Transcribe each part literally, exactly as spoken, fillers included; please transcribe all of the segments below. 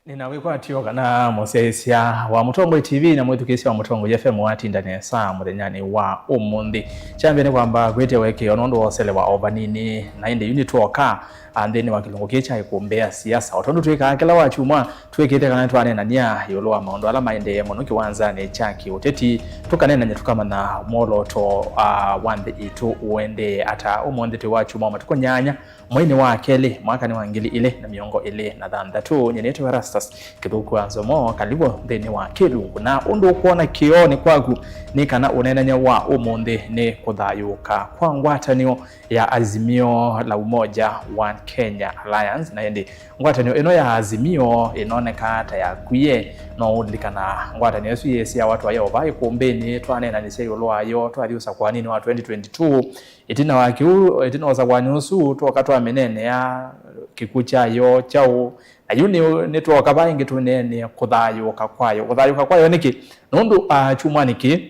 Nĩna wĩkwatyo kana mũsyaĩĩsya wa Mũtongoi T V na mwĩthukĩĩsya wa Mũtongoi F M watinda nesa mũthenyanĩ wa ũmũnthĩ. Kyambĩe nĩ kwamba kwĩtya ũekeo nũndũ wa ũselewa o vanini, na ĩndĩ yu nĩtwoka, a, nthĩnĩ wa kĩlungu kĩĩ kya Ĩkũmbĩ ya Siasa. O tondũ twĩkaa kĩla wakyumwa, twĩkĩte kana nĩtwaneenany'a ĩũlũ wa maũndũ ala maendee mũno kĩwanzanĩ kya kĩũteti, tũkaneenany'a tũkamanya mwolooto, a, wa nthĩ itũ ũendee ata. Ũmũnthĩ twĩ wakyumwa, matukũ nyanya, mweinĩ wa kelĩ, mwakanĩ wa ngili ilĩ na mĩongo ĩlĩ na thanthatũ. Nyie nĩtawa Erastus Kĩthũku wa Nzomo. Kalĩvo nthĩnĩ wa kĩlungu, na ũndũ ũkwona kĩoonĩ kwaku nĩ kana ũneenany'a wa ũmũnthĩ nĩ kũthayũũka kwa ngwatanĩo ya Azimio la Umoja One Kenya Alliance. Na ĩndĩ ngwatanĩo ĩno ya Azimio ĩnoneka ta yakwie. No ũlilikana ngwatanĩo ĩsu yĩsyawa twaĩ o va Ĩkũmbĩnĩ, twaneenanĩsya ĩũlũ wayo twathi ũsakũanĩnĩ wa twenty twenty-two. Ĩtina wa kĩu, ĩtina wa ũsakũani ũsu, twoka twamĩneenea kĩkw'ũ kyayo kyaũ, na yu nĩ, nĩtwoka va ĩngĩ tũneenee kũthayũũka kwayo. Kũthayũũka kwayo nĩkĩ? Nũndũ, ah, kyumwanĩ kĩĩ,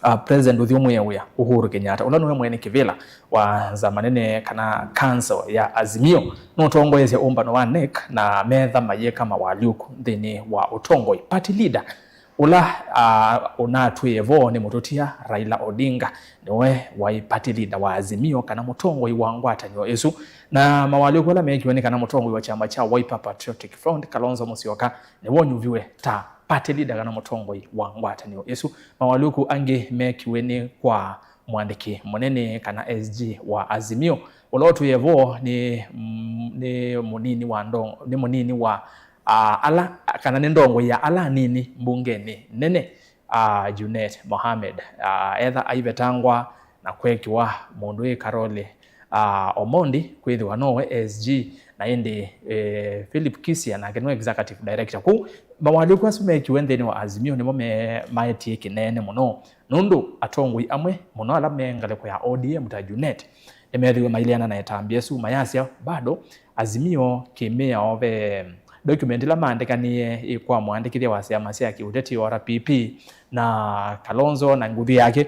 ah, President ũthyũmũĩe wĩa Uhuru Kenyatta, ũla nĩwe mwene kĩvĩla wa nzama nene kana council ya Azimio, nũtongoesye ũmbano wa NEC na metha mayĩka mawalyũku nthĩnĩ wa ũtongoi. Party leader ũla, ah, ũnatwĩe vo nĩ mũtũtia Raila Odinga, nĩwe waĩ party leader wa Azimio kana mũtongoi wa ngwatanĩo ĩsu. Na mawalyũku ala meekiwe nĩ kana mũtongoi wa kyama kya Wiper Patriotic Front, Kalonzo Musyoka, nĩwe ũnyuviwe ta party leader kana mũtongoi wa ngwatanĩo ĩsu. Mawalyũku angĩ meekiwe nĩ kwa mũandĩki mũnene kana S G wa Azimio, ũla ũtwĩe vo nĩ, mm, nĩ mũnini wa ndong-, nĩ mũnini wa, ah, ala, kana nĩ ndongoi ya ala anini mbungenĩ nene, ah, Junet Mohamed, ah, etha aivetangwa na kwekĩwa mũndũ wĩ Karoli, ah, Omondi kwĩthĩwa nowe S G, na ĩndĩ, eh, Philip Kisia nake nĩwe executive director. Kwoou mawalyũku asu meekiwe nthĩnĩ wa Azimio nĩmo me-, maetie kĩneene mũno, nũndũ atongoi amwe mũno ala me ngalĩko ya O D M ta Junet nĩmethĩwe maileana na ĩtambya ĩsu, mayasya bado Azimio kĩmĩao ve document ĩla maandĩkanĩe ĩ kwa mũandĩkĩthya wa syama sya kĩũteti O R P P, na Kalonzo na nguthu yake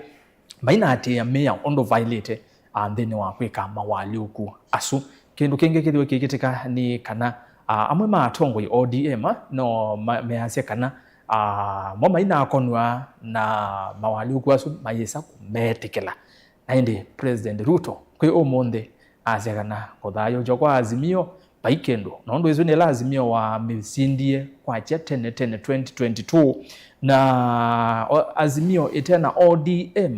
mainaatĩĩa mĩao ũndũ vaĩlĩte, a, nthĩnĩ wa kwĩka mawalyũku asu. Kĩndũ kĩngĩ kĩthĩwe kĩkĩtĩka nĩ kana, a, amwe ma atongoi O D M, a, no ma-, measya kana, a, mo mainakonw'a na mawalyũku asu mayĩsa kũmetĩkĩla. Na ĩndĩ President Ruto kwĩ ũmũnthĩ asya kana kũthayũũkya kwa Azimio vai kĩndũ, nũndũ ĩsu nĩ ĩla Azimio wamĩsindie kwakya tene tene twenty twenty-two, na o-, Azimio ĩte na O D M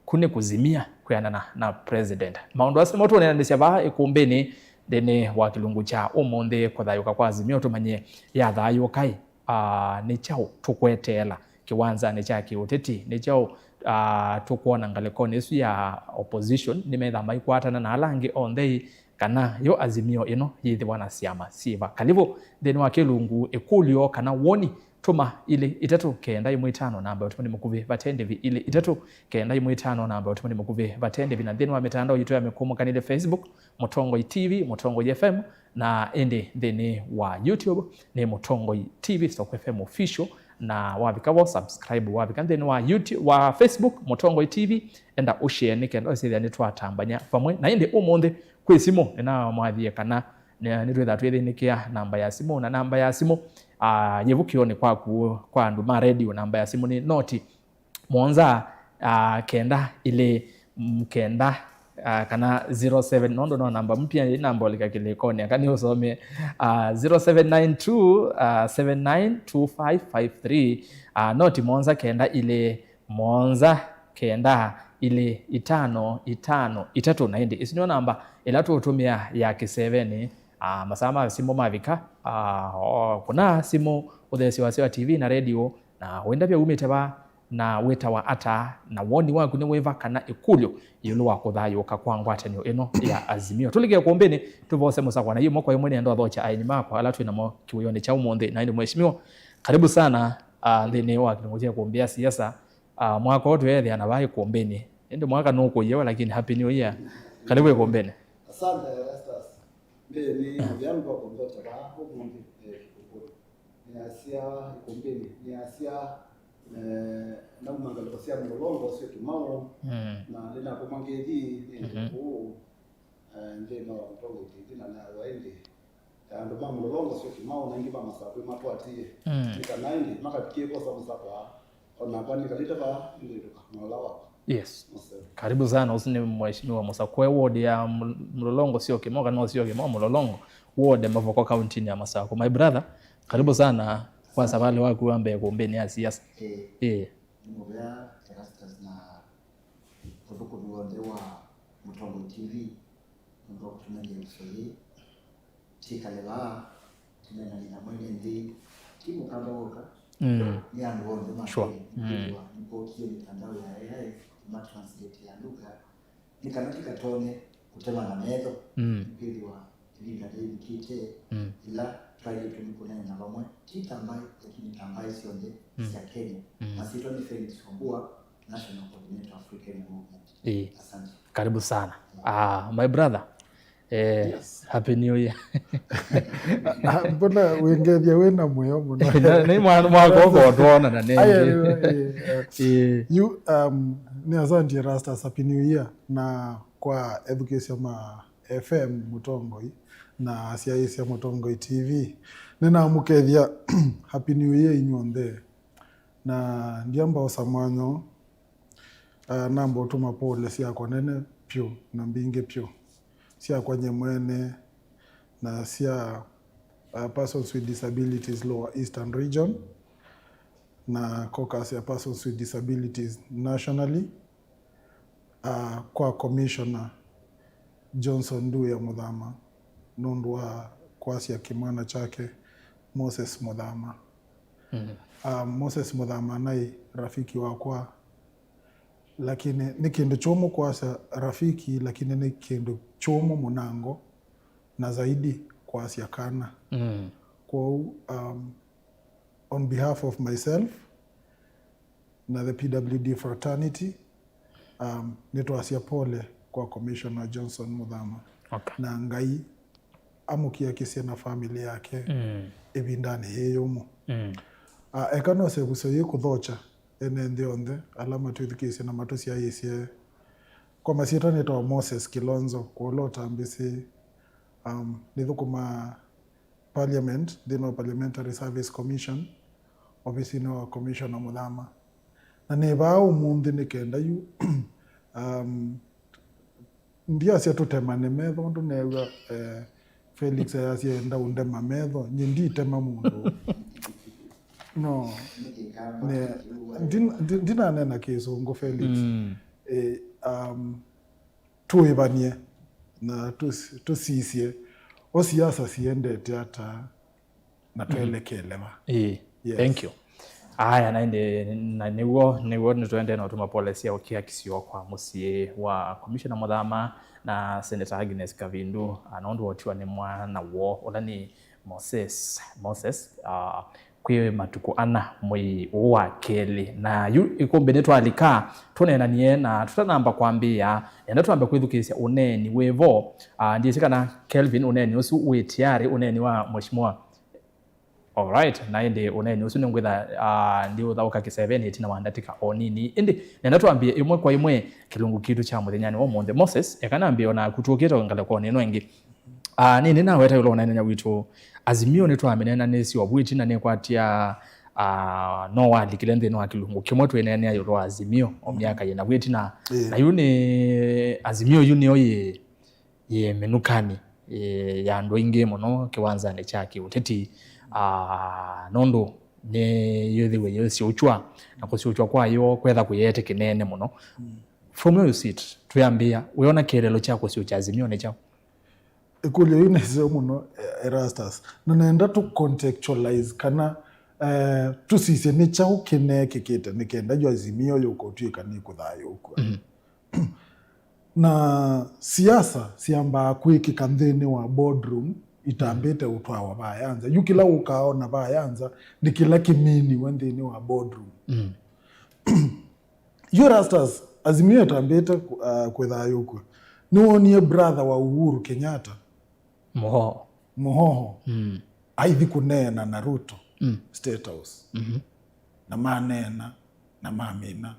ku nĩ kũzimia kwĩanana na president. Maũndũ asu nĩmo tũũneenanĩsya vaa Ĩkũmbĩnĩ nthĩnĩ wa kĩlungu kya ũmũnthĩ, kũthayũũka kwa Azimio tũmanye yathayũũka ĩ, ah, nĩ kyaũ tũkweteela kĩwanzanĩ kya kĩũteti? Nĩ kyaũ, ah, tũkwona ngalĩkonĩ ĩsu ya opposition? Nĩmetha maikwatana na ala angĩ onthe ĩ, kana yo Azimio ĩno yĩthĩwa na syama syĩva? Kalĩvo nthĩnĩ wa kĩlungu ĩkũlyo kana woni. Tũma ilĩ itatũ kenda ĩmwe itano namba ya ũtũmani mũkuvĩ vate ndĩvi, ilĩ itatũ kenda ĩmwe itano namba ya ũtũmani mũkuvĩ vate ndĩvi, na nthĩnĩ wa mĩtandao yitũ ya mĩkũmũkanĩle, Facebook, Mũtongoi T V, Mũtongoi F M, na ĩndĩ nthĩnĩ wa YouTube nĩ Mũtongoi T V Stock F M Official, na wavika vo subscribe, wavika nthĩnĩ wa YouTube, wa Facebook, Mũtongoi T V, enda ũshare nĩ kenda ũsĩthĩa nĩtwatambany'a vamwe. Na ĩndĩ ũmũnthĩ kwĩ simũ, nĩnamwathie kana nĩ-, nĩtwĩthaa twĩthĩnĩkĩa namba ya simũ, na namba ya simũ, ah, yĩvu kĩonĩ kwaku, kwa andũ ma radio, namba ya simũ nĩ noti mũonza, ah, kenda ilĩ, mm, kenda, ah, kana zero seven, nũndũ no namba mpya, ĩ namba ũlika kĩlĩkonĩ, aka nĩũsome, ah, zero seven nine two, ah, seven nine two five five three, ah, noti mũonza kenda ilĩ, mũonza kenda ilĩ itano itano itatũ. Na ĩndĩ ĩsu nĩyo namba ĩla tũũtũmĩa ya kĩsevenĩ, ah, masaa ma simũ mavika, ah, o, kũna simũ, ũtheesya wasya wa T V na radio, na wĩndavya umĩte va, na wĩtawa ata, na woni waku nĩ wĩva kana ĩkũlyo ĩũlũ wa kũthayũũka kwa ngwatanĩo ĩno ya Azimio? Tũlike Ĩkũmbĩnĩ, tũvose mũsakwa, na ĩmwe kwa ĩmwe nĩenda ũthokya aeni makwa ala twĩ namo kĩwĩonĩ kya ũmũnthĩ. Na ĩndĩ mheshimiwa, karibu sana, ah, nthĩnĩ wa kĩlungu kya Ĩkũmbĩ ya Siasa. Ah, mwaka ũũ tweethĩana vaa Ĩkũmbĩnĩ. Ĩndĩ mwaka nũkũie we, lakini Happy New Year. Karibu Ĩkũmbĩnĩ. Asante, Erastus. Mbee nĩ mũthya nĩ kwa kũndota vaa ũmũnthĩ, eh, Kĩkũkũlũ. Nĩasya Ĩkũmbĩnĩ, nĩasya, eh, nauma ngalĩko sya Mũlolongo syo Kĩmaũ, mm, na nĩnakũma ngĩthi nĩ, mhm, kũu, eh, nthĩnĩ wa Mũtongoi T V na nawa ĩndĩ Andũ ma Mlolongo sio Kimau na ingĩ ma Masakũ matwatie. Mm. Nĩ kana ĩndĩ makavikie kwosa mũsakwa, o nakwa nĩkalĩte vaa nĩngũĩtũka na ũla wakwa. Yes. Mũseo. Karibu sana, ũsu nĩ Mheshimiwa Mũsakwe, ward ya Ml- Mlolongo sio Kimau, kana sio Kimau, Mlolongo, ward Mavoko, kaunti ya Masakũ. My brother, karibu sana kwa savalĩ waku wa mbee kũmbĩnĩ ya siasa. Eh, Eh. Nĩ mũvea Erastus na ũthũkũmi w'onthe wa Mũtongoi T V nũndũ wa kũtũmanyĩa ĩvuso yĩĩ. Twĩkale vaa tũneenany'e na mwene nthĩ, ti Mũkamba w'oka, Mm. nĩ andũ onthe ma Sure. Kenya. Mm. Nĩkwĩthĩwa nĩkwokie mĩtandao ya A I ĩmatranslate ya lugha. Nĩ kana tikatonye kũtemana metho, Mm. nĩkwĩthĩwa ĩvinda yĩvikĩte Mm. ĩla twaĩlĩtwe nĩ kũneena vamwe, ti ta mbaĩ, lakini ta mbaĩ syonthe Mm. sya Kenya. Mm. Masyĩtwa nĩ Felix Wambua, National Coordinator of Free Kenya Movement. Ĩĩ. Asante. Karibu sana. Ah, my brother. Eh, Yes. Happy New Year. Ah, mbona wĩngethya wĩ na mũyo mũno? Na- nĩ mwa- mwaka ũko twona na Aya, nĩngĩ eh, eh, Ĩĩ. You, um, nĩ asante Erastus, Happy New Year na kwa ethukĩĩsya ma F M Mũtongoi na asyaĩĩsya Mũtongoi T V. Nĩnamũkethya Happy New Year inyw'onthe. Na ndiamba osa mwanya ũũ, ah, namba ũtũma pole syakwa nene vyũ na mbingĩ vyũ, syakwa nye mwene na sya, ah, Persons with Disabilities Lower Eastern Region na caucus ya Persons with Disabilities nationally, ah, kwa Commissioner Johnson Nduya Muthama nũndũ wa kwasya kĩmwana kyake Moses Muthama. Mm. Ah, Moses Muthama naĩ rafiki wakwa, lakini nĩ kĩndũ kyũmũ kwasya rafiki, lakini nĩ kĩndũ kyũmũ mũnango na zaidi kwasya kana. Mm. Kwoou, um, on behalf of myself na the P W D fraternity, um, nĩtwasya pole kwa Commissioner Johnson Muthama. Okay. Na Ngai amũkiakisye na family yake Mm. ĩvindanĩ yĩĩ yũmũ. Mm. Ah, eka nose ĩvuso yĩĩ kũthokya ene nthĩ onthe ala matwĩthukĩĩsye na matũsyaĩĩsye. Kwa masyĩtwa nĩtawa Moses Kilonzo, kwa ũla ũtambĩsĩ, um, nĩthũkũmaa Parliament, nthĩnĩ wa Parliamentary Service Commission, ovisinĩ wa Commissioner Muthama. Na nĩ vaa ũmũnthĩ nĩ kenda yu, um, ndiasya tũtemane metho, ũndũ neew'a, eh, Felix ayasya enda ũndema metho, nyie nditema mũndũ. No. Ne, ndin- ndin- ndinanena kĩsũngũ, Felix. Mm. Eh, um, tũĩvany'e na tũs- tũsisye o siasa siendete ata na twelekele va. Ĩĩ, Yes. Thank you. Aya, na ĩndĩ, na nĩw'o, nĩw'o nĩtũendee na ũtũma pole sya ũkiakisyo kwa mũsyĩ wa Commissioner Muthama na Senator Agnes Kavindu, ah, nũndũ wa ũtiwa nĩ mwana woo, ũla nĩ Moses, Moses, ah, kwĩ matukũ ana mwei ũũ wa kelĩ. Na yu ĩkũmbĩ nĩtwalika tũneenanie, na tũtanamba kwambĩĩa, nenda twambe kwĩthukĩĩsya ũneeni wĩ vo. Ah, ndyĩsĩ kana Kelvin, ũneeni ũsu wĩ tayarĩ, ũneeni wa Mheshimiwa? Alright, na ĩndĩ ũneeni ũsu nĩngwĩtha, ah, ndiũthaũka kĩsevenĩ ĩtina wa ndatĩka o nini. Ĩndĩ nenda twambie ĩmwe kwa ĩmwe kĩlungu kitũ kya mũthenyanĩ wa ũmũnthĩ. Moses, eka nambie o naku tũkĩte ngalĩkonĩ ĩno ĩngĩ. Ah, nĩ nĩnaweta ĩũlũ wa ũneenany'a witũ. Azimio nĩtwamĩneenanĩsye o vu ĩtina nĩkwatya, ah, no walikile nthĩnĩ wa kĩlungu kĩmwe twĩneenea ĩũlũ wa Azimio o myaka yĩna vu ĩtina. Ĩĩ. Na yu nĩ Azimio yu nĩyo yĩ yĩ mĩnukanĩ, ĩ, ya andũ aingĩ mũno kĩwanzanĩ kya kĩũteti, ah, nũndũ nĩyĩthĩwe yĩsyũkywa, na kũsyũkywa kwayo kwetha kũyete kĩnene mũno. Mm. From where you sit, twĩambĩĩa, wĩona kĩeleelo kya kũsyũkya Azimio nĩ kyaũ? Ĩkũlyo yĩu nĩ nzeo mũno, eh, Erastus. Na nenda tũ contextualize kana, eh, tũsisye nĩ kyaũ kĩneekĩkĩte nĩ kenda yu Azimio yũka ũtw'ĩka nĩ kũthayũũkw'a. Mm. Na siasa syambaa kwĩkĩka nthĩnĩ wa boardroom itambĩte ũtwawa vaya nza. Yu kĩla ũkaona vaya nza nĩ kĩla kĩminiwe nthĩnĩ wa boardroom. Mm. Yu Erastus, Azimio ĩtambĩte, uh, kwĩthayũũkw'a. Nĩwoonie brother wa Uhuru Kenyatta? Mũhoho. Mũhoho. Mm. Aithi kũneena na Ruto, mm, State House. Mm-hmm. Na maneena, na mamina.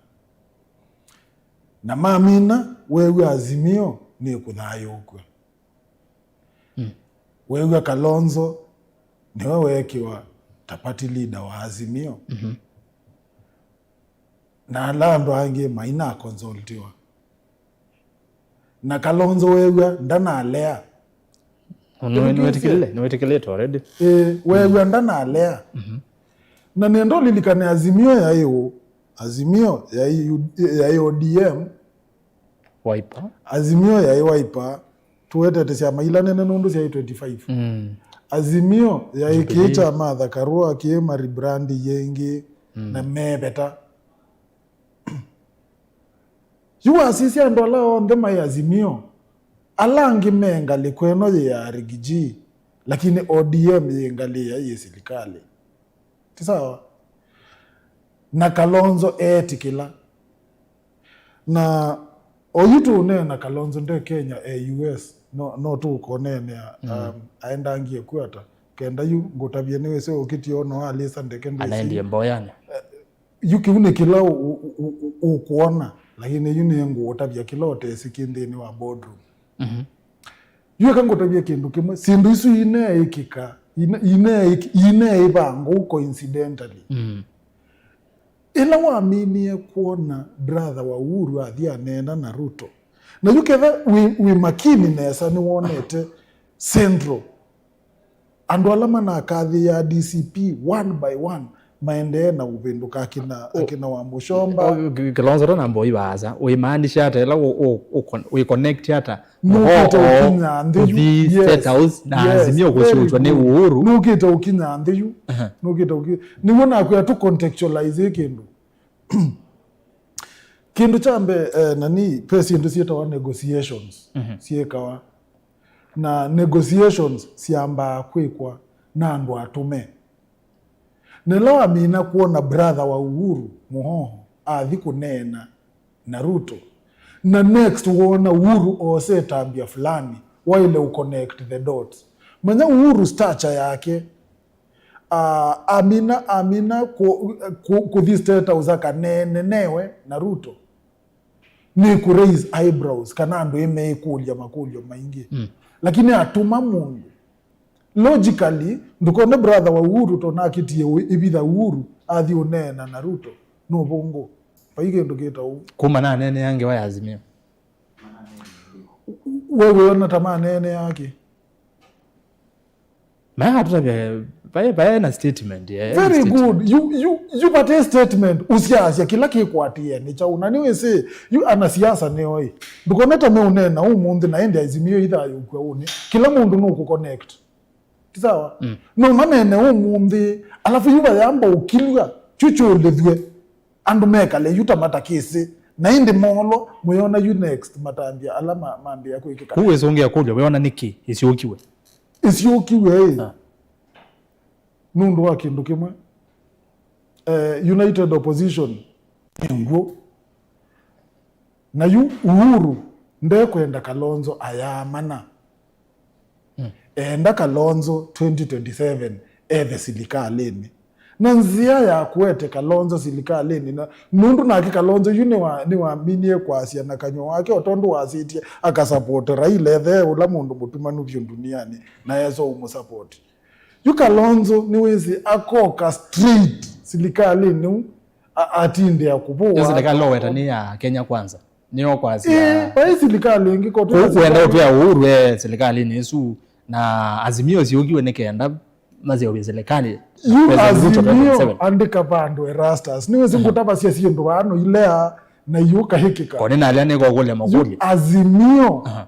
Na mamina, weew'a Azimio nĩ kũthayũũkw'a. Mm. Weew'a Kalonzo nĩwe weekĩwa ta party leader wa Azimio. Mhm. Na ala andũ angĩ maina consultiwa. Na Kalonzo weew'a ndanalea. Nĩwĩtĩkĩlĩte, nĩwĩtĩkĩlĩte already. Ĩĩ, weew'a ndanalea. Mhm. Na nĩenda ũlilikane Azimio yaĩ ũ? Azimio yaĩ U-, yaĩ O D M. Wiper. Azimio yaĩ Wiper. Tũwetete syama ila nene nũndũ syaĩ twenty-five. Mm. Azimio yaĩ kĩĩ kya Martha Karua, kĩĩ ma rebrand yĩngĩ, mm, na meveta. Yu wasisya andũ ala onthe maĩ Azimio, ala angĩ me ngalĩko ĩno yĩ ya Rigiji, lakini O D M yĩ ngalĩ ya yĩ silikalĩ. Ti sawa? Na Kalonzo eetĩkĩla. Na oyu tũũneena Kalonzo nde Kenya, e U S, no, no tũkoneenea, mm, um, aendangie kwata. Kenda yu ngũtavye nĩwĩsĩ ũkĩtie ono alĩsa ndeke ndwĩsĩ. Anaendie mboyanĩ. Yu kĩu nĩ kĩla ũ-, ũ-, ũ-, ũ-, ũkwona, lakini yu nĩ ngũũtavya kĩla ũtesĩ kĩ nthĩnĩ wa boardroom. Mhm. Yu eka ngũtavye kĩndũ kĩmwe, syĩndũ isu ineĩkĩka, ine-, ineĩk-, ineĩvangwa coincidentally. Mm. Ĩla waminie kwona brother wa Uhuru athi aneena na Ruto, na yu ketha wĩ, wĩ makini nesa nĩwonete Central, andũ ala manakathĩĩa D C P one by one maendee na ũvĩndũka akina, akina wa Mũshomba. O, K-, Kalonzo ta namba ũivaasa, ũimaanisha ata ĩla ũ-, ũ-, ũ-, wĩ connect ata? Nũkĩte ũkinya nthĩ yu. Ũthi State House na Azimio kũsyũtw'a nĩ Uhuru. Nũkĩte ũkinya nthĩ yu. Aha. Nũkĩte ũki-, nĩw'o nakwĩa tũ contextualize kĩndũ. Kĩndũ kya mbee, eh, nani, ve syĩndũ syĩtawa negotiations, mhm, syĩkawa. Na negotiations syambaa kwĩkwa na andũ atũme. Na ĩla wamina kwona brother wa Uhuru, Mũhoho, athi kũneena na Ruto, na next woona Uhuru oose ĩtambya fulani, waĩle ũconnect the dots. Manya Uhuru stature yake, ah, amina, amina kũ-, kũ-, kũthi State House akaneene newe na Ruto, nĩ kũ raise eyebrows kana andũ ĩmeĩkũlya makũlyo maingĩ. Mm. Lakini atũma mũndũ, logically, ndũkone brother wa Uhuru tona akĩtie ĩvitha Uhuru athi ũneena na Ruto. Nũvũngũ. Vai kĩndũ kĩta ũu. Kuma na anene angĩ wa Azimio. We wĩona ta manene ake. Maya atũtavya, vae, vae na statement, eh, very statement. Good. Yu, yu, yu vate statement, ũsyasya kĩla kĩkwatĩe nĩ kyaũ. Na nĩwĩsĩ, yu anasiasa nĩo ĩ. Ndũkone ta meũneena ũmũnthĩ na ĩndĩ Azimio ithayũkw'a ũnĩ. Kĩla mũndũ nũkũ connect. Ti sawa? Mm. No maneene ũmũnthĩ, alafu yu vayamba ũkilw'a, kyu kyũlĩthw'e. Andũ mekale yu ta matakĩsĩ, na ĩndĩ molo, mũyona yu next, matambya ala ma-, mambĩa kwĩkĩka. Kũu wĩsũngĩa kũlya, wĩona nĩkĩ ĩsyũkiwe? Ĩsyũkiwe ĩ. Ah. Nũndũ wa kĩndũ kĩmwe, eh, United Opposition nĩ ngw'ũ. Na yu Uhuru ndekwenda Kalonzo ayaamana. Mm. Enda Kalonzo twenty twenty-seven ethe silikalĩnĩ. Na nzĩa ya kũete Kalonzo silikalĩnĩ, na nũndũ nake Kalonzo yu nĩwa-, nĩwaminie kwasya na kanyw'a wake, o tondũ wasĩtye akasapoti Raila, ethe ũla mũndũ mũtumanu vyũ ndunianĩ, na esa ũmũsapoti. Yu Kalonzo nĩwĩsĩ akoka straight silikalĩnĩ ũ, a-, atindĩa kũvũwa. Ĩsu nĩ kaloweta nĩ ya Kenya Kwanza. Nĩyo kwasya. Ĩĩ, vai silikalĩ ĩngĩ ko. Kũu kwenda ũtwĩa Uhuru e silikalĩnĩ ĩsu, na Azimio syũkiwe nĩ kenda maseũvye silikalĩ. Yu President Ruto Azimio twenty twenty-seven. Andĩka vandũ Erastus. Nĩwĩsĩ ngũtavasya syĩndũ vano ilea na yu kahĩkĩka. Kone nalea nĩkokũlya makũlyo. Yu Azimio. Aha.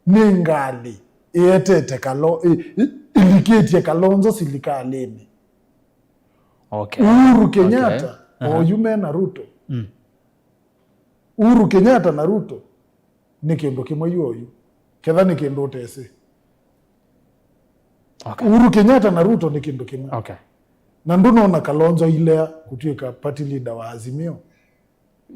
Nĩ ngalĩ ĩetete Kalo-, ĩ-, ĩ-, ĩlikĩtye Kalonzo silikalĩnĩ. Okay. Uhuru Kenyatta, okay. Aha. Oyu me na Ruto. Mm. Uhuru Kenyatta na Ruto nĩ kĩndũ kĩmwe yu oyu. Ketha nĩ kĩndũ ũtesĩ. Okay. Uhuru Kenyatta na Ruto nĩ kĩndũ kĩmwe. Okay. Na ndũnona Kalonzo ailea kũtw'ĩka party leader wa Azimio.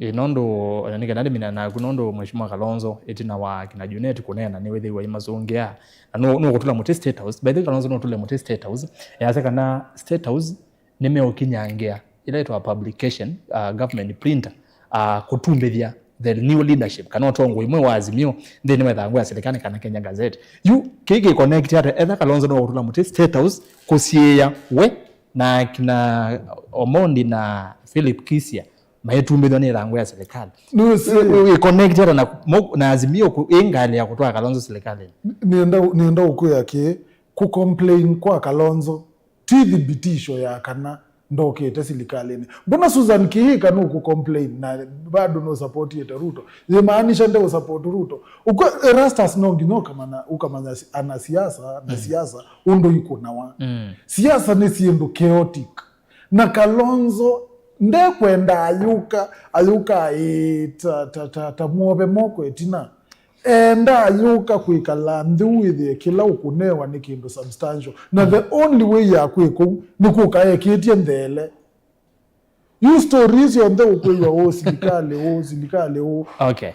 Ĩ, nũndũ, ona nĩ kana ndĩmina naku, nũndũ Mheshimiwa Kalonzo, ĩtina wa kina Junet kũneena, nĩwĩthĩiwe aimasũngĩa. Na nũ-, nũkũtũla mũtĩ State House. By the way, Kalonzo nũtũle mũtĩ State House. Easya kana State House nĩmeũkinyangĩa ĩla ĩtawa publication, uh, government printer, uh, kũtumbĩthya the new leadership, kana ũtongoi mweũ wa Azimio nthĩnĩ wa ĩthangũ ya silikalĩ kana Kenya Gazette. Yu, kĩĩ kĩ connect ata? Etha Kalonzo no kũtũla mũtĩ State House kũsiĩĩa we na kina Omondi na Philip Kisia maĩtumĩthwa nĩ ĩthangũ ya silikalĩ. Nĩwĩsĩ- Ĩ connect ata na, mo- na Azimio kũ- ĩ ngalĩ ya kũtwaa Kalonzo silikalĩnĩ? Nĩenda, nĩenda ũkwĩa kĩ, kũ complain kwa Kalonzo ti thibitisho ya kana ndokĩte silikalĩnĩ. Mbona Susan Kihika nũkũ complain na bado nũsupportiete Ruto? Yĩmaanisha ndeũsupport Ruto? Ũkw'a Erastus no nginya ũkamanya, ũkamanya si- ana siasa na siasa ũndũ ikũnawa. Siasa nĩ syĩndũ chaotic. Na Kalonzo ndekwenda ayũka, ayũka ĩ ta, ta, ta, ta muove moko ĩtina. Enda ayũka kwĩkala nthĩ wĩthĩe kĩla ũkũnewa nĩ kĩndũ substantial. Na the only way ya kwĩka ũu nĩ kũka ekĩtye ntheele. Yu story syonthe ũkwĩw'a ũũ silikalĩ ũũ, silikalĩ ũũ. Okay.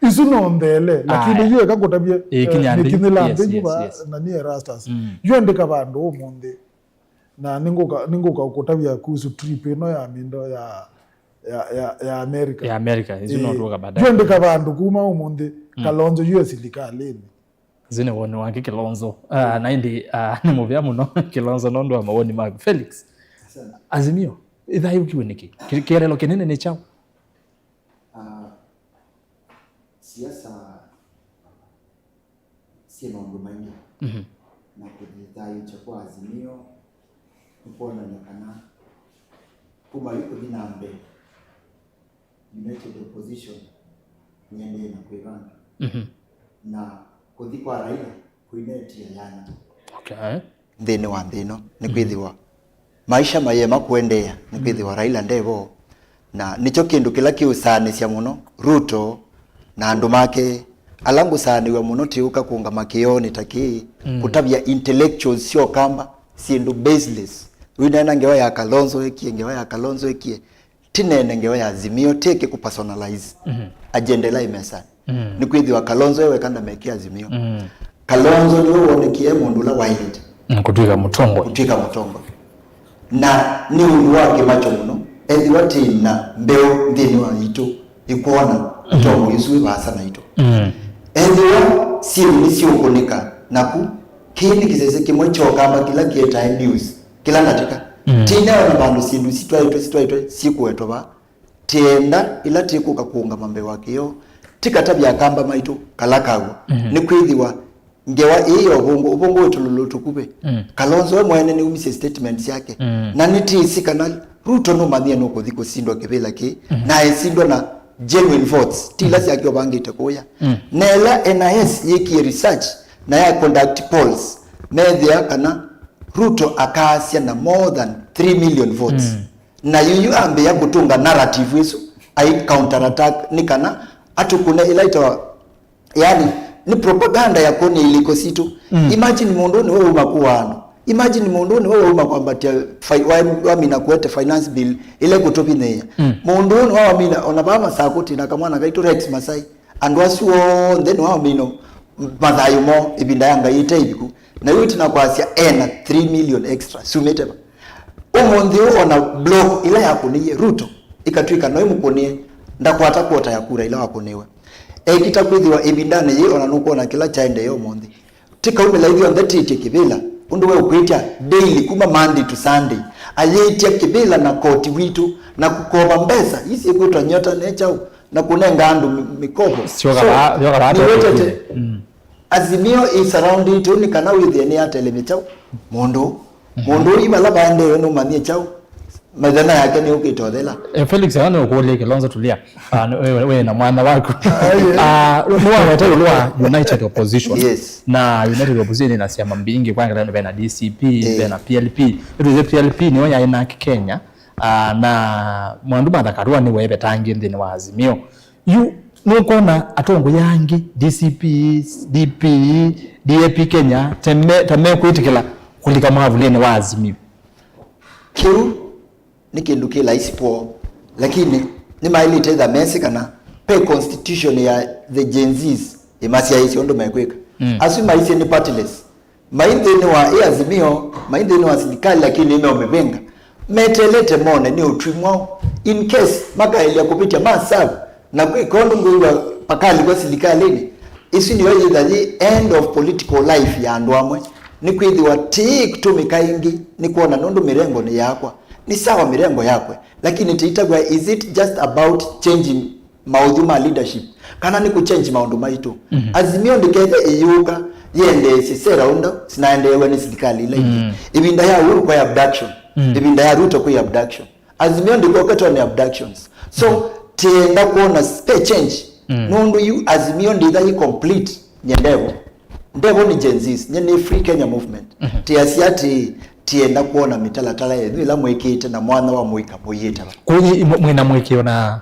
Isu no ntheele, lakini yu eka kũtavye, eh, nĩkinyĩla nthĩ yu va, na nĩ Erastus. Yu andĩka vandũ ũmũnthĩ. Na nĩngũka, nĩngũka kũtavya kuhusu trip ĩno ya mindo ya, ya, ya, ya America. Ya America, isu no tuoka baadaye. Yu andĩka vandũ kuma ũmũnthĩ, Kalonzo yu e silikalĩnĩ. Isu nĩ woni wake Kilonzo. Ah, na ĩndĩ, ah, nĩ mũvea mũno Kilonzo nũndũ wa mawoni maku. Felix, Azimio ĩthayũkiwe nĩkĩ? Kĩ- kĩeleelo kĩnene nĩ kyaũ? Ah, siasa syĩ maũndũ maingĩ. Na kũthayũũkya kwa Azimio nĩ kwonany'a kana kuma yu kũthi na mbee, United Opposition nĩendee na kwĩvanga. Na kũthi kwa Raila kũinetia yana. Okay. Nthĩnĩ wa nthĩ ĩno nĩkwĩthĩwa maisha mayĩema kũendeea, nĩkwĩthĩwa Raila ndevo, na nĩkyo kĩndũ kĩla kĩũsaanĩsya mũno Ruto na andũ make. Ala ngũsaanĩw'a mũno tĩũka kũngama kĩoonĩ ta kĩĩ, kũtavya intellectuals sya Ũkamba syĩndũ baseless. Wĩneena ngewa ya Kalonzo ekie, ngewa ya Kalonzo ekie. Tinene ngewa ya Azimio, tĩke kũpersonalize agenda ĩla ĩ mesanĩ. Nĩkwĩthĩwa Kalonzo e weka ndamekĩa Azimio. Kalonzo nĩwe wonekie e mũndũ ũla waĩlĩte kũtw'ĩka mũtongoi. Kũtw'ĩka mũtongoi. Na nĩ ũndũ wa kĩmakyo mũno, ethĩwa tĩ na mbeũ nthĩnĩ wa itũ ĩkwona ũtongoi ũsu wĩ vaasa naitũ. Ethĩwa syĩndũ nĩsiũkũnĩka naku, kĩĩ nĩ kĩsese kĩmwe kya Ũkamba kĩla kĩetae news kĩla ndatĩka. Tĩneona vandũ syĩndũ sitwaĩtwe, sitwaĩtwe syĩkũetwa vaa. Tĩenda ĩla tĩkũka kũũngama mbee wa kĩoo, tĩkatavya Akamba maitũ kala kaw'o. Nĩkwĩthĩwa ngewa ĩĩ ya ũvũngũ, ũvũngũ wĩ tũlũlũ tũkuvĩ. Kalonzo we mwene nĩumisye statement syake. Na nĩtĩsĩ kana Ruto nũmanyie nũkũthi kũsindwa kĩvĩla kĩĩ, na esindwa na genuine votes, ti ila syake ũvangĩte kũya. Na ĩla N I S yĩkie research na ya conduct polls, meethĩa kana Ruto akaasya na more than three million votes. Na yuyu ambĩĩa kũtũnga narrative ĩsu, ai counter attack, nĩ kana atũkũne ĩla ĩtawa, yani, nĩ propaganda ya kwonĩa ilĩko sitũ. Imagine mũndũ ũũ nĩwe wauma kũa andũ. Imagine mũndũ ũũ nĩwe wauma kwambatya fi-, wa-, wamina kũete finance bill ĩla ĩkũtũvinyĩĩa. Mũndũ ũũ nĩwe wamina, ona vaa Masakũtĩ na kamwana kaitũ Rex Masai. Andũ asu onthe nĩwe wamina mathayũ moo ĩvinda ya Ngai ĩte ĩviku. Na yu ĩtina kwasya ena three million extra. Sumĩte va? Ũmũnthĩ ũũ ona block ĩla yakũnĩie Ruto ĩkatw'ĩka no ĩmũkũnĩe, ndakwata kwota ya kura ila wakũnĩwe. Ekita kwĩthĩwa ĩvindanĩ yĩĩ ona nũkwona kĩla kyaendee ũmũnthĩ. Tĩkaumĩla ithyonthe tĩtye kĩvĩla, ũndũ we ũkwĩtya daily kuma Monday to Sunday. Ayĩtya kĩvĩla na koti witũ na kũkova mbesa ii syĩkwĩtwa nyota ne kyaũ na kũnenga andũ mĩ-, mĩkovo. Syoka vaa, syoka vaa nĩwetete. Azimio ĩ surrounded ũu nĩ kana wĩthĩe nĩyatelemya kyaũ mũndũ. Mũndũ ũyũ vala vaendeewe nũmanyie kyaũ, mĩthenya yake nĩyũkĩte ũthela. Eh, Felix, aa nĩũkũlya Kilonzo Tulia. Ah, nĩ- we, we na mwana waku. Ah, nĩwaweta ĩũlũ wa United Opposition. Yes. Na United Opposition ĩna syama mbingĩ, kwa ngelekany'o vena D C P, eh, vena P L P. Ĩtwĩsĩ P L P nĩyo yaĩ NARC Kenya. Ah, na Mwandu Martha Karua nĩwe vetangĩ nthĩnĩ wa Azimio. Yu nũkwona atongoi angĩ, D C P, D P, D A P Kenya, ta me- ta mekwĩtĩkĩla kũlika mwavulĩnĩ wa Azimio? Kĩu nĩ kĩndũ kĩ laisi kwoo, lakini nĩmaĩlĩte ĩtha mesĩ kana ve constitution ya the Gen Zs ĩmasyaĩĩsya ũndũ mekwĩka. Mm. Asu maisye nĩ partiless. Mai nthĩnĩ wa ĩ Azimio, mai nthĩnĩ wa silikalĩ, lakini nĩmeũmĩvĩnga. Meteelete mone nĩ ũtwi mwaũ. In case makaelya kũvĩtya ma serve Na kwĩ kondũ ngwĩw'a pakalikwa silikalĩnĩ, ĩsu nĩyo yĩtha yĩ end of political life ya andũ amwe. Nĩkwĩthĩwa tĩĩkũtũmĩka ĩngĩ, nĩkwona nũndũ mĩrengo nĩ yakwa. Nĩ sawa mĩrengo yakwe, lakini tĩitaw'a, is it just about changing maũthyu ma leadership, kana nĩ kũchange maũndũ maitũ? Azimio ndĩkethe ĩyũka yendeesye sera ũndũ sinaendeewe nĩ silikalĩ ila ingĩ. Ĩvinda ya Uhuru kwĩ abduction, ĩvinda ya Ruto kwĩ abduction. Azimio ndĩkoketwa nĩ abductions. So tĩenda kwona spe change. Nũndũ yu Azimio ndĩtha yi complete nye ndevo. Ndevo nĩ Gen Zs, nye nĩ Free Kenya Movement. Tĩasya atĩ tĩenda kwona mĩtalatala yenyu ĩla mwĩkĩte na mwanya wa mũika mũiĩte va. Kũnyĩ mwĩna mũĩkĩo na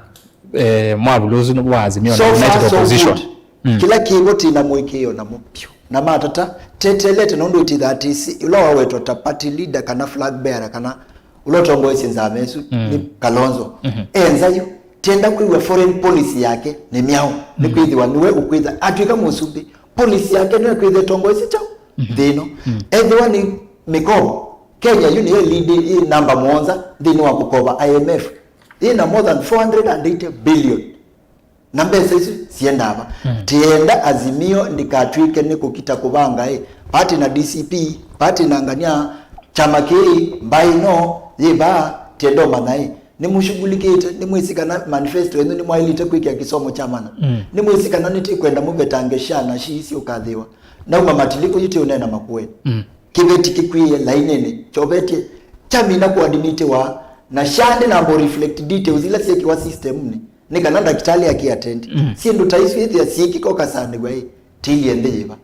eh, mwavuli ũsu wa Azimio na so far, United so Opposition. Good. Kĩla kĩvo tĩna mũĩkĩĩo namo vyũ. Na matata tetelete nũndũ ĩtĩthaa tĩsĩ ũla wawetwa ta party leader kana flag bearer kana ũla ũtongoesye nzama ĩsu nĩ Kalonzo. Enza yu, tĩenda kwĩw'a foreign policy yake nĩ myaũ. Nĩkwĩthĩwa nĩwe ũkwĩtha atw'ĩka mũsumbĩ, policy yake nĩwe kwĩtha ĩtongoesye kyaũ nthĩ ĩno. Ethĩwa nĩ mĩkovo, Kenya yu nĩyo lead ĩ namba mũonza nthĩnĩ wa kũkova I M F. Yĩna more than four hundred and eighty billion. Na mbesa isu siendaa va? Tĩenda Azimio ndĩkatw'ĩke nĩ kũkita kũvanga ĩ, party na D C P, party na ngania, kyama kĩĩ, mbaĩ ĩno yĩ vaa, tĩenda ũmanya ĩ, nĩmũshughulikĩte, nĩmwĩsĩ kana manifesto yenyu nĩmwaĩlĩte kwĩkĩa kĩsomo kya mana? Nĩmwĩsĩ kana nĩtĩkwenda mũvetange SHA na SHIF syũkathĩwa? Nauma Matiliku yu tĩũneena makũe. Kĩveti kĩkw'ĩĩe lainĩnĩ, kyovetye kyamina kũadimitiwa, na SHA ndĩnamba reflect details ila syĩkĩwa systemnĩ, nĩ kana ndakĩtalĩ akĩ attend. Syĩndũ ta isu ithĩa syĩkĩka ũkasanĩw'a ĩ, tilie nthĩ yĩva?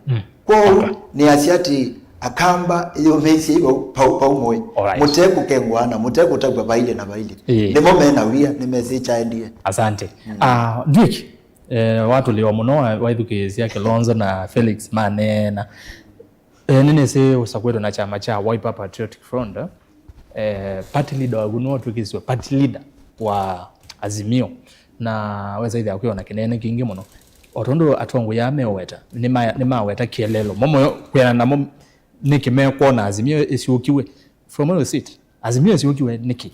Kwoou nĩasya atĩ Akamba ĩyũmĩĩsyei vau, vau, vau mũĩ. Alright. Mũtekũkengwa na mũtekũtavw'a vailye na vailye. Ĩĩ. Nĩmo me na wia, nĩmesĩ kyaendie. Asante. Ah, Ndwiki, eh, watũlĩwa mũno wa- waithukĩĩsya Kilonzo na Felix maneena. Eh, nĩnĩsĩ ũsakwĩtwe na kyama kya Wiper Patriotic Front, eh, party leader waku nĩwe ũtw'ĩkĩswe party leader wa Azimio, na wesa ĩthĩa kwĩona kĩnene kĩingĩ mũno. O tondũ atongoi aa meũweta, nĩma- nĩmaweta kĩeleelo. Mo moyo kwĩana namo nĩkĩ mekwona Azimio ĩsyũkiwe. From where you sit, Azimio ĩsyũkiwe nĩkĩ?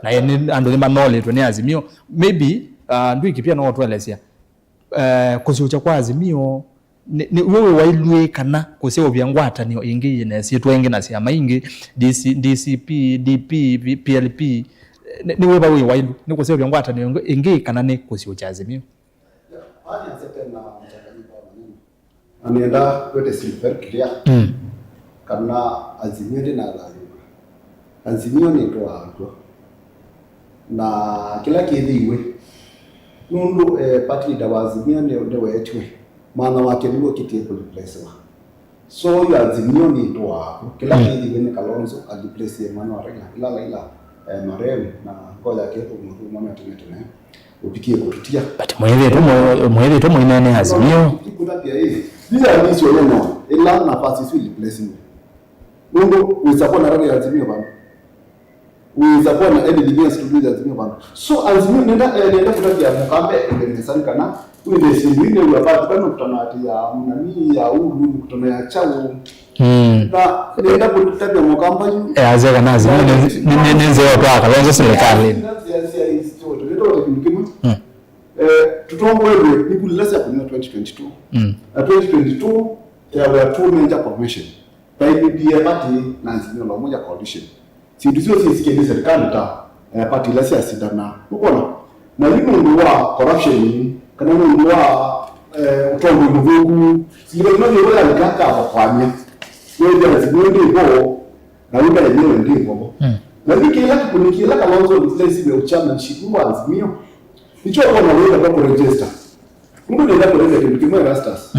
Na ye- nĩ- andũ nĩmanolĩtwe nĩ Azimio. Maybe, uh, Ndwiki pia no ũtũelesya eh, kũsyũkya kwa Azimio nĩ, nĩ w'o wĩ wailw'ĩ kana kũseũvya ngwatanĩo ĩngĩ yĩ na ĩsyĩtwa ĩngĩ na syama ingĩ, D C, D C P, D P, V- P L P, nĩ, nĩ wĩva wĩ wailũ? Nĩ kũseũvya ngwatanĩo ĩngĩ, ĩngĩ kana nĩ kũsyũkya Azimio? Vaa nĩasete na mchanganyiko wa maneno. Na nĩenda kwĩte simple clear kana Azimio ndĩnathayũka. Azimio nĩtwaatw'a. Na kĩla kĩthĩiwe, nũndũ, eh, party leader wa Azimio nĩ- nĩweetiwe, mwana wake nĩwe ũkĩtie kũreplacewa. So yu Azimio nĩtwaatw'a. Kĩla kĩthĩiwe nĩ Kalonzo areplace mwana wa Raila. Ĩla Raila, eh, marehemu na ngoo yake ĩthũmũthũmwa na tene tene, ũvikie kũtũtia. But mwĩthĩtwe mũ- mwĩthĩtwe mũinene Azimio. Ĩkũtavya ĩ, these are things you don't know. Ĩla nafasi isu ireplacewe. Nũndũ wĩsa kwona rali ya Azimio vandũ. Wĩsa kwona anything else to do with Azimio vandũ. So Azimio nenda, eh, nenda kũtavya Mũkambe ende mesani kana wĩthĩe syĩndũ ii nĩ wĩa vatu kana ũkutana atĩ ya nani ya Uhuru, ũkutana ya Chao. Na nenda kũtavya Mũkamba yu. Easya kana Azimio nĩ- nĩ- nĩ- nĩ nzeo twa Kalonzo serikali. Nenda kũtavya kĩndũ kĩmwe. Eh, tũtongoelwe nĩ kula sya kũnina twenty twenty-two. Na twenty twenty-two, there were two major convention. Vailĩtie party na Azimio la Umoja Coalition. Syĩndũ syo syĩsikie nĩ serikali ta, eh, party ila syasindana. Nũkwona? Na yu nũndũ wa corruption, kana nũndũ wa, eh, ũtongoi mũthũku, silikalĩ no yĩvo yalika yavakwany'a. Wĩthĩa Azimio ndĩ vo, na wĩka yenyewe ndĩ vo. Na yu kĩla kĩkũni kĩla Kalonzo nĩsilaisiwe chairmanship wa Azimio, nĩkyo ũkwona wĩka kwa kũregister. Nũndũ nĩenda kũelesya kĩndũ kĩmwe Erastus.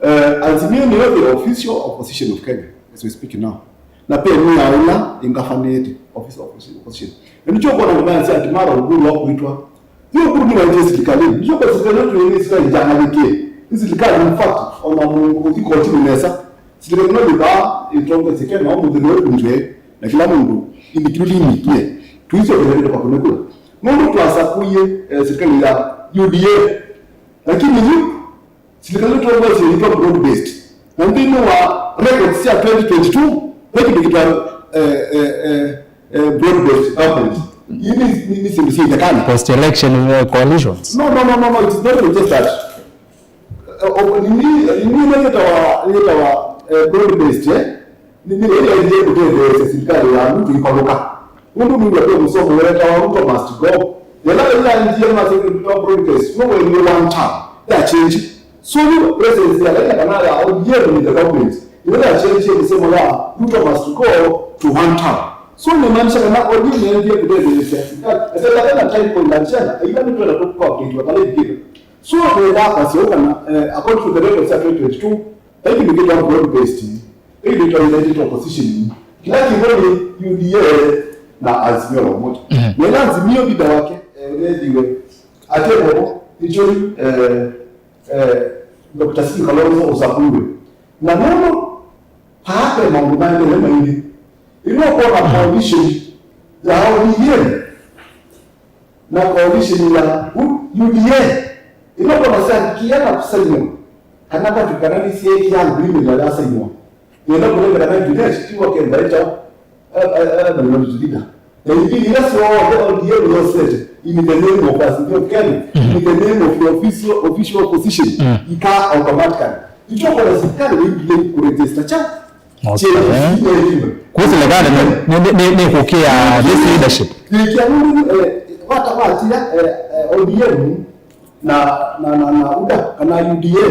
Eh, Azimio nĩyo the official opposition of Kenya as we speak now. Na pia nĩ ya ũla ĩngafanĩte official opposition. Na nĩkyo ũkwona mamanzi ati mara Uhuru wa kwĩtwa. Yu Uhuru nĩwaĩtie silikalĩ. Nĩkyo kwa silikalĩ ĩno twĩ nĩ silikalĩ njanganyĩke. Nĩ silikalĩ, in fact, ona mũndũ ũthi kotini nesa. Silikalĩ ĩno yĩvaa ĩtongoesye Kenya ũmũnthĩ nĩyo ĩkunzwe na kĩla mũndũ indi kĩlilini. Tuisyo kĩlelete kwa kũnekula. Nũndũ twasakũie, eh, silikalĩ ya U D A. Lakini yu silikalĩ ĩtongoesye yĩtwa broad based. Na nthĩnĩ wa records sya twenty twenty-two, ve kĩndũ kĩtwa, eh, eh, eh, eh, broad based government. Ii nĩ, nĩ, nĩ syĩndũ syĩ ĩthekanĩ. Post election, uh, coalitions. No, no, no, no, no, it is not just that. Eh, o-, nini, nini nĩ yĩtawa, yĩtawa, eh, broad based, eh? Nĩ, nĩ ĩla ĩthie kũtetheesya silikalĩ ya Ruto ĩkalũka. Nũndũ nĩw'a ve mũsomo wetawa Ruto must go. Yĩla ĩla njia masĩtwa broad based, no we nĩ one term. Ya change. So nĩ presidency ya Raila kana ya O D M in the government. Ĩla ya change ya mĩsomo ya Ruto must go to one term. So nĩ maanisha kana O D M nĩendie kũtetheesya silikalĩ. Ĩtetheka na time point agenda, ĩla nĩ twenda tũkokĩtwa kala ĩvikĩte. So, twĩenda kwasya ũu kana, eh, according to the records ya twenty twenty-two, ĩndĩ nĩkĩtwa broad based, ĩndĩ twaithaitĩte opposition. Kĩla kĩvo nĩ U D A na Azimio la Umoja. Mhm. Na ĩla Azimio leader wake, eh, ũneethiwe ate vovo, nĩkyo, eh, eh, Doctor Stephen Kalonzo ũsakuiwe. Na nũndũ paate maũndũ maendele maingĩ, ĩno kwona coalition ya O D M na coalition ya U-, U D A ĩla kwona syakiĩa na kũsainwa, kana vatu kana nĩsyeekie agreement ya yasainwa, nĩenda kũlengana na Junet, tiwa kenda ĩta, eh, eh, eh, minority leader. Na ingĩ ila syonthe O D M yosete, in the name of Azimio Kenya, in the name of the official, official opposition, ika automatically. Nĩkyo kwona silikalĩ nĩimbie kũregister kya Okay. Kwĩ silikalĩ nĩ, nĩ, nĩ, nĩ kũkĩa this leadership. Nĩkĩa nũndũ, eh, wata watira, eh, eh, O D M na, na, na, na UDA kana U D A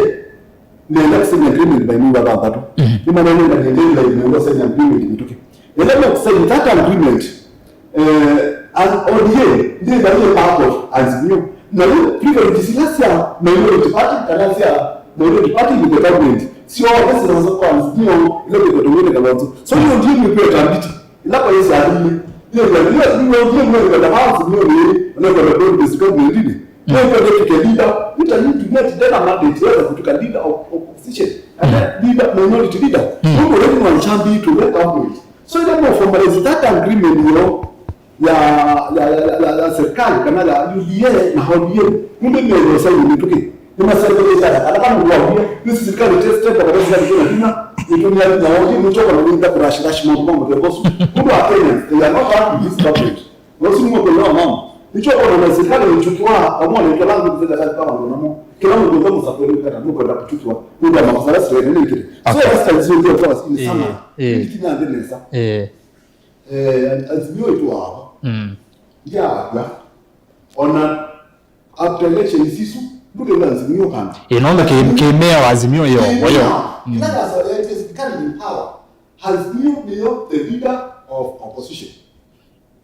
nenda kũsign agreement by mwei wa thanthatũ. Mhm. Nĩ manene na nenda ĩla ĩmwe sign agreement mĩtũkĩ. Ĩla mekũsign that agreement, Eh, as O D M, ndĩthaie part of Azimio. Na yu privileges ila sya minority party, kana sya minority party in the government, syonthe sinaza kwa Azimio, ila kwĩtwa Tong'ene Kalonzo. So, yu O D M nĩkwĩta mbiti, ila kwa isi athime. Nĩw'a, nĩw'a, nĩw'a O D M nĩkwenda kwa Azimio nĩ, nĩkwenda broad based government nĩ. Nĩkwenda tuke leader, Peter, you do not then a mandate, whether kutuka leader of opposition, and then leader, minority leader. Nũndũ ũrĩa nĩ wanchambi to the government. So ĩla mũ formalize that agreement yo ya, ya, ya, ya, ya, ya serikali kana ya U D A na O D M, nũndũ mĩayo saini mĩtũkĩ, nĩmasembelete ala, ala kana mũndũ wa U D A, nĩ serikali test, test, kana serikali kĩna vinya, ĩtũmĩa vinya wa O D M, nĩtyo kana wĩnda kũrashi, rashi maũndũ ma mũthemba ũsu. Nũndũ wa Kenyans, they are not happy with this government. Na ũsu nĩguo kwĩwa mama. Nĩkyo ũkona na serikali ĩchukiwa, vamwe na ĩtwala ngũkũ zĩla zalipanga mũno namo. Kĩla mũndũ ũngĩ mũsakũe nĩ kana nũkwenda kũchukiwa. Nũndũ wa makosa ala sirene nĩkĩte. So, okay, that's the idea of us in summer. Eh, eh. Nĩkinya nthĩ nesa. Eh. Eh, Azimio ĩtũ ava. Mm. Ndiakw'a. Ona after election isu, ndũkenda Azimio kana. Ĩno ndo kĩ, kĩ mayor wa Azimio yo, kĩ oyo. Mayor. Mm. Ĩla yasa, eh, serikali in power. Azimio nĩyo the leader of opposition.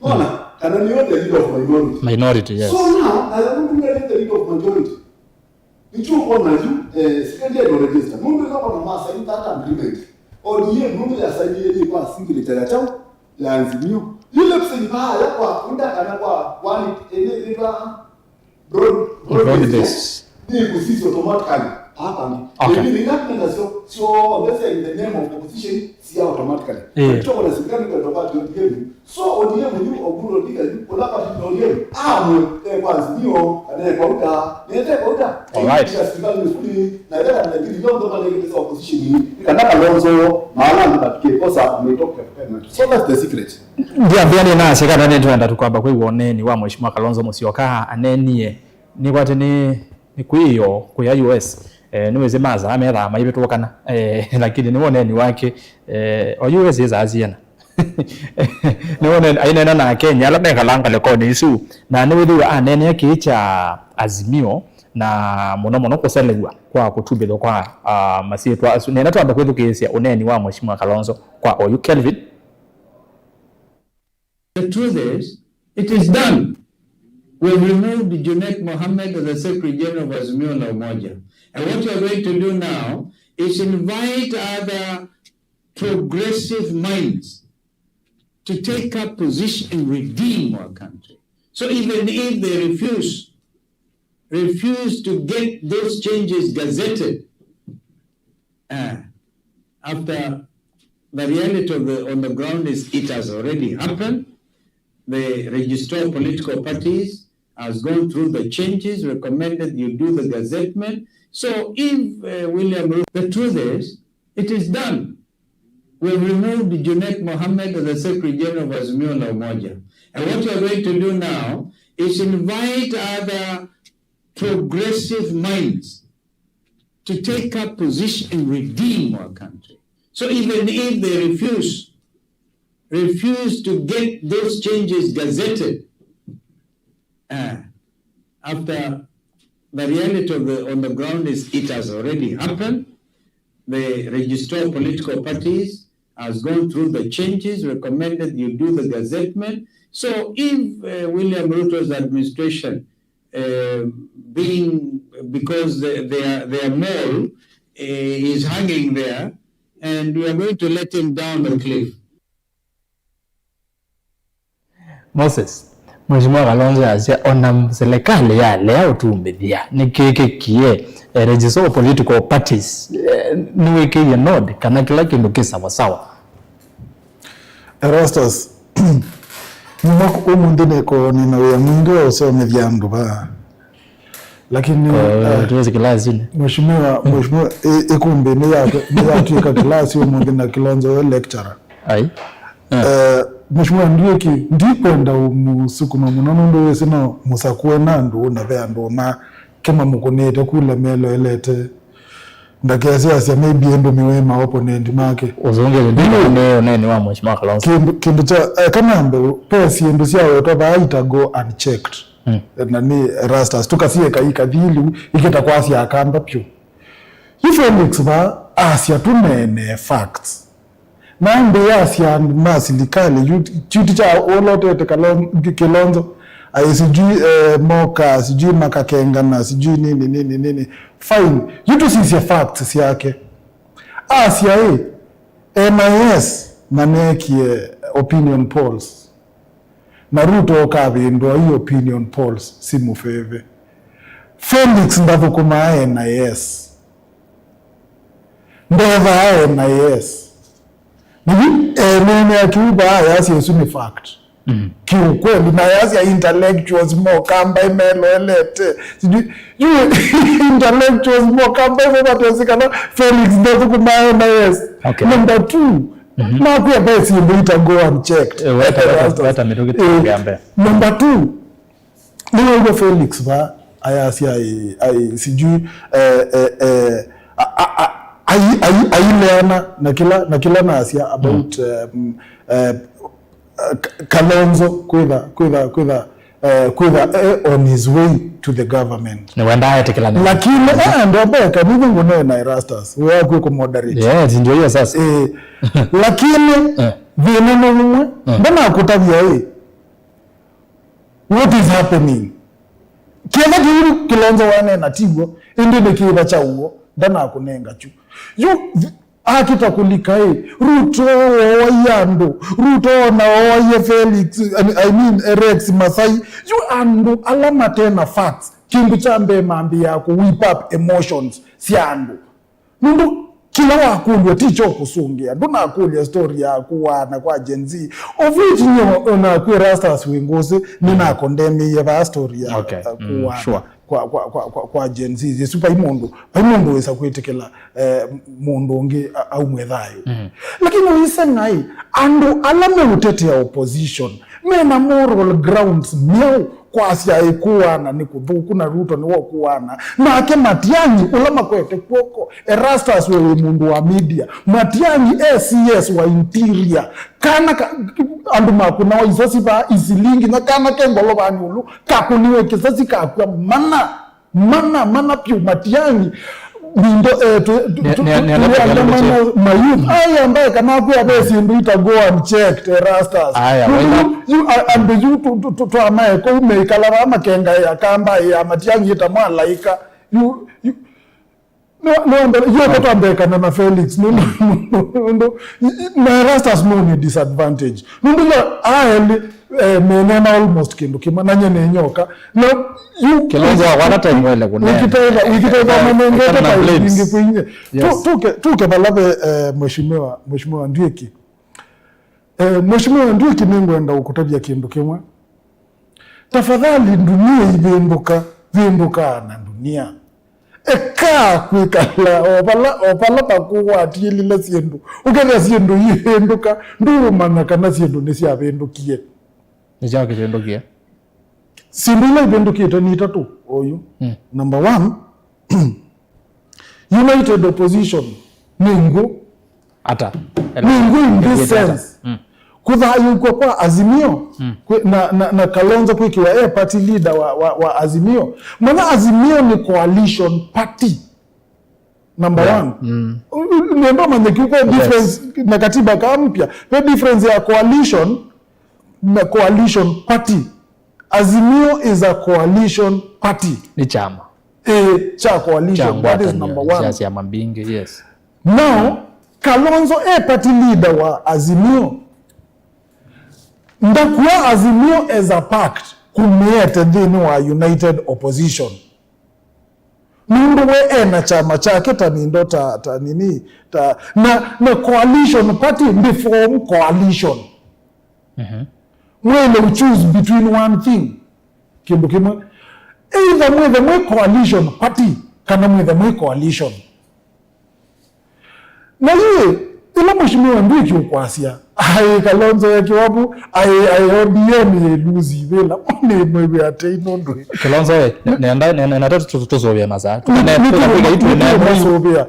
Nona, kana nĩyo the leader of minority. Minority, yes. So now, na nũndũ nĩ the leader of majority. Nĩkyo ũkona yu, eh, second year no register. Nũndũ ĩla ũkona ma sign that agreement. O D M nũndũ ya sign yĩ kwa signature ya chao, ya Azimio. Yule kusini baya kwa kunda kana kwa, kwa ni, ene, ene, Broad, broad based. Nĩ kũsisya automatically. Hapa ni. Okay. Maybe ni that means so, so, let's say in the name of opposition, si automatically. Eh. But tuko na serikali kwa sababu ya O D M. So O D M yu, Oburu Odinga yu, kula party ya O D M. Ah, mwe, eh, kwa Azimio, ane kwa UDA, nende kwa UDA. All right. Kwa serikali ni fully, na yala na bili yondo mane kwa opposition. Kana Kalonzo, mahala ndapike kosa, umetoka. So that's the secret. Ndiambĩa nĩnasya kana nĩtwenda tũkwamba kwĩw'a ũneeni wa Mheshimiwa Kalonzo Musyoka aneenie. Nĩkwatĩ nĩ, nĩ kwĩyo kũya U S, eh, nĩwĩsĩ masaa methaa maivĩtũkana, eh, lakini nĩ ũneeni wake, eh, o U S ĩsaa syĩna. Nĩ ũneeni, aineena na Akenya ala mekalaa ngalĩkonĩ isu, na nĩwĩthĩwa aneenea kĩĩ kya Azimio, na mũno mũno kũselew'a kwa kũtumbĩthwa kwa, ah, masyĩtwa asu. Nĩenda twambe kwĩthukĩĩsya ũneeni wa Mheshimiwa Kalonzo kwa oyu Kelvin. The truth is, it is done. We've removed Junet Mohammed as the Secretary General of Azimio la Umoja. And what you are going to do now is invite other progressive minds to take up position and redeem our country. So even if they refuse, refuse to get those changes gazetted, uh, after the reality of the, on the ground is it has already happened. The Registrar of Political Parties has gone through the changes, recommended you do the gazettement. So if, uh, William Ruto, the truth is, it is done. We've removed Junet Mohammed as the Secretary General of Azimio la Umoja. And what you are going to do now is invite other progressive minds to take up position and redeem our country. So even if they refuse, refuse to get those changes gazetted, uh, after the reality of the, on the ground is it has already happened. The Registrar of Political Parties has gone through the changes, recommended you do the gazettement. So if uh, William Ruto's administration, uh, being, because the, their, their mole uh, is hanging there, and we are going to let him down the cliff. Moses, Mheshimiwa Kalonzo yasya ona serikali yalea ũtumĩthya nĩkĩkĩkie, eh, Registrar of Political Parties, eh, nĩwĩkĩie nod kana kĩla kĩndũ kĩ sawasawa. Erastus, nyuma ũmũnthĩ nĩko nĩna wĩa mwingĩ wa ũsomethya andũ vaa. Lakini eh, tuwezi kilasini. Mheshimiwa, mheshimiwa, i- ikumbi ni ya ni yatuika kilasi umunthi na Kilonzo we lecturer. Ai. Eh, Mheshimiwa Ndieki, ndikwenda umusukuma muno nundu wisi no musakue na andu na ve andu ma kimamukunite kula meloelete. Ndakesiasya maybe endumiwe ma opponent make. Uzungile ndio ni unene wa Mheshimiwa Kalonzo. Kindu kindu cha eh, kanambe pe sindu sya wetwa vaa ita go unchecked. Mm. Na ni rastas tukasieka ikathi liu ikita kwasya akamba pyu. Yu Felix va asya tuneenee facts. Na ndi yasya andu ma silikali yu chuti cha olotete Kalon- Kilonzo ai sijui eh, moka sijui makakengana sijui nini nini nini. Fine, yu tusisye facts syake. Asya ĩ, N I S maneekie opinion polls. Na Ruto ũkavĩndũa i opinion polls simũveve. Felix ndathũkũmaa N I S. Ndethaa N I S. Nĩvi eneenea kĩu vaa yasya ĩsu nĩ fact. Mm. Kiukweli na yasya intellectuals mokamba imeloelete. Sijui yu intellectuals mokamba ivo vatesi kana Felix ndathũkũmaa N I S. Okay. Number two, Nakwĩa ve syĩndũ ita go unchecked. Eh, weta, weta, weta mĩtũkĩ eh, tũkĩa mbee. Number two, nĩwaiwe Felix va ayasya ai, ai sijui eh, eh, eh, a- a- a- ai- ai- aileana na kila na kila nasya about um, eh, K- Kalonzo kwitha kwitha kwitha eh, kwitha eh, on his way to the government. Nĩwendaa etĩkĩlana. Lakini eh, ndombeka nithu ngunena Erastus we waku ku moderate. Yes, ndio hiyo sasa. Eh, lakini thĩna nĩ ũmwe ndanakũtavya ĩ what is happening. Kĩla kĩu Kilonzo wanena tiw'o ĩndĩ nĩ kĩva kya ũo ndanakũnenga kyu. Yu akĩta kũlika ĩ, Ruto ooaie andũ, Ruto ona ooaie Felix, I mean, Rex Masai. Yu andũ ala mate na facts, kĩndũ kya mbee mambĩĩaa kũ whip up emotions sya andũ. Nũndũ kĩla wakũlw'a ti kyo kũsũngĩa, ndũnakũlya story ya kũaana kwa Gen Z, of which nyie ona kwĩ Rastas wĩ ngũsĩ nĩnakondemĩie vaa story ya okay. uh, kũaana. Mm, sure. kwa, kwa, kwa, kwa, kwa Gen Z. Yesu vai mũndũ, vai mũndũ wĩsa kwĩtĩkĩla eh, mũndũ ũngĩ a- aumwe thayũ. Mm. Lakini ũiseng'ai, andũ ala meũtetea opposition mena moral grounds myaũ kwasya ĩkũana nĩ kũthũku na Ruto nĩwe ũkũana nake Matiang'i ũla makwete kw'oko. Erastus we wĩ mũndũ wa media, Matiang'i e C S wa interior, kana ka, andũ makũnawa isasi vaa isilingi na kana ke ngolovanĩ ũlu kakũniwe kĩsasi kakw'a mana mana mana vyũ Matiang'i mindo eh, tu- tu- tu- tu- tuliandamana mayouth ai ambaye kana kwĩa ve syĩndũ ita go unchecked eh, rastas. Aya, wenda- You- you- a- andũ yu tu- tu- tu- twamae kũu meikala vaa makengaĩa kamba ya Matiang'i ĩta mwalaika. Yu- yu- No, no, mbe- yo ko twambekana na Felix nundu nundu na Erastus no ni disadvantage nundu yo aeli eh, menena almost kindu kimwe na nye nenyoka na yu Kilonzo wa kwana time wele kunena. Wikitaiva wikitaiva manengete ta ingi kwinye. Yes. Tu tuke tuke balave eh, mheshimiwa mheshimiwa Ndieki. Eh, mheshimiwa Ndieki ningwenda ukutavya kindu kimwe. Tafadhali ndunia ivĩndũka, vĩndũkaa na ndunia. Ekaa kwĩkala o vala o vala vakũũ watilile syĩndũ, ũkethĩa syĩndũ iivĩndũka, ndũũmanya kana syĩndũ nĩsyavĩndũkie. Nĩ kyaũ kĩvĩndũkie? Syĩndũ ila ivĩndũkĩte nĩ itatũ oyu. Mm. Number one, United Opposition nĩ ngũ. Ata? Nĩ ngũ in this sense. Mm. Kũthayũũkw'a kwa Azimio, mm, kwĩ- na, na, na Kalonzo kwĩkĩwa e party leader wa, wa, wa Azimio. Manya Azimio nĩ coalition party. Number, yeah, one. Mm. U- u- nenda manye kiu kwa, yes, difference na katiba ka mpya. Kwa difference ya coalition na coalition party. Azimio is a coalition party. Nĩ kyama. Eh, cha coalition. That is number one. Cha syama mbingĩ, yes. Now, Kalonzo e party leader wa Azimio. Ndakuwa Azimio as a pact kumĩete nthĩnĩ wa United Opposition. Nũndũ we ena kyama kyake ta nindo ta, ta nini, ta, na, na coalition party, ndi form coalition. Mhm. Mwĩle u choose between one thing. Kĩndũ kĩmwe. Either mwĩthe mwĩ coalition party, kana mwĩthe mwĩ coalition. Na yu, ĩla Mheshimiwa Ndwiki ũkwasya, aĩ Kalonzo ya kĩwavu, aĩ, aĩ O D M yĩ lose ivĩla, nĩ mwĩw'e atei nũndũ. Kalonzo we, nenda, nenda, nenda tũsũvĩa masaa. Nenda ũwĩw'asya.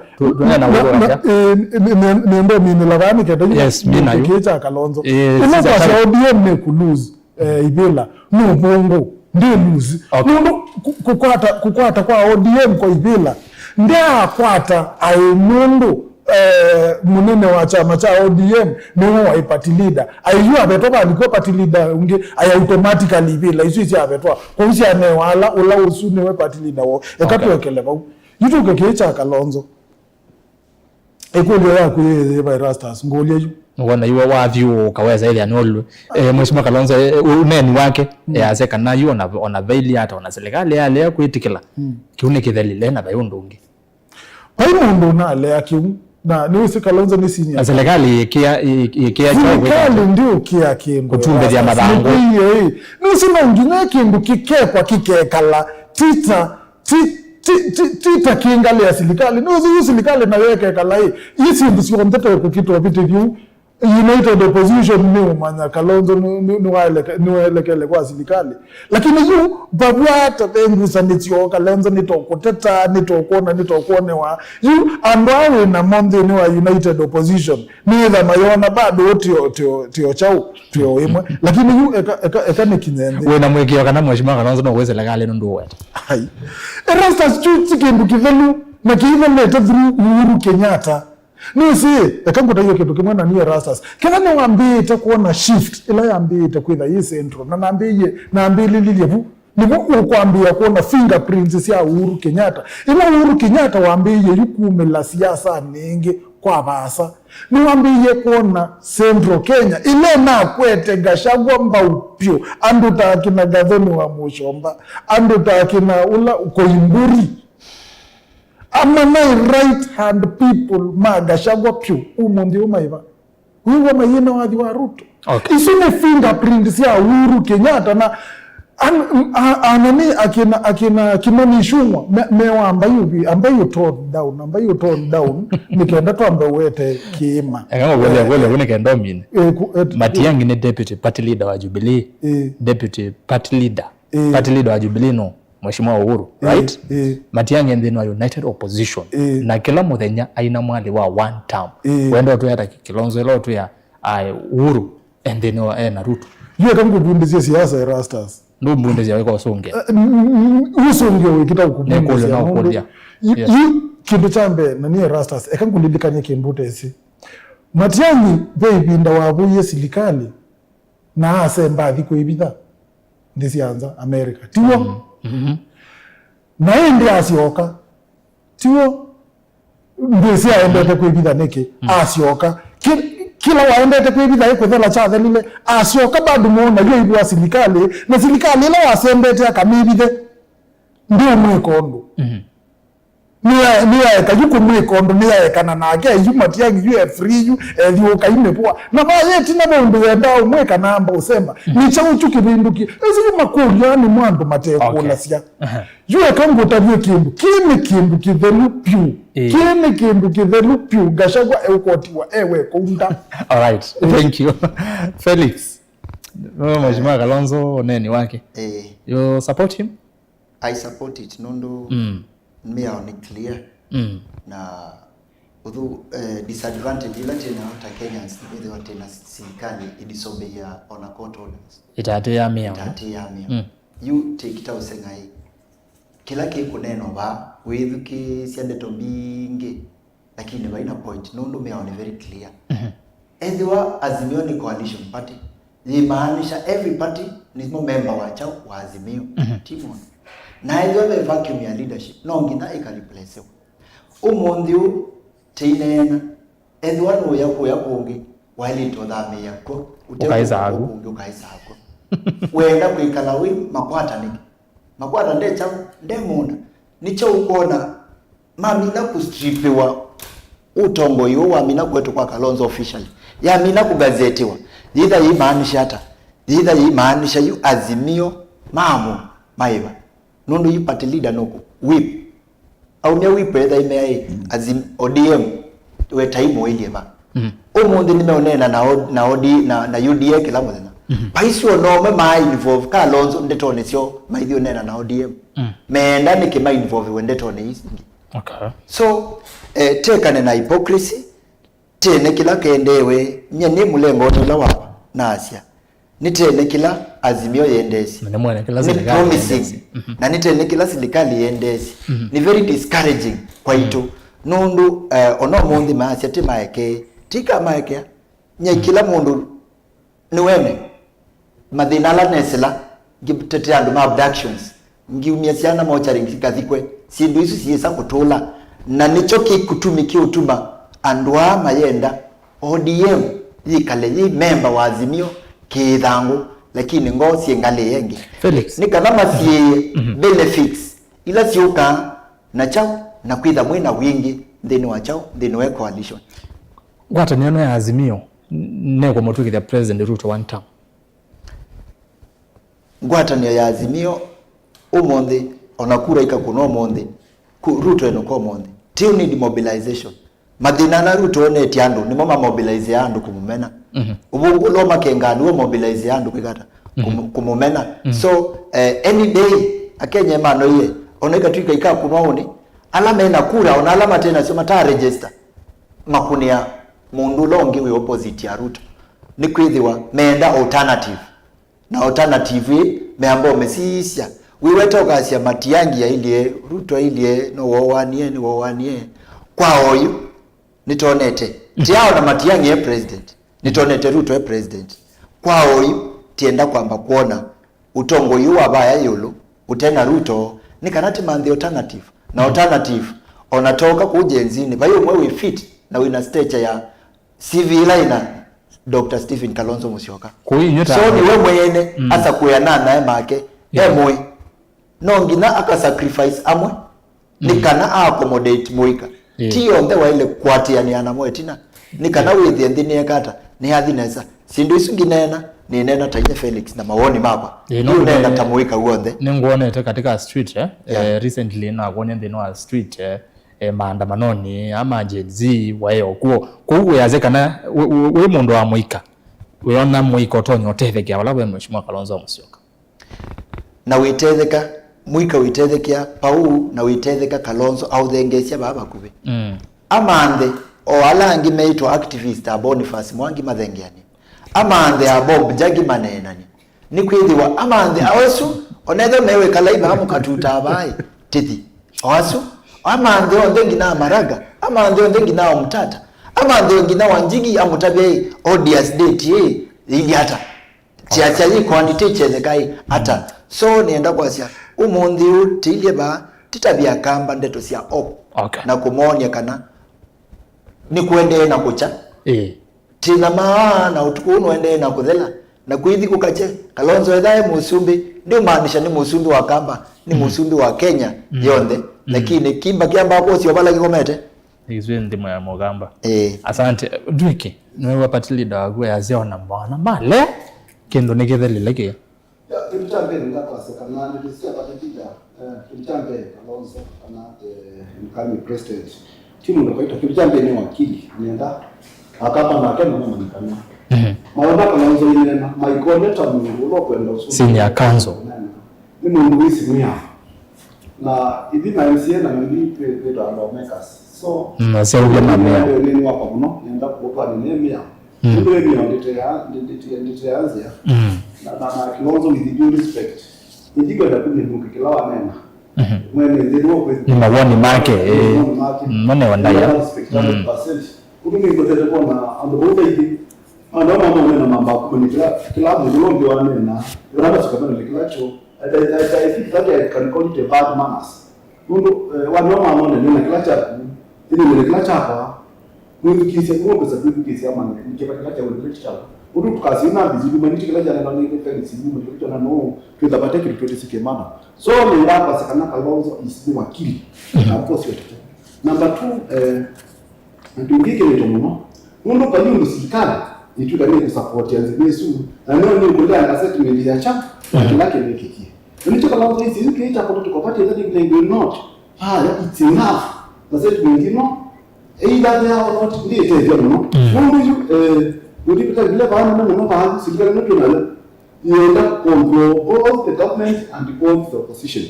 Nenda minĩla vaa nĩ kenda yu. Yes, mina yu. Kĩĩ kya Kalonzo. Ĩla kwasya O D M nĩ ku lose eh, ivĩla nũvũngũ, ndi lose. Okay. Nũndũ kũ- kũkwata, kũkwata kwa O D M kwa ivĩla, ndaakwata aĩ nũndũ eh, mũnene wa kyama kya O D M nĩwe waĩ party leader. Aĩ yu avetwa valikwa party leader ũngĩ, aĩ automatically ivĩla isu isyavetwa. Kwoou syanewa ala ũla ũsu nĩwe party leader woo. Eka, okay, twekele vau. Yu tũke kĩĩ kya Kalonzo. Ĩkũlyo yaku yĩĩ yĩva Erastus, ngũlya yu. Nĩwona iwe wathyũũka wesa ĩthĩa nũlũ. Eh, Mheshimiwa Kalonzo, eh, ũneeni wake, mm, eh, ase kana yu ona, ona vaili ata ona serikali yalea kwĩtĩkĩla. Mm. Kĩu nĩ kĩthelile na vai ũndũ ũngĩ. Vai mũndũ ũnalea kĩu. Na nĩwĩsĩ Kalonzo nĩ senior. Na serikali ĩkĩa, ĩ-, ĩkĩa kyaũ kwĩka ata? Serikali ndiũkĩa kĩndũ. Kũtumbĩthya mathangũ. Nĩkwĩie, ĩ. Nĩwĩsĩ no nginya kĩndũ kĩkekwa kĩkekala. Tita Ti, ti, ti, ti ta kĩ ngalĩ ya silikalĩ. Nĩ ũsu yu silikalĩ nayo ĩkekala ĩ, ii syĩndũ syonthe tũkũkitwa vĩtĩthyu. United Opposition nĩũmanya Kalonzo nĩ- nĩ- nĩwaeleke- nĩwaelekele kwa silikalĩ. Lakini yu vavwata ve ngusanĩsyo, Kalonzo nĩtũkũteta, nĩtũkwona, nĩtũkwonewa. Yu andũ aa wĩ namo nthĩnĩ wa United Opposition nĩtha mayona bado tio, tio, tio kyaũ. Twĩ o ĩmwe. Lakini yu eka, eka, eka nĩkinye nthĩ. Wĩna mũĩkĩĩo kana Mheshimiwa Kalonzo no wĩsĩle kalĩ nũndũ ũweta? Ai. Erastus, kyu ti kĩndũ kĩthelu na kĩithelete through Uhuru Kenyatta. Nĩsĩ, eka ngũtaie kĩndũ kĩmwe na niĩ Erastus. Kethwa nĩwambĩĩte kwona shift ĩla yambĩĩte kwĩtha yĩ central, na nambĩĩie, nambĩlĩlilye vu, nĩvo ũkwambĩĩa kwona fingerprints sya Uhuru Kenyatta. Ĩla Uhuru Kenyatta wambĩĩie yu kumĩla siasanĩ ĩngĩ kwa vaasa, nĩwambĩĩie kwona Central Kenya ĩla ĩnakwete Gachagua mbau vyũ, andũ ta akina Gathoni wa Mũchomba, andũ ta akina ũla Koimburi, ama naĩ right hand people ma Gachagua vyũ, ũmũnthĩ ũũ maĩ va? Wĩw'a mayĩna wathi wa Ruto. Okay. Isu nĩ fingerprint sya Uhuru Kenyatta na an- a- anani akina akina Kimani Ichung'wa me- mewa ambai ũvi- ambai ũtone down, ambai ũtone down, nĩ kenda twambe ũete kĩĩma. Eka ngũkũlya kũlya kũnĩ kenda ũmine. Eh, ku- et- Matiang'i nĩ deputy party leader wa Jubilee. Eh. Deputy party leader. Eh. Party leader wa Jubilee no Mheshimiwa Uhuru, eh, right? Eh. Matiang'i nthĩnĩ wa United Opposition. Eh. Na kĩla mũthenya aina mwalĩ wa one term. Eh. Wenda ũtwĩa ta Kilonzo ĩla ũtwĩa, ai, Uhuru e nthĩnĩ wa e na Ruto. Yu eka ngũvundĩsye siasa Erastus. Ndũmbundĩsya wĩka ũsũngĩa. Eh, n- n- ũsũngĩa wĩkĩta ũkũvundĩsya. Nĩkũlya no nũndũ kũlya. Yu- yes. Yu kĩndũ kya mbee na niĩ Erastus, eka ngũlilikany'e kĩndũ ũtesĩ. Matiang'i ve ĩvinda wavũie silikalĩ na asemba athi kwĩvitha nthĩ sya nza, America. Tiw'o? Mm-hmm. Na ĩndĩ asyoka. Tiw'o? Ndwĩsĩ aendete kwĩvitha nĩkĩ? Mm. Asyoka. Ki- kĩla waendete kwĩvitha ĩ kũthela kyathelile. Asyoka bado mona yu aivũa silikalĩ. Na silikalĩ ĩla wasembete akamĩvithe. Ndĩũmwĩka ũndũ. Mm-hmm. Nĩya- nĩyaeka yu kũmwĩka ũndũ, nĩyaekana nake yu Matiang'i yu e free yu ethiũũka imĩvũa. Na vaya ĩtina ve ũndũ wendaa ũmwĩka na amba ũsemba. Mm. Nĩ kyaũ kyu kĩvĩndũkie? Ĩsu yu makũlyo aa nĩmo andũ matekũlasya. Okay. Aha. Yu eka ngũtavye kĩndũ. Kĩĩ nĩ kĩndũ kĩthelu vyũ. Ĩĩ. Kĩĩ nĩ kĩndũ kĩthelu vyũ. Gachagua eũkotiwa ewe kũu nda. All right. Ĩĩ. Thank you. Felix. No, Mheshimiwa Kalonzo, ũneeni wake. Eh. You support him? I support it nũndũ Mm. mĩao nĩ clear. Mm. Na ũthu, eh, disadvantage ĩla twĩ nayo ta Kenyans nĩ kwĩthĩwa twĩ na silikalĩ ĩdisobeyia ona court orders. Ĩtaatĩĩa mĩao. Ĩtaatĩĩa mĩao. Mm. Yu take it ta ũseng'ai. Kĩla kĩkũneenwa vaa, wĩthukĩĩsya ndeto mbingĩ, lakini vaina point, nũndũ mĩao nĩ very clear. Mhm. Ethĩwa Azimio nĩ coalition party, yĩmaanisha every party nĩmo member wa kyaũ? Wa Azimio. Mhm. Ti mũndũ. Na ethĩwa ve vacuum ya leadership, no nginya ĩkareplacewa. Ũmũnthĩ ũũ, tĩineena, ethĩwa nũya kũya kũngĩ, waĩlĩte ũthamĩĩa kw'o, ũte Ũkaĩsaa kũndũ kw'o. Kũngĩ ũkaĩsaa kw'o. Wenda kwĩkala wĩ makwata nĩkĩ? Makwata nde kyaũ? Nde mũndũ. Nĩkyo ũkwona mamina kũstripiwa ũtongoi ũũ wamina kũetwa kwa Kalonzo officially. Yamina kũgazetiwa. Yĩtha yĩmaanisha ata? Yĩtha yĩmaanisha yu Azimio mamo maĩva. Nũndũ yu party leader nũkũ? Whip. Aumya whip etha ĩmea ĩ, Azim-, O D M wetai mũĩlye va. Mm. Ũmũnthĩ nĩmeũneena na, O-, na, O D, na, na U D A kĩla mũthenya. Mhm. Vaisi ona ũmwe maa involve Kalonzo ndetonĩ syoo maithi ũneena na O D M. Mm. Meenda nĩkĩ ma involve we ndetonĩ ii ingĩ? Okay. So, eh, tekane na hypocrisy, tene kĩla kendeewe, nyie nĩ mũlengonĩ ũla wakwa, naasya. Nĩtene kĩla Azimio yendeesye. Na nĩmwene kĩla Nĩ serikali promising. Yendeesye. Mhm. Na nĩtene kĩla silikalĩ yendeesye. Mhm. Nĩ very discouraging kwaitũ. Mhm. Nũndũ, eh, ona ũmũnthĩ maasya ti maekee. Ti ka maekea. Nyie kĩla mũndũ nĩwene mathĩna ala nesĩla, ngĩtetea andũ ma abductions, ngiumya syana mochari ngikathikwe, syĩndũ isu syĩsa kũtũla. Na nĩkyo kĩkũtumi kĩũtuma andũ aa mayenda O D M yĩkale yĩ memba wa Azimio kĩĩthangũ, lakini ngoo syĩ ngalĩ ĩngĩ. Felix. Nĩ kana masiĩĩe Mhm. benefits ila syũkaa na kyaũ na kwĩtha mwĩ na wingĩ nthĩnĩ wa kyaũ, nthĩnĩ wa coalition. Ngwatanĩo ĩno ya Azimio nĩkũmũtw'ĩkĩthya President Ruto one term. Ngwatanĩo ya Azimio ũmũnthĩ, ona kura ikakũnwa ũmũnthĩ, ku-, Ruto enũka ũmũnthĩ. Ti you need mobilization. Mathĩna ala Ruto onetye andũ, nĩmo mamobilize andũ kũmũmena. Mhm. Ũvũngũ ũla ũmakengaa nĩw'o mobilize andũ kwĩka ata? Kũmũ-, Mhm. kũmũmena. Mhm. So, eh, any day, Akenya manoie, ona ikatw'ĩka ikakũnwa ũnĩ, ala mena kura, ona ala mate nasyo mata register, makũnĩa mũndũ ũla ũngĩ wĩ opposite ya Ruto. Nĩkwĩthĩwa meenda alternative. Na alternative ĩ, meamba ũmĩsisya. Wĩweta ũkasya Matiang'i ailyĩ, Ruto ailyĩ, no wowanie, nĩ wowanie. Kwa oyu, nĩtonete. Tiao na Matiang'i e president. Nĩtonete Ruto e president. Kwa oyu, tienda kwamba kwona ũtongoi ũũ wa vaya ĩũlũ, ũte na Ruto, nĩ kana tĩmanthe alternative. Na alternative, ona toka kũu Gen Z-nĩ, vai ũmwe wĩ fit na wĩna stature ya C V ĩla ĩna Doctor Stephen Kalonzo Musyoka. Kũu inyuĩ ta So nĩwe mwene Mm. asakũe ananae make, Yeah. e mũĩ. No nginya aka sacrifice amwe, nĩ Mm. kana a accommodate mũika. Yeah. Ti onthe waĩle kũatĩanĩa namo ĩtina. Nĩ kana Yeah. wĩthĩe nthĩ nĩyeka ata, nĩyathi nesa. Syĩndũ isu ngineena, nĩneena ta inyie Felix na mawoni makwa. Yeah, no, Ndiũneena nĩ- ta mũika w'onthe. Nĩngwonete katika street, eh? Yeah. Eh, recently nakwonye nthĩnĩ wa street, eh? Eh, maandamanonĩ ama Gen Z waĩ o kw'o. Kwoou wĩasya kana wĩ, wĩ, wĩ mũndũ wa mũika, wĩona mũika ũtonya ũtethekea vala ve Mheshimiwa Kalonzo Musyoka? Na wĩtetheka, mũika wĩtethekea Pau, na wĩtetheka Kalonzo aũthengeesya vaa vakuvĩ. Mm. Amanthe o ala angĩ meĩtwa activist a Boniface Mwangi mathengeanĩ. Amanthe a Bob Njagi maneenanĩ. Nĩkwĩthĩwa amanthe asu, onethwa mewĩkala ivaa mũkatutaa vaĩ, tithi. O asu, amanthe onthe nginya Maraga, amanthe onthe nginya Omtata, amanthe nginya Wanjigi amũtavye ĩ, audience date ĩ, ĩilyĩ ata? Kyasya yĩ quantity kyetheka ĩ, ata? So nĩenda kwasya, ũmũnthĩ ũũ tĩilye vaa, tĩtavye Akamba ndeto sya op. Okay. Na kũmoonia kana nĩkũendee na kũkya. Ĩĩ. Tĩna maa na ũtukũ ũũ nũendee na kũthela, na kwĩthi kũkakye. Kalonzo etha e mũsumbĩ, ndĩũmaanisha nĩ mũsumbĩ wa Kamba, nĩ mũsumbĩ wa Kenya yonthe. Lakini kimba kĩambaa kwosya vala kĩkomete. Ĩsu nthimo ya Mũkamba. Ĩĩ. Asante. Ndwĩke, nĩwe party leader waku yasya ona mwana male, kĩndũ nĩkĩthelile kĩ. Ya, kĩndũ kya mbee nĩndakwasya kana ndeto sya party leader, eh, kĩndũ kya mbee Kalonzo kana the incoming president ti mũndũ kawaida. Kĩndũ kya mbee nĩ wakili, nĩenda Akamba nake namo manyikana. Mhm. Maũndũ Kalonzo aineena, maikoneta mũndũ ũla ũkwenda ũsũngĩa. Senior counsel. Nĩ mũndũ wĩsimĩa. Na ithyĩ ma M C A na M P twĩ-, twĩtawa lawmakers. So, mm, na syaũvya mamea. Nĩ wakwa mũno, nenda kũtwa nĩ mĩao. Mm. Nũndũ ĩmĩao ndĩtea, ndĩ-, ndĩtea, ndĩtea nzĩa. Mm. Na, na, na Kalonzo, with due respect, nĩndikwenda kũmĩnũka kĩla wanena. Mhm. Mwene nthĩ nĩ wakwĩthĩ. Nĩ mawoni make, ĩĩ. Mawoni make. Mm, mone wa ndaya. Nĩ respect, mm, hundred percent. Ũndũ nĩngwendete kwona andũ vau vaingĩ. Andũ amwe mona mamba kũmanya kĩla, kĩla mũndũ ũla ũngĩ wanena. Ũla ndasuka mena kĩla kyo. I, I, I, I think that I can call it a bad manners. Nũndũ, eh, wanywa mwana ũnene na kĩla kyaku, ĩnene na kĩla kyakwa, mwĩthukĩĩsya, nĩwokesa kwĩthukĩĩsya amanye, nĩ kĩva kĩla kya wĩthukĩĩsya kyaku. Ũndũ tũkasina mbizi, nĩmanĩte kĩla kyanenwa nĩ Felix, nĩmanĩte kĩla no, twĩtha vate kĩndũ twĩtĩsĩ kĩmana. So, nĩndakwasya kana Kalonzo is the wakili. Mhm. Na mposi wa tete. Number two, eh, na kĩndũ kĩĩ kĩlĩto mũno. Nũndũ kwa yũndũ silikalĩ ĩtw'ĩka nĩ kũsapoti nzima ĩsu, na nĩyo nĩkũleanga statement ya kyaũ, na, mhm, kĩla kĩnĩkĩkie. Na nĩkyo Kalonzo isi yu kĩĩ kya political party, that they will not. Ah, it's enough. Na statement ĩno, either they are or not, ndĩĩtethya mũno. Mm. Nũndũ yu, eh, mũndũ vile vaa nene mũno vaa, silikalĩ nĩtwĩ nayo. Yenda control both the government and both the opposition.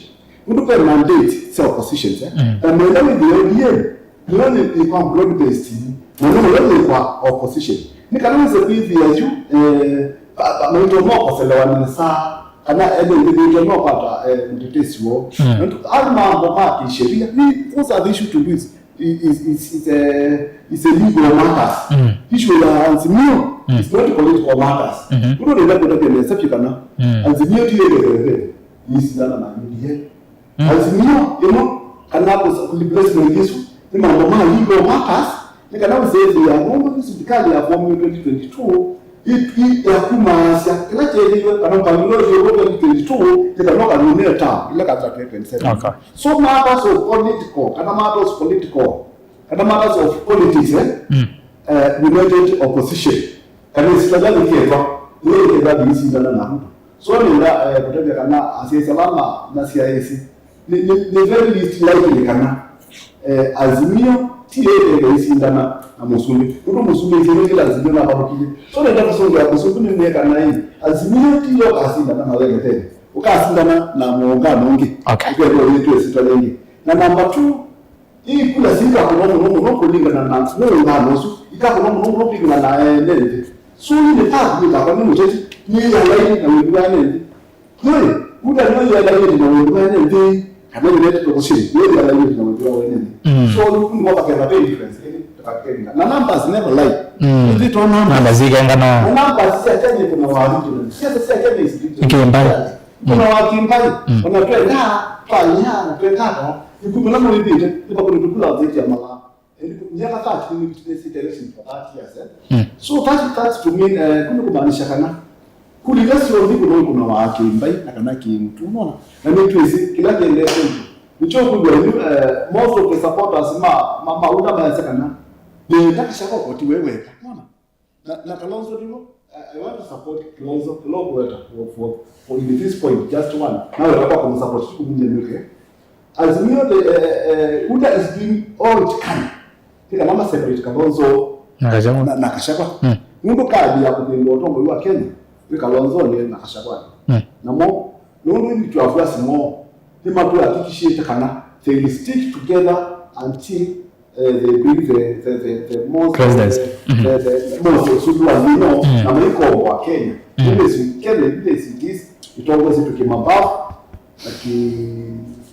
Nũndũ ve mandates sya oppositions, eh? Mm. Na mwenda wĩthĩe O D M, nĩyo yĩ, yĩkwa broad based, na nĩyo yĩkwa opposition. Nĩ kana wĩse kwĩthĩa yu, eh, pa, pa, maito mokoselewa nesa, kana ene nthĩ maito mokwata, eh, mũtetesi woo. Mm. Nũndũ ala mambo ma kĩsheria, we, those are the issue to lose. Is, is, is, is a, is a legal matters. Mm. Issue ya Azimio, mm, is not political matters. Mm-hmm. Ũndũ nĩenda kũtavya nesa vyũ kana, mm, Azimio ti yelelele, isindana na U D A. Mm. Azimio ĩno, kana kũsa-, replacement ĩsu, nĩ mambo ma legal matters, nĩ kana ũsethĩa nũndũ nĩ silikalĩ ya form twenty twenty-two, i, i, ya kumaasya kĩla kyeethĩiwe, kana mpangilio ũsu wa twenty twenty-two, nĩ kana ũkanunĩe term ĩla kathira twenty twenty-seven. Okay. So matters of political, kana matters political, kana matters of politics, eh? Mm. Eh, united opposition. Kana ĩsila yĩketwa, nĩyo ĩketwa ĩisindana na Ruto. So nĩenda, eh, kũtavya kana asyai salama na C I A C, nĩ, nĩ, nĩ very least likely kana, eh, Azimio ti ĩketwa ĩisindana na Mũsumbĩ. Nũndũ Mũsumbĩ ĩsindana kĩla Azimio navalũkile. So nĩenda kũsũngĩa Mũsumbĩ nĩ mwĩe kana ĩ, Azimio ti yo kasindana na weletele. Ũkasindana na mũũngano ũngĩ. Okay. Ũkethwa wĩtwe ĩsitwa yĩngĩ. Na number two, ii kula syĩkakũnwa mũno mũno kũlingana na mũũngano ũsu, ikakũnwa mũno mũno kũlingana na ene nthĩ. So, ii nĩ path nĩtakwa nĩ mũteti, nĩyĩalaini na wĩndũ wa ene nthĩ. Nũĩ, UDA nĩyo yĩalaini na wĩndũ wa ene nthĩ, kana United Opposition, nĩyo yĩalaini na wĩndũ wa ene nthĩ. Mm. So, nĩ kuma vaketha ve difference, ĩndĩ tũkakĩlingana. Na numbers never lie. Mm. Ĩndĩ twa numbers. Numbers ikenganaa. Na numbers sya Kenya kuna wa original. Siasa sya Kenya is original. Ikĩmbai. Ona wa Kĩmbai, mm, ona twendaa, twanyia, na twendaa, ĩkumi na mũĩvĩte, nĩvakunyĩtwe kula nzĩti ya malaa. Myaka thirty nĩvĩtĩte site election for thirty years, eh? Mm. So that, that to me, eh, kũnĩ kũmaanisha kana kula ila syonthe kũno kuna wa Kĩmbai, na kana Kĩmũtu, unaona? Na nĩtwĩsĩ kĩla kĩendete. Nĩkyo kwĩw'a yu, eh, most of the supporters ma, ma, ma UDA maesĩ kana nĩ Gachagua ti we weka, unaona? Na, na Kalonzo nĩw'o, I, I want to support Kalonzo, Kalonzo weta for, for, for in this point, just one. Na weta kwa kumsupport tu kumnya nuke. Azimio, the, eh, eh, UDA is doing all it can. Tika nama separate Kalonzo na Gachagua. Na, na Gachagua. Mm. Nũndũ kadi ya kũthĩnda ũtongoi wa Kenya, wĩ Kalonzo nĩ na Gachagua. Mm. Namo, nũndũ ni tuafuasi moo, nĩ matuhakikishĩte kana they will stick together until eh, they bring the, the, the, the most, presidency, the, mm-hmm, the, the most, so you are, you know, mm, na maiko wa Kenya. Mm. Ile si Kenya, ile si this, itongo si tukimabao, aki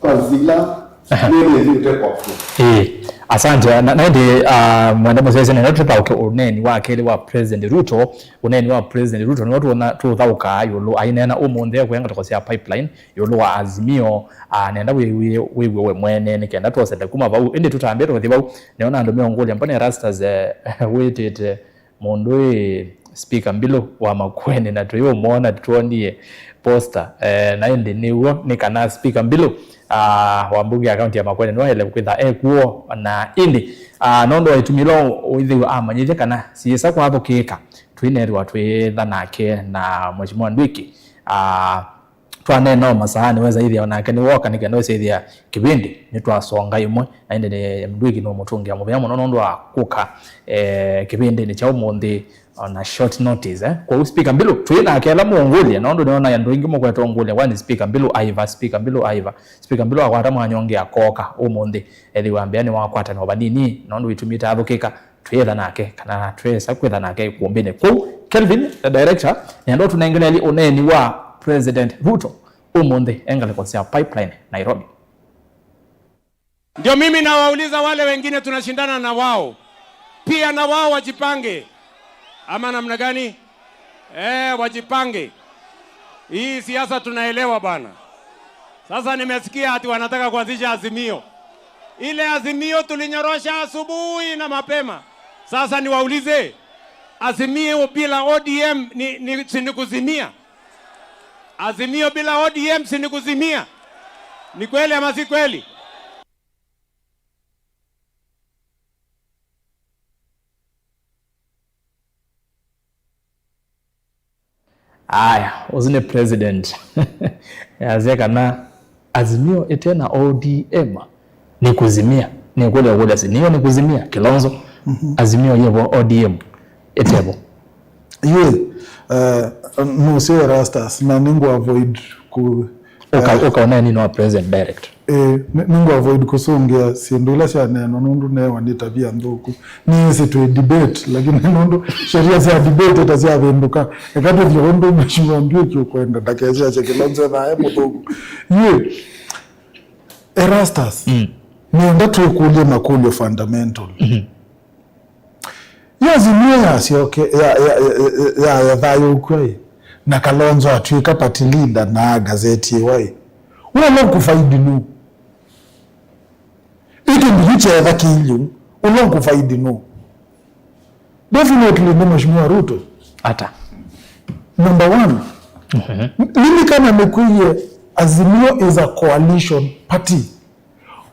panzila, aha, ile ile ile kwa. Eh, asante. Na, na ĩndĩ, ah, mwenda mũsese nĩ tũthaũke ũneeni wa kelĩ wa President Ruto, ũneeni wa President Ruto nĩ watu na tũthaũka yũlũ ainena ũmũnthĩ kwenga toko cia pipeline yũlũ wa Azimio. Ah, nenda wĩw'e, wĩw'e we mwene, nĩ kenda twosete kuma vau. Ĩndĩ tũtambĩte tũthi vau, nĩona andũ meũngũlya, mbona Erastus, eh, wĩtĩte mũndũ ĩ Speaker Mbilũ wa Makueni, na tũyũmwona, tũtwonie poster, eh, na ĩndĩ nĩw'o, nĩ kana Speaker Mbilũ, ah, wa mbunge ya kaunti ya Makueni nĩwaĩle kwĩtha ekuo, na ĩndĩ, ah, nũndũ wa ĩtumi ĩla wĩthĩwa amanyĩthya kana siĩsa kwathũkĩĩka, twĩnethĩwa twĩtha nake na Mheshimiwa Ndwiki, ah, twaneena o masaanĩ, wesa ĩthĩa o nake nĩwooka nĩ kenda wesa ĩthĩa kĩvĩndĩ nĩtwasonga ĩmwe, na ĩndĩ nĩ Ndwiki nũmũtũngĩa mũvea mũno nũndũ wa kũka, eh, kĩvĩndĩnĩ kya ũmũnthĩ. On a short notice, eh? Kwoou Speaker Mbilu, twĩ nake ĩla mũũngũlye, nũndũ nĩona andũ aingĩ mũkwetwa ũngũlya, kwani Speaker Mbilu aiva, Speaker Mbilu aiva. Speaker Mbilu akwata mwanya ũngĩ akooka ũmũnthĩ, ethĩwa mbea nĩwakwatana o vanini, nũndũ wĩtumĩte athũkĩka, twĩetha nake, kana twesa kwĩtha nake ĩkũmbĩnĩ kũu. Kelvin, the director, nĩenda ũtũnengeleelye ũneeni wa President Ruto ũmũnthĩ e ngalĩko sya Pipeline, Nairobi. Ndio mimi nawauliza wale wengine tunashindana na wao, pia na wao wajipange. Ama namna gani? Eh, wajipange. Hii siasa tunaelewa bana. Sasa nimesikia ati wanataka kuanzisha Azimio. Ile Azimio tulinyorosha asubuhi na mapema. Sasa niwaulize, Azimio bila O D M ni, ni, si ni kuzimia? Azimio bila O D M si ni kuzimia? Ni kweli ama si kweli? Aya, ũsu nĩ president. Yasya kana Azimio ĩte na O D M ni kuzimia. Nĩkũlya kũlya si nĩyo ni kuzimia, Kilonzo. Mhm. Azimio yĩvo, O D M ĩtevo. Yĩ, eh, nũseo Erastus, na nĩngũ avoid ku- Ũka- eh, ũkaonea nini wa president direct. Eh, nĩ- nĩngũ avoid kũsũngĩa syĩndũ ila syaneenwa nũndũ newa nĩ tavia nthũku. Nĩĩsĩ twĩ debate, lakini nũndũ sheria sya debate ta syavĩndũka, eka tũthie ũndũ Mheshimiwa Mbiũki ũkwenda, ndakesya asye Kilonzo ethaa e mũthũku. Yĩ, Erastus, Mm. nĩenda twĩkũlye makũlyo fundamental. Mhm. Yo Azimio yasyoke, ya- ya- ya- ya- yathayũũkw'a ĩ, na Kalonzo atw'ĩka party leader na agazetiwa ĩ, ũla ũkũfaidi nũ? Ĩ kĩndũ kyu kyetha kĩilyĩ, ũla ũkũfaidi nũ? Definitely nĩ Mheshimiwa Ruto. Ata? Number one, Mhm. nĩlikana nĩkwĩie Azimio is a coalition party.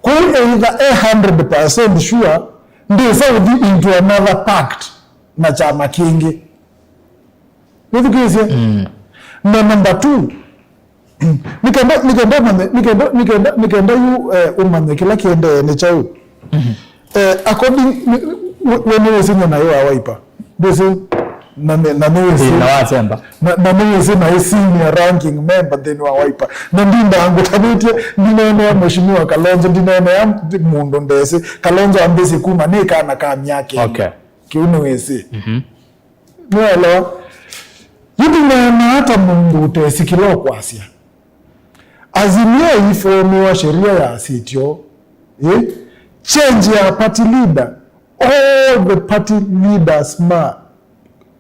Kwoou either e hundred percent sure ndĩsa ũthi into another pact na kyama kĩngĩ. Nĩthukĩĩsye? Mm. Na number two, nĩkenda, nĩkenda ũmanye, nĩkenda, nĩkenda, nĩkenda yu, eh, ũmanye kĩla kĩendee nĩ kyaũ. Mhm. Eh, according, we, we nĩwĩsĩ nyie naĩ wa Wiper. Ndwĩsĩ? Na nĩ- na nĩwĩsĩ- Ĩĩ, na wasemba. Na, na nĩwĩsĩ naĩ senior ranking member nthĩnĩ wa Wiper. Na ndindaa ngũtavĩtye, ndineenea Mheshimiwa Kalonzo, ndineenea mũndũ ndesĩ. Kalonzo ambĩsye kuma nĩ kana ka myaka ĩlĩ. Okay. Kĩu nĩwĩsĩ. Mhm. Nĩwaelewa? Yu ndineenaa ta mũndũ ũtesĩ kĩla ũkwasya. Azimio ĩifomiwa sheria ya sitio, eh? Change ya party leader, all the party leaders ma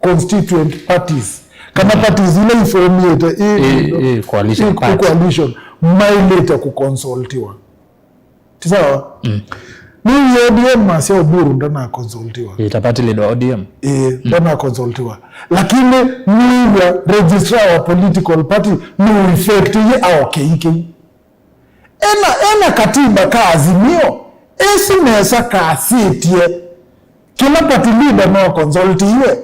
constituent parties, kana Mm. parties ila ifomiĩte ĩ- Ĩ- ĩ coalition ĩ- ĩ party. Coalition, mailĩte kũconsultiwa. Ti sawa? Mm. Nĩw'e O D M masya Oburu ndanakonsultiwa. Ĩĩ, ta party leader wa O D M. Ĩĩ, ndanakonsultiwa. Lakini nĩw'e registrar wa political party nĩ effect ye aokei kĩu. Ena, ena katiba ka Azimio, ĩsu nesa kasĩtye kĩla party leader no akonsultiwe.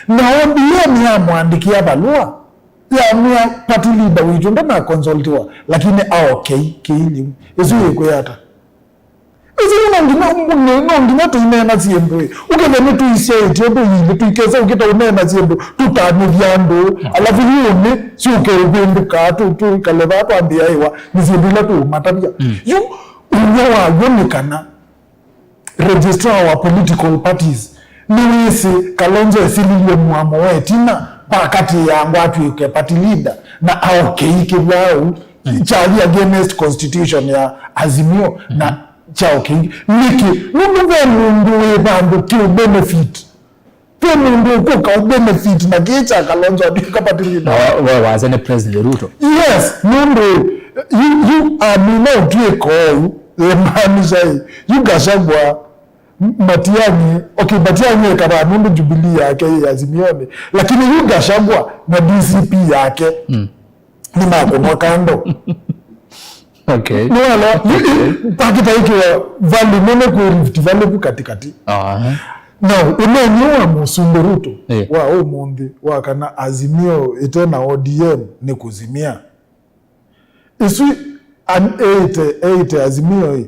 Na O D M yamũandĩkĩa valũa, yamwĩa party leader witũ ndanakonsultiwa, lakini aokei kĩilyĩ. Ĩsu yĩkwĩa ata? Ĩsu no nginya, no nginya tũineena syĩndũ ĩ. Ũkethĩa nĩtũisyaĩtye ũndũ yĩlĩ, tũikesa ũkĩta ũneena syĩndũ, tũtanĩthya andũ, alafu yu ũnĩ syũke ũvĩndũkaa, tũ- tũikale vaa twambĩĩa ĩwa, nĩ syĩndũ ila tũũmatavya. Mm. Yu, ũw'o waw'o nĩ kana, registrar wa political parties nĩwĩsĩ Kalonzo esililw'e mũamo wa ĩtina pakatĩ ya ngwatw'ĩke party leader na aokei kĩvyaũ kyathi against constitution ya Azimio na kyaokei. Nĩkĩ? Nũndũ ve mũndũ wĩ vandũ kĩũ benefit. Ve mũndũ ũkũka ũ benefit na kĩĩ kya Kalonzo atw'ĩka party leader. Na wa- wa- wasya nĩ President Ruto. Yes, nũndũ yu, yu amina ũtw'ĩka ũu, ĩmaanisha ĩ, yu Gachagua, M- Matiang'i, okay, Matiang'i ekavaa nũndũ Jubilee yake yĩ Azimionĩ, lakini yu Gachagua na D C P yake Mm. nĩmakũnwa kando. Okay. Nĩwala, yu- yu- pakĩtaĩkĩwa value nene kwĩ Rift Valley ku katikati. Aha. Now, ũneeni wa Mũsumbĩ Ruto Eh. wa ũmũnthĩ wa kana Azimio ĩte na O D M nĩ kũzimia. Ĩsu an- eĩte, eĩte Azimio ĩ,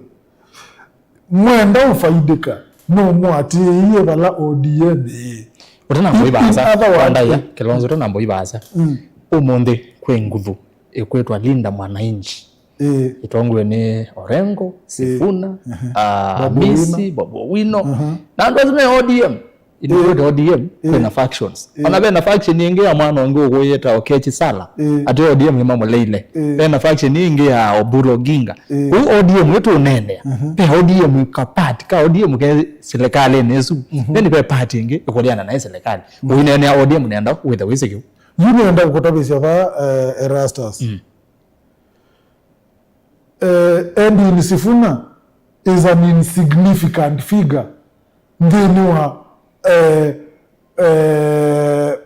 mwenda ũfaidĩka, nũmũatĩĩie vala O D M ĩ. Ũtanamba ũivaasa, in other words, Wandai, eh, Kilonzo, ũtanamba ũivaasa. Mm. Ũmũnthĩ kwĩ nguthu ĩkwĩtwa Linda Mwananchi. Ĩĩ. Ĩtongoe nĩ Orengo, Sifuna, aha, ah, Babu Amisi, Owino. Babu Owino. Aha. Na andũ asu me O D M. Ĩĩ. Ĩndĩ O D M, ĩĩ, kwĩna factions. Ĩĩ. Ona vena faction ĩngĩ ya mwana ũngĩ ũkũĩta Okechi Sala. Ĩĩ. Atĩ O D M nĩmamũleile. Ĩĩ. Vena faction ĩngĩ ya Oburu Oginga. Ĩĩ. Kũu O D M ĩtũneenea. Mhm. Ve O D M ka party, ka O D M ke silikalĩnĩ ĩsu. Mhm. Then ve party ĩngĩ ĩkũleana naĩ silikalĩ. Mhm. Ũineenea O D M nenda wĩthe wĩsĩ kĩu. Yu nĩenda kũkũtavĩsya va, eh, Erastus. Mm. Eh, Edwin Sifuna is an insignificant figure nthĩnĩ wa, eh, eh,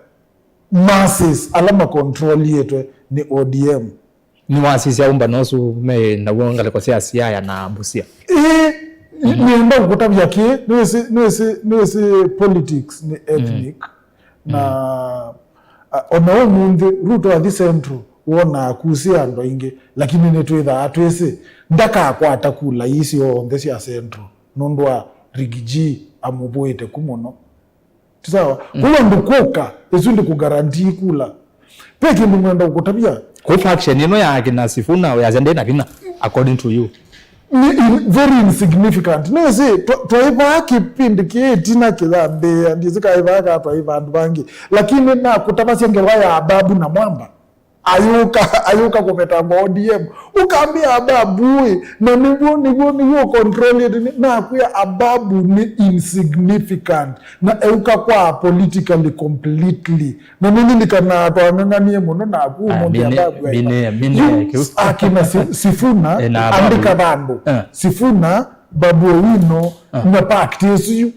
masses ala makontrolietwe nĩ O D M. Nĩwasisya ũmbano ũsu me naw'o ngalĩko sya Siaya na Busia. Ĩĩ, nĩenda kũkũtavya kĩĩ, nĩwĩsĩ, nĩwĩsĩ, nĩwĩsĩ politics nĩ ethnic. Mm. Na, mm, a, ona ũmũnthĩ, Ruto athi Central, wonaa kusĩ andũ aingĩ, lakini nĩtwĩthaa twĩsĩ, ndakakwata kula ii syonthe sya Central, nũndũ wa Riggy G amũvũĩte ku mũno. Ti sawa? Mm. Kũu andũ kũka, ĩsu ndĩkũgarantii kula. Ve kĩndũ ngwenda kũkũtavya. Kũ faction ĩno ya akina Sifuna, yasya ndĩ na vinya, according to you? Nĩ in-, very insignificant. Nĩsĩ, twa-, twaĩvaa kĩpindi kĩĩ ĩtina kĩyambĩĩa, ndiĩsĩ kaĩvaa kaa twaĩ vandũ vangĩ. Lakini nakũtavasya ngewa ya Ababu na Mwamba. Ayũka, ayũka kũvetangwa O D M. Ũkambĩa Ababu ĩ, na nĩw'o, nĩw'o, nĩw'o control it, nĩ, nakwĩa Ababu nĩ insignificant. Na euka kwa politically completely. Na nĩlilikanaa twang'ang'anie mũno naku. Ah, ũmũnthĩ mine, Ababu aika. Mine, mine, yu, kĩu. Akina Si-, Sifuna, eh, na Ababu. Andĩka vandũ. Eh. Sifuna, Babu Owino, ah, na pact ĩsu yu.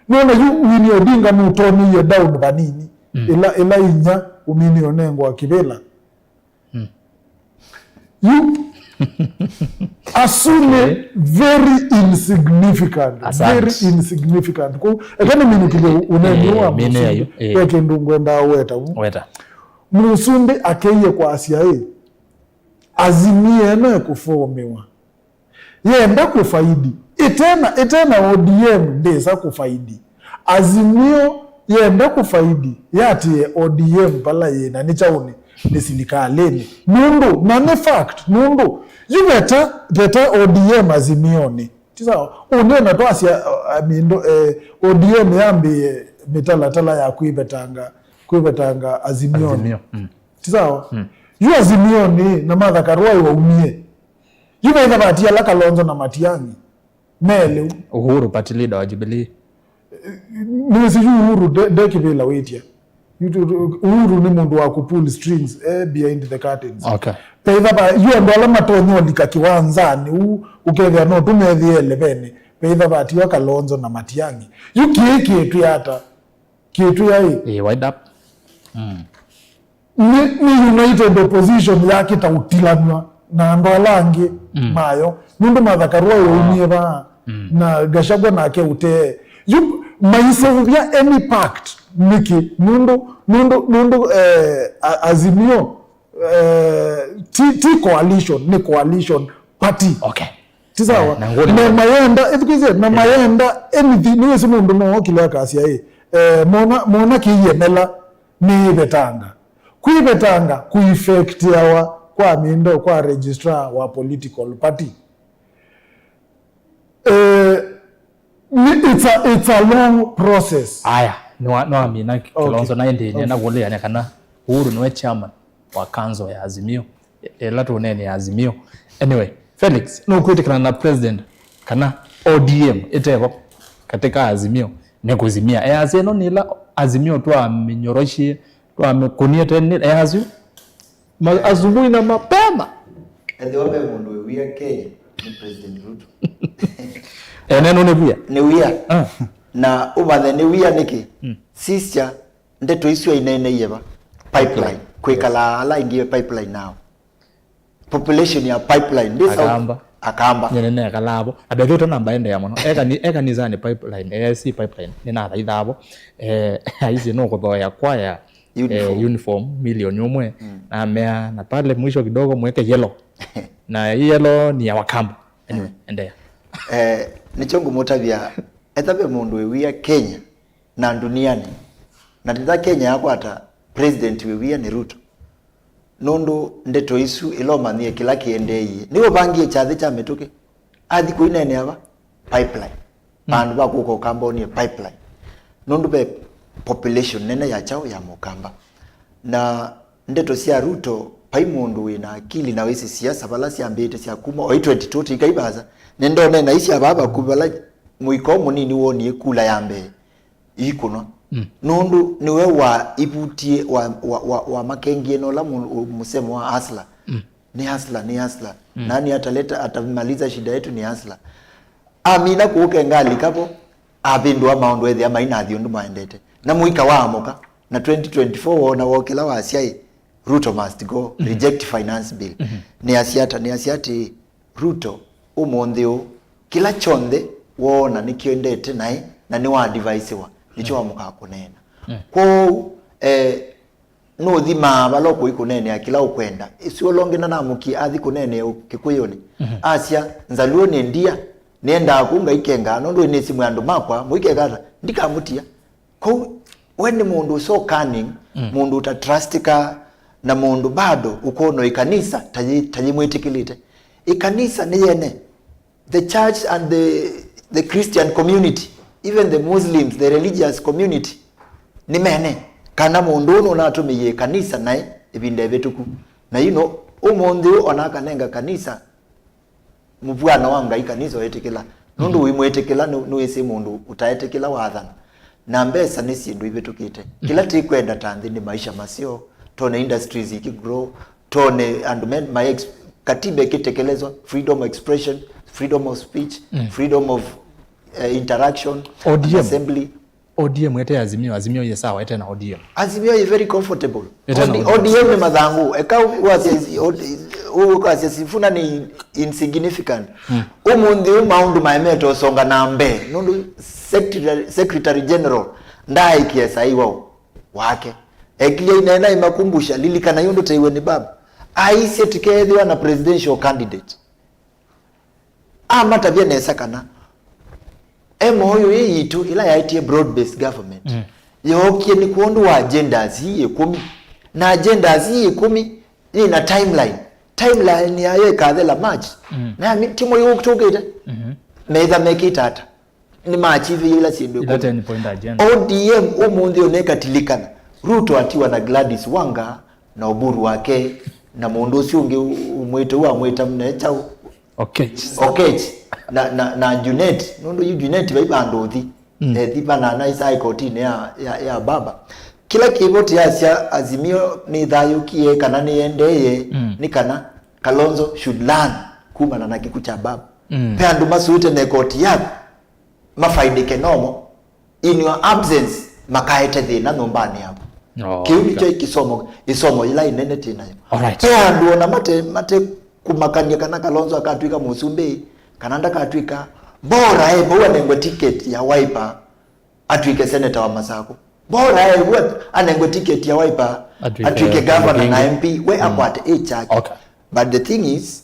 Nona yu Winnie Odinga nũtonĩie down vanini. Mm. Ĩla, ĩla inya ũmini ũnengwa kĩvĩla. Mm. Yu, asu nĩ, eh, very insignificant. Asante. Very insignificant. Kũ, eka nĩminũkĩlye ũneni, eh, wa mine mũsumbĩ. Ayo, eh. Ve kĩndũ ngwendaa weta vu. Weta. Mũsumbĩ akeie kwasya ĩ, Azimio ĩno ĩkũfoomiwa. Yenda kũfaidi. Ĩtena, ĩtena O D M ndĩsa kũfaidi. Azimio yenda kũfaidi, yatĩe O D M vala yĩ na nĩ kyaũnĩ, nĩ silikalĩnĩ. Nũndũ, na nĩ fact, nũndũ, yu veta, veta O D M Azimionĩ. Ti sawa? Ũnena twasya, uh, I mean, eh, O D M yambĩĩe mĩtalatala ya kwĩvetanga, kwĩvetanga Azimionĩ. Azimio, mm. Ti sawa? Mm. Yu Azimionĩ, na Martha Karua waumie. Yu vaitha vati ala Kalonzo na Matiang'i. Melĩ. Uhuru, party leader wa Jubilee. Nĩwĩsĩ yu Uhuru nde, nde kĩvĩla wĩtya. Yu tu, tu, Uhuru nĩ mũndũ wa kũpull strings, eh, behind the curtains. Okay. Vaitha va, yu andũ ala matonya ũlika kĩwanzanĩ, u, ũkethĩa no tũmethĩe eleveni. Vaitha vatiwa Kalonzo na Matiang'i. Yu kĩĩ kĩtwĩ ata? Kĩtwĩa ĩ. Ĩ, wide up. Mm. Nĩ, nĩ united opposition yakĩta ũtilanw'a na andũ ala angĩ, mm, mayo. Nũndũ Martha Karua waumie vaa, mm, na Gachagua nake ũtee. Yu, maiseũvya any pact nĩkĩ? Nũndũ, nũndũ, nũndũ, eh, a-, Azimio, eh, ti, ti coalition, nĩ coalition party. Okay. Ti sawa? Eh, na ngũlĩ- na mayenda, ĩthukĩĩsye, na, eh, mayenda anything, nĩwĩsĩ mũndũ no okile akasya ĩ, eh, mona, mona kĩiemela nĩvetanga. Kwĩvetanga kũiffectiawa kwa mĩndo kwa registrar wa political party. Eh, ni, it's a, it's a long process. Aya, nĩwa-, nĩwamina Kilonzo, okay, na ĩndĩ, okay, nĩenda kũlĩanĩa kana Uhuru nĩwe chairman wa council ya Azimio, ĩ-, ĩla tũneenea Azimio. Anyway, Felix, nũkwĩtĩkana na president kana O D M ĩtevo katika Azimio nĩ kũzimia? Easya ĩno nĩ ĩla Azimio twamĩnyoroshie, twamĩkũnie tene, easya ma-, asubuhi na mapema. Ethĩwa ve mũndũ wĩ wia Kenya, nĩ President Ruto. Ene nũ nĩ wia? Nĩ wia. Ah. Na ũvathe nĩ wia nĩkĩ? Mm. Sisya ndeto isu aineeneie va? Pipeline. Pipeline. Kwĩkala, yes, ala aingĩ pipeline nao. Population ya pipeline, ndĩ South. Akamba. Akamba. Nyene nekalaa vo. Andũ aitũ tũnamba endeea mũno. Eka ni, eka nizani pipeline, A I C pipeline, nĩnathaithaa vo. Eh, aisi no kũthoea kwaya, uniform, eh, uniform, milioni ũmwe. Mm. Namea, na pale mwisho kidogo mweke yellow. Na hii yellow ni ya Wakamba. Anyway, mm, endelea. Eh, nĩkyo ngũmũtavya, ethĩwa ve mũndũ wĩ wia Kenya, na ndunianĩ, Na nĩtha Kenya yakwata president wĩ wia nĩ Ruto. Nũndũ ndeto isu ila ũmanyie kĩla kĩendeeie. Nĩwe ũvangie kyathĩ kya mĩtũkĩ. Athi kũineenea va? Pipeline. Mm. Vandũ va kũka Ũkamba ũnie pipeline. Nũndũ ve population nene ya kyaũ ya Mũkamba. Na ndeto sya Ruto, vai mũndũ wĩ na akili na wĩsĩ siasa vala syambĩte sya kuma, oi twenty twenty tũtikai vasa. Nĩndonena isya vaa vaku vala mũika ũũ mũnini wonie kula ya mbee. Ikunwa. Mm. Nũndũ nĩwe wa ivutie, wa, wa, wa, wa makengie na ũla mu-, msemo wa hustler. Mm. Ni hustler, ni hustler. Mm. Nani ataleta, atamaliza shida yetu ni hustler. Amina kũũkenga alika vo, avĩndũa maũndũ ethĩa mainathi ũndũ maendete. Na mũika waamũka, na twenty twenty-four wona wokĩla wasya ĩ, Ruto must go, mm-hmm, reject finance bill. Mm-hmm. Nĩasya ata? Nĩasya atĩ, Ruto, ũmũnthĩ ũũ, kĩla kyonthe woona nĩkĩendete naĩ na nĩwaadvaisiwa, nĩkyo, mm, wamũkaa kũneena. Mm. Kwoou, eh, nũthimaa vala ũkũi kũneenea kĩla ũkwenda. Ĩsu ũla ũngĩ nanamũkie athi kũneenea Kĩkũyũnĩ. Mhm. Asya, Nzaluo nĩ ndia, nĩendaa kũu ngaikengaa, nũndũ nĩsĩ mwĩ andũ makwa, mũikeka ata? Ndikamũtia. Kwoou, we nĩ mũndũ so cunning, mm, mũndũ ũtatrustika, na mũndũ bado ũkwona ĩkanisa ta yĩ-, ta yĩmwĩtĩkĩlĩte. Ĩkanisa nĩ yene. The church and the, the Christian community, even the Muslims, the religious community, nĩ mene kana mũndũ ũũ nũnatũmĩie ĩkanisa naĩ ĩvinda ĩvĩtũku. Na you know, ũmũnthĩ ũũ ona akanenga kanisa mũvw'ano wa Ngai, kanisa ũĩtĩkĩla. Nũndũ, mhm, wĩmwĩtĩkĩla nĩ, nĩwĩsĩ mũndũ ũtaetĩkĩla wathana. Na mbesa nĩ syĩndũ ivĩtũkĩte. Kĩla, mhm, tĩkwenda ta nthĩ nĩ maisha maseo, tone industries iki grow, tone andũ me, ma ex-, katiba ĩkĩtekelezwa, freedom of expression, freedom of speech, mm, freedom of, eh, interaction, O D M. And assembly. O D M ete Azimio, Azimio ye sawa, ete na O D M. Azimio ye very comfortable. Ete na O D M. O D M nĩ mathangũ. Eka wasya isi-, O D-, u-, ukasya Sifuna nĩ insignificant. Mm. Ũmũnthĩ ũũ maũndũ maemete ũsonga na mbee. Nũndũ Secretary, Secretary General ndaaĩkĩe saĩ wao wake. Ekilyĩ aineena aimakumbusha, lilikanai ũndũ teiwe nĩ baba. Aisye tikeethĩwa na presidential candidate. Amatavya nesa kana MOU ĩĩ yitũ ĩla yaetie broad based government, mm, yookie nĩ kwondũ wa agendas ii ĩkũmi. Na agendas ii ĩkũmi yĩ na timeline. Timeline yayo ĩkathela March. Mm. Na yami, ti mwei ũũ tũkĩte. Mhm. Meitha mekĩte ata? Nĩmaachivie ila syĩndũ ila ĩkũmi. Ten point agenda. O D M ũmũnthĩ ũnekatilikana. Ruto atiwa na Gladys Wanga na Oburu wake na mũndũ ũsu ũngĩ ũ-, ũmwĩte ũu amwĩta mũnene kyaũ? Okech. Okech. Na, na, na Junet. Nũndũ yu Junet vai vandũ ũthi. Mm. Ethi vanana isaĩ kotinĩ ya, ya, ya baba. Kĩla kĩvo tĩasya Azimio nĩthayũkie kana nĩyendeeye, mm, nĩ kana Kalonzo should learn kumana na kĩkw'ũ kya baba. Mm. Ve andũ masuĩte na ĩkoti yaku mafaidĩke nomo, in your absence, makaete thĩna nyũmbanĩ yaku. Oh, kĩu nĩkyo, okay, kĩsomo, ĩsomo yĩla ĩnene twĩ nayo. All right. Ve andũ ona mate, mate kũmakany'a kana Kalonzo akatw'ĩka mũsumbĩ, kana ndakatw'ĩka, bora e vau anengwe ticket ya Wiper, atw'ĩke seneta wa Masakũ. Bora e vau anengwe ticket ya Wiper, atw'ĩke, atw'ĩke governor na M P, we, mm, akwate ĩ kyake. Okay. But the thing is,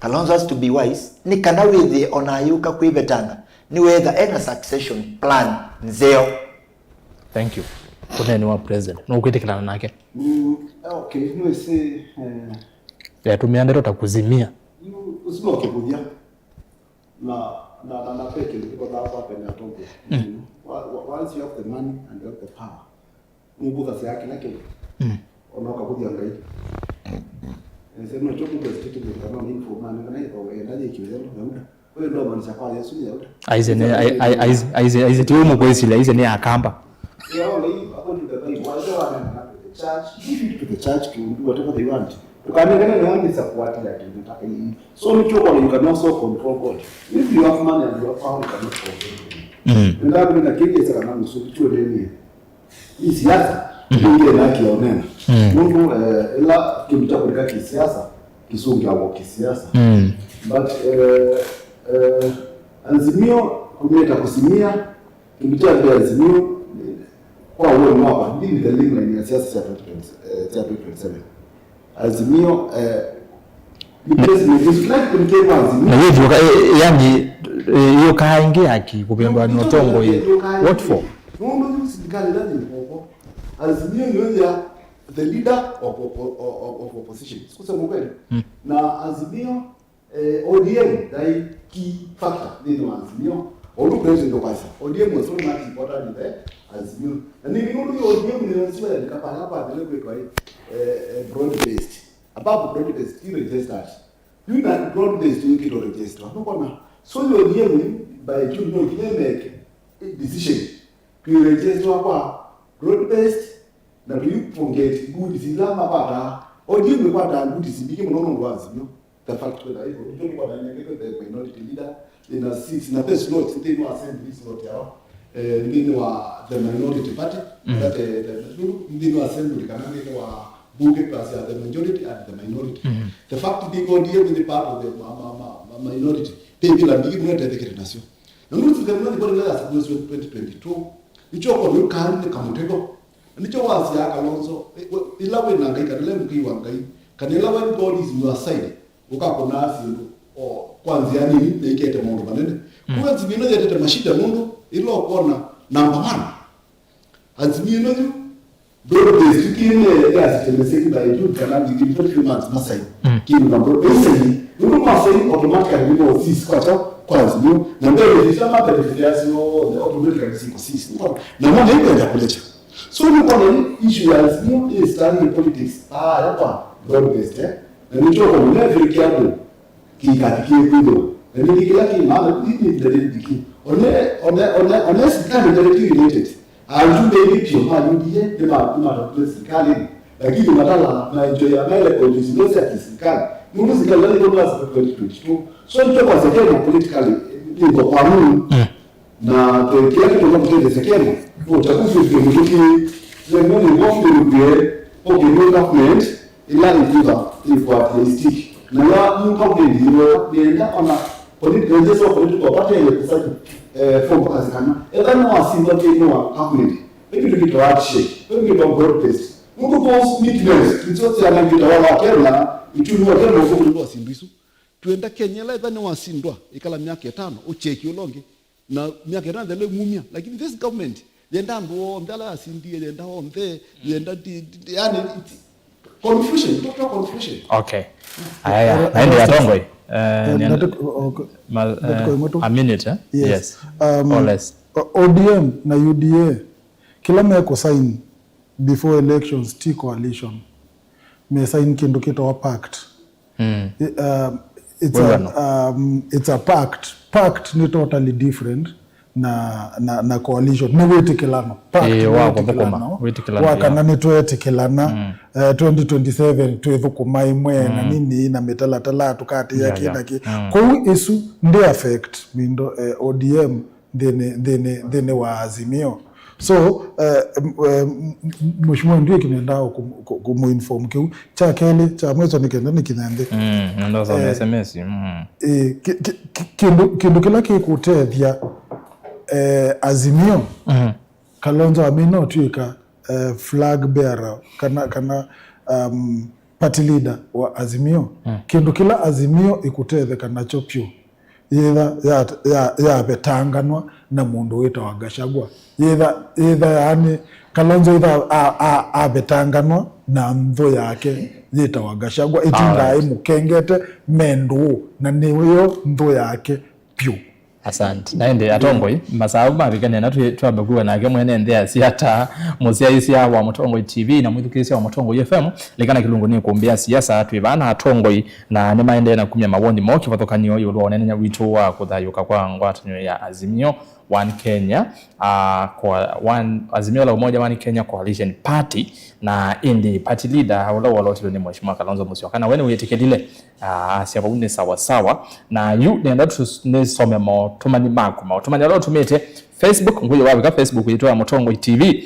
Kalonzo has to be wise, nĩ kana wĩthĩe ona ayũka kwĩvetanga, nĩweetha ena succession plan nzeo. Thank you. Kũneeni wa president. Nũkwĩtĩkĩlana nake? Mm, okay, nĩwĩsĩ, eh, yatũmĩa ndeto ta kuzimia. Yu, ũsu no kĩkũthya. Na, na, na, na ve kĩndũ kĩkothaa kwakany'a atongoesya. Mm. Wa-, wa-, once you have the money and you have the power, nũvũthasya kĩla kĩndũ. Mm. Ona ũkavũthya Ngai. Ese no kyo kũkwa state nĩ kana nĩ mfumani kana ĩko enda yĩkiwe Yauda. Wewe ndo maanisha kwa Yesu ni Yauda. Aize ne, ai-, ai-, aize, aize, aize ti umu kwesile, aize ni akamba. Yeah, only according to the Bible, whatever they want to the church, give it to the church to do whatever they want. Ndũkanengane nĩ wandisa kuatila kĩndũ ta kĩu. So nĩ kyo kwa you can also control God. If you have money and you have power, you cannot control God. Mm. Ndio ndio na kile sana msuri chuo nini. Hii siasa, mm, ndio na kionena. Mm. Mungu, eh, ila kĩndũ kya kũlika kisiasa, kisungĩawa kisiasa. Mm. But, eh, eh, Azimio kumeta kusimia, kĩndũ kya mbee Azimio, kwa uwe mwaba, ndini the line ya siasa sya twenty twenty, eh, sya twenty twenty-seven. Azimio, eh, replacement is like kũnike kwa Azimio. Na yĩthioka, eh, yani, eh, yoka ingi yaki kũvĩndwa nĩ ũtongoi. What for? Nũndũ yu sirikali ĩla yĩ voko. Azimio nĩyo ya the leader of, of, of, of opposition. Sikusema ukweli? Mm. Na Azimio, eh, O D M ndaĩ key factor nthĩnĩ wa Azimio. O ũndũ president ũkwasya, O D M was very much important in the Azimio. Na nĩ nũndũ O D M nĩyo nziwa ya ndikapala kwa vile kwĩtwa, eh, eh, broad based. Above broad based, ti registered. Yu na broad based wĩkĩtwe register. Nũkona? So yo O D M by June no nginya ĩmeke decision. Twĩ register kwa broad based na tũyĩforget good ila makwata. O D M ĩkwata good mbingĩ mũno nũndũ wa Azimio. The fact kwĩtha iko ndio kwa na ndio the minority leader in a seat na the slot ndio assembly slot yao. Eh, nthĩnĩ wa the minority party, mm, that, eh, the, nthĩnĩ wa assembly kana nthĩnĩ wa mbunge plus ya the majority and the minority. Mm-hmm. The fact being O D M nĩ part of the ma, ma, ma, ma, minority, pay bila mbingĩ mũno ĩtethekete nasyo. Na nũndũ thirikali ĩno ĩkwenda ya suppose twenty twenty-two, nĩkyo kwa nĩ kari nĩ kamũtego. Nĩkyo wasya Kalonzo, eh, we, ĩla wĩ na Ngai kana ĩla mũkĩi wa Ngai, kana ĩla when God is in your side, ũkakũnaa syĩndũ o kwa nzĩa nini na ikete maũndũ manene. Mm. Kwa Azimio ĩno yetete mashida nũndũ ĩla ũkwona number one. Azimio ĩno yu, broad based, kĩne yasitemeseki by June kana within three months masai. Mm. Kĩu na broad based, nũndũ masai automatically nĩ mo cease kwa cha kwa Azimio, na mbele zisha ma benefit yasyo automatically siko cease. Namo nĩ kwenda kulecha. So nĩ kwa nini issue ya Azimio is study politics. Ah, ya kwa broad based, eh? Na nĩ choko mwe very careful. Kĩkathi kĩkwĩthĩwa. Na nĩ kĩla kĩ maana, nĩ nĩ nĩ nĩ kĩ. One, one, one, one sirikali nĩ directly related. Ajumbe nĩ pio ma U D A, nĩ ma, nĩ ma nĩ sirikali. Lakini matala na enjoy ya mele kwa jinsi ndio ya sirikali. Ndio sirikali ndio kwa twenty twenty-two. So ndio kwa sekena politically ndio kwa nini? Mm. Na kĩla kĩtũma tũtetheesya Kenya, no kya kũsũvĩa mĩtũkĩ ya nĩ mwafu nĩ mwie, okay, new government ĩla ĩkĩva ĩkwatĩe stick. Na ya new government ĩyo nĩenda ona political, just political party ya kusanya, eh, form as kana etha no asimba thĩinĩ wa government. Maybe tũkĩtwa action, maybe tũkĩtwa broad based. Nũndũ those meekness nĩsyo syana ngĩtawa wa Kenya, uchumi wa Kenya ũkũlwa syĩndũ isu. Twenda Kenya ĩla etha nĩwasindwa ĩkala myaka ĩtano, ũcheki ũla ũngĩ. Na myaka ĩtano ĩthela ĩmumya, lakini this government yenda andũ onthe ala yasindie, yenda onthe, yenda ti- ti- yani it's confusion, total confusion. Okay. Aya, eh, naende eh, atongoi. Eh, eh, nyan- ndatĩko- ok- ma- ndatĩko eh, ĩmwe tu. A minute, eh? Yes. Yes. Um, or less. O- O D M na U D A kĩla mekũsaini before elections ti coalition. Mesaini kĩndũ kĩtawa pact. Mm. I- um, it's a, wĩw'ano, um, it's a pact. Pact nĩ totally different na, na, na coalition. Nĩ wĩtĩkĩlano. Pact ĩĩ, nĩ wa wĩtĩkĩlano. Kũthũkũma, wĩtĩkĩlano, wa kana yeah, nĩ twetĩkĩlana, mm, eh, twenty twenty-seven twĩthũkũma ĩmwe na, mm, nini na mĩtalatala tũkatĩa, yeah, kĩ, yeah, na kĩ. Mm. Kwoou ĩsu ndĩ affect mindo, eh, O D M nthĩnĩ, nthĩnĩ, nthĩnĩ wa Azimio. So, eh, m- eh, m- m- Mheshimiwa Ndwiki nĩendaa kũm- kũ- kũmũinform kĩu. Kya kelĩ, kya mwĩso nĩ kenda nĩkinya nthĩ. Mm, nenda soma, eh, S M S. Mm. Eh, ki- ki- ki- kĩndũ, kĩndũ kĩla kĩkũtethya, eh, Azimio, mm, Kalonzo amina ũtw'ĩka, eh, flag bearer kana, kana, um, party leader wa Azimio. Mm. Kĩndũ kĩla Azimio ĩkũtetheka nakyo pyũ yĩtha ya- ya- yavetanganwa na mũndũ wĩtawa Gachagua. Yĩtha, yĩtha yaani Kalonzo yĩtha a- a- avetanganwa na nthũ yake yĩtawa Gachagua, ĩtindaa, alright, ĩmũkengete mendũũ na nĩyo nthũ yake pyũ. Asante. Na ĩndĩ atongoi, masaa mavikane na twi- twambe kuwa nake mwene nthĩ asya ta mũsyaĩĩsya wa Mũtongoi T V na mwĩthukĩĩsya wa Mũtongoi F M, likana kĩlungu nĩ kũmbĩa siasa twĩ vaa na atongoi na nĩmaendee na kumya mawoni moo kĩvathũkany'o ĩũlũ wa ũneenany'a witũ wa kũthayũũka kwa ngwatanĩo ya Azimio One Kenya, ah, kwa one, Azimio la Umoja One Kenya Coalition Party, na ĩndĩ party leader ũla wolotilwe nĩ Mheshimiwa Kalonzo Musyoka, na we nĩwĩtĩkĩlile, ah, asya vau nĩ sawa sawa. Na yu nenda tu- nĩsome maũtũmani maku, maũtũmani ala ũtũmĩte Facebook, ngwĩthĩa wavika Facebook yitũ ya Mũtongoi T V.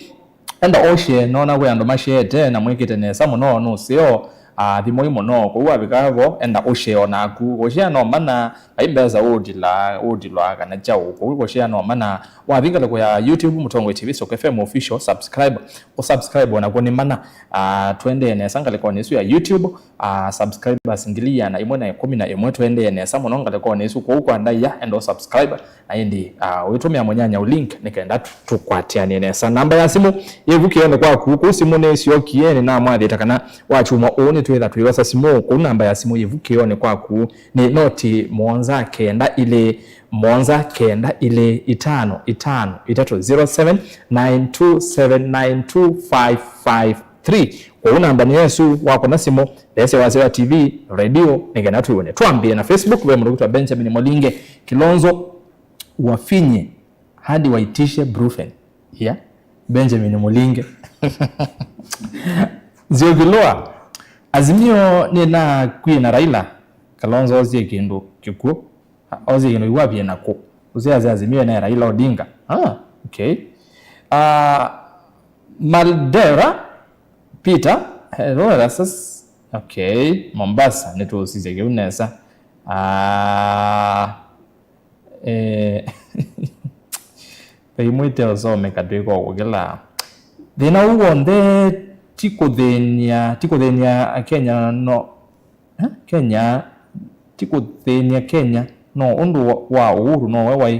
Enda ũshare, nona kwĩ andũ masheete na mwĩkĩte nesa mũno, nũseo, Athimwai mũno. Kwoou wavika vo, enda ũshare o naku. Kũshare no mana, vai mbesa ũũtila, ũũtilwa kana kyaũ. Kwoou kũshare no mana. Wathi ngalĩko ya YouTube, Mũtongoi T V Soko F M Official, subscribe. Ũsubscribe o naku nĩ mana. Ah, tũendee nesa ngalĩkonĩ ĩsu ya YouTube. Ah, subscribers ngili ĩana ĩmwe na ĩkũmi na ĩmwe, tũendee nesa mũno ngalĩkonĩ ĩsu. Kwoou kwa ndaĩa, enda ũsubscribe. Na ĩndĩ, ah, ũitũmĩa mũnyanya ũ link nĩ kenda tũ-, tũkwatĩanĩe nesa. Namba ya simũ yĩ vukĩonĩ kwaku, kũu simũ nĩsyokie, nĩnamwathĩte kana wakyumwa ũũ nĩtwĩtha twĩosa simũ. Kũu namba ya simũ yĩ vukĩonĩ kwaku nĩ noti mũonza kenda ilĩ, mũonza kenda ilĩ, itano itano itatũ, zero seven nine two seven nine two five five three. Kwoou namba nĩ ĩsu, wakũna simũ, theesya wasya wa T V, radio, nĩ kenda twĩw'ane. Twambĩe na Facebook, ve mũndũ wĩtwa Benjamin Mũlinge, Kilonzo wafinye hadi waitishe Brufen. Yeah. Benjamin Mũlinge. Nzioki Lua, Azimio nĩnakwie na Raila, Kalonzo osie kĩndũ kĩkw'ũ. Osie kĩndũ kĩkw'ũ avie nakũ? Ũsyaze Azimio na Raila Odinga. Ah, okay. Ah, Maldera Peter, hello, Erastus. Okay, Mombasa, nĩtũũsisya kĩu nesa. Ah, Eh, vei mwĩte ũsomeka twĩka ũkũkĩla. Thĩna ũũ w'onthe ti kũthĩny'a, ti kũthĩny'a Kenya no, eh? Kenya, ti kũthĩny'a Kenya no ũndũ wa, wa Uhuru nowe waĩ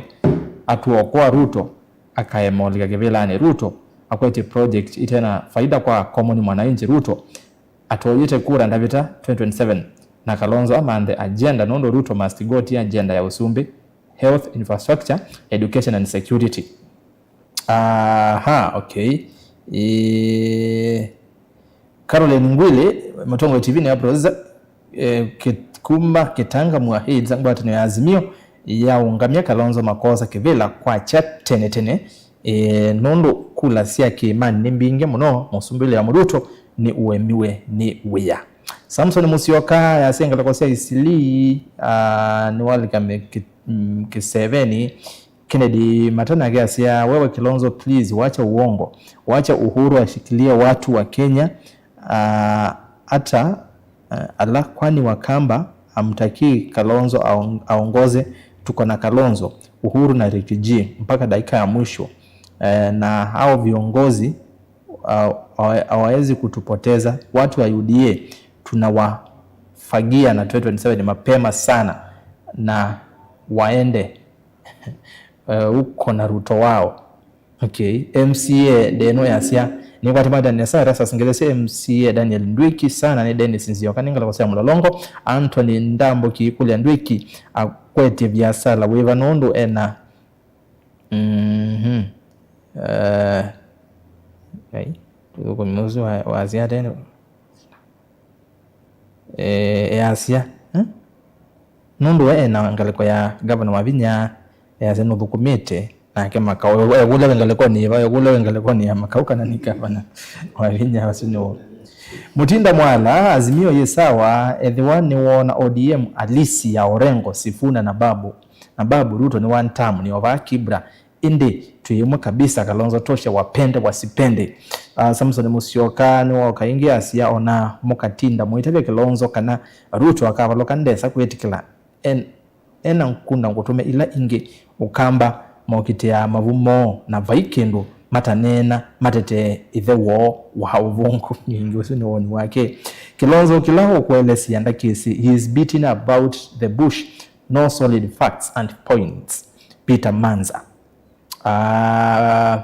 atuokwa Ruto akaema ũlika kĩvĩlanĩ. Ruto akwetye project itena faida kwa common mwananchi. Ruto atoyete kura ndavĩta twenty twenty-seven, na Kalonzo amanthe agenda nũndũ Ruto must go ti agenda ya ũsumbĩ, health, infrastructure, education and security. Aha, okay. E, Caroline Ngwili, Mũtongoi T V nĩ aproza, e, kĩ-, kuma Kitanga Muahid, ngwatanĩo ya Azimio yaũngamya Kalonzo makosa kĩvĩla kwakya tene tene. Ĩĩ, nũndũ kula sya kĩĩmanĩ nĩ mbingĩ mũno, mũsumbĩ William Ruto nĩũemiwe nĩ wĩa. Samson Musyoka yasya ngalĩko sya Eastleigh, ah, nĩwalika mĩkĩ-, mm, kĩsevenĩ. Kennedy Mata nake asya, wewe Kilonzo, please, wacha uongo. Wacha Uhuru ashikilie watu wa Kenya, ah, hata, ah, ala, kwani Wakamba hamtakii Kalonzo aong-, aongoze? Tuko na Kalonzo, Uhuru na Riggy G mpaka dakika ya mwisho. Eh, na hao viongozi, ah, hawa-, hawawezi kutupoteza. Watu wa U D A tunawafagia na twenty twenty-seven mapema sana, na waende, eh, huko na Ruto wao. Okay, M C A ndeno yasya, nĩkwatĩmata nesa Erastus Ngelesya, M C A Daniel Ndwiki sana nĩ Dennis Nzioka, nĩ ngalĩko sya Mũlolongo. Anthony Ndambo Kiikulya, Ndwiki akwetye viasala wĩva nũndũ ena Mhm. Eh, ai, tũthũkũmi ũsu wa, wasya tene. Eh, easya, eh? Nũndũ we ena ngalĩko ya gavana Wavinya, easya nũthũkũmĩte nake Makau. Ekũlya wĩ ngalĩkonĩ yĩva? Ekũlya wĩ ngalĩkonĩ ya Makau kana nĩ gavana Wavinya? Ũsu nĩ w'o. Mũtinda Mwala, Azimio yĩ sawa, ethĩwa nĩwoona O D M alisi ya Orengo, Sifuna na Babu. Na Babu, Ruto nĩ one term, nĩ ova Kibra. Ĩndĩ twĩ ĩmwe kabisa, Kalonzo tosha, wapende wasipende. Uh, Samson Musyoka nĩwoka ĩngĩ asya, ona mũkatinda mũitavya Kilonzo kana Ruto akavalũka, ndesa kwĩtĩkĩla en-, ena ngunda ngũtũme ila ingĩ Ũkamba mokitĩaa mavu moo na vai kĩndũ mataneena matetee ĩthe woo wa ũvũngũ. Ningĩ ũsu nĩ woni wake. Kilonzo kĩla ũkũelesya ndakĩsĩ, he is beating about the bush. No solid facts and points. Peter Manza. Ah,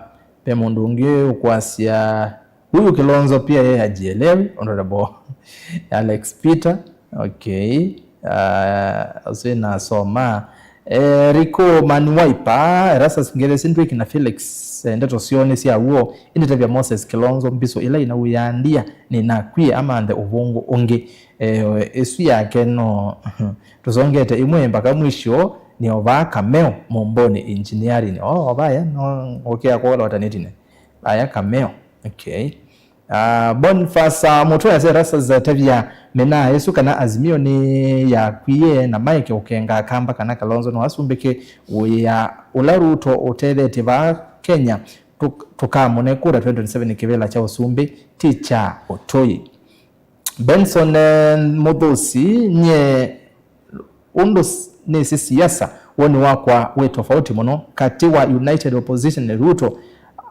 ve mũndũ ũngĩ ũkwasya, huyu Kilonzo pia yeye hajielewi, Honorable Alex Peter. Okay. Ah, ũsu nasoma. Eh, Rico Manwaipa, Erastus Ngelesya, Ndwiki na Felix, eh, ndeto syoo nĩ sya w'o, ĩndĩ tavya Moses Kilonzo mbisũ ila inauya ndia nĩnakwie amanthe ũvũngũ ũngĩ. Eh, ĩsu yake no tũsongete ĩmwe mpaka mwisho, nĩ ovaa Kameo Momboni Engineering. Oh, ovaya, no ngũkĩa kũola watanĩtine. Aya Kameo. Okay. Ah, Boniface, ah, Mũtwe ase Erastus atavya mena ĩsu kana Azimio nĩ yakwie na Mike ũkenga Akamba kana Kalonzo no asumbĩke wĩa ũla Ruto ũtethetye vaa Kenya. Tũk-, tũkamũne kura twenty twenty-seven kĩvĩla kya ũsumbĩ, ti kya ũtũi. Benson, eh, Mũthũsi, nyie ũndũ s- nĩsĩ siasa, woni wakwa wĩ tofauti mũno katĩ wa United Opposition na Ruto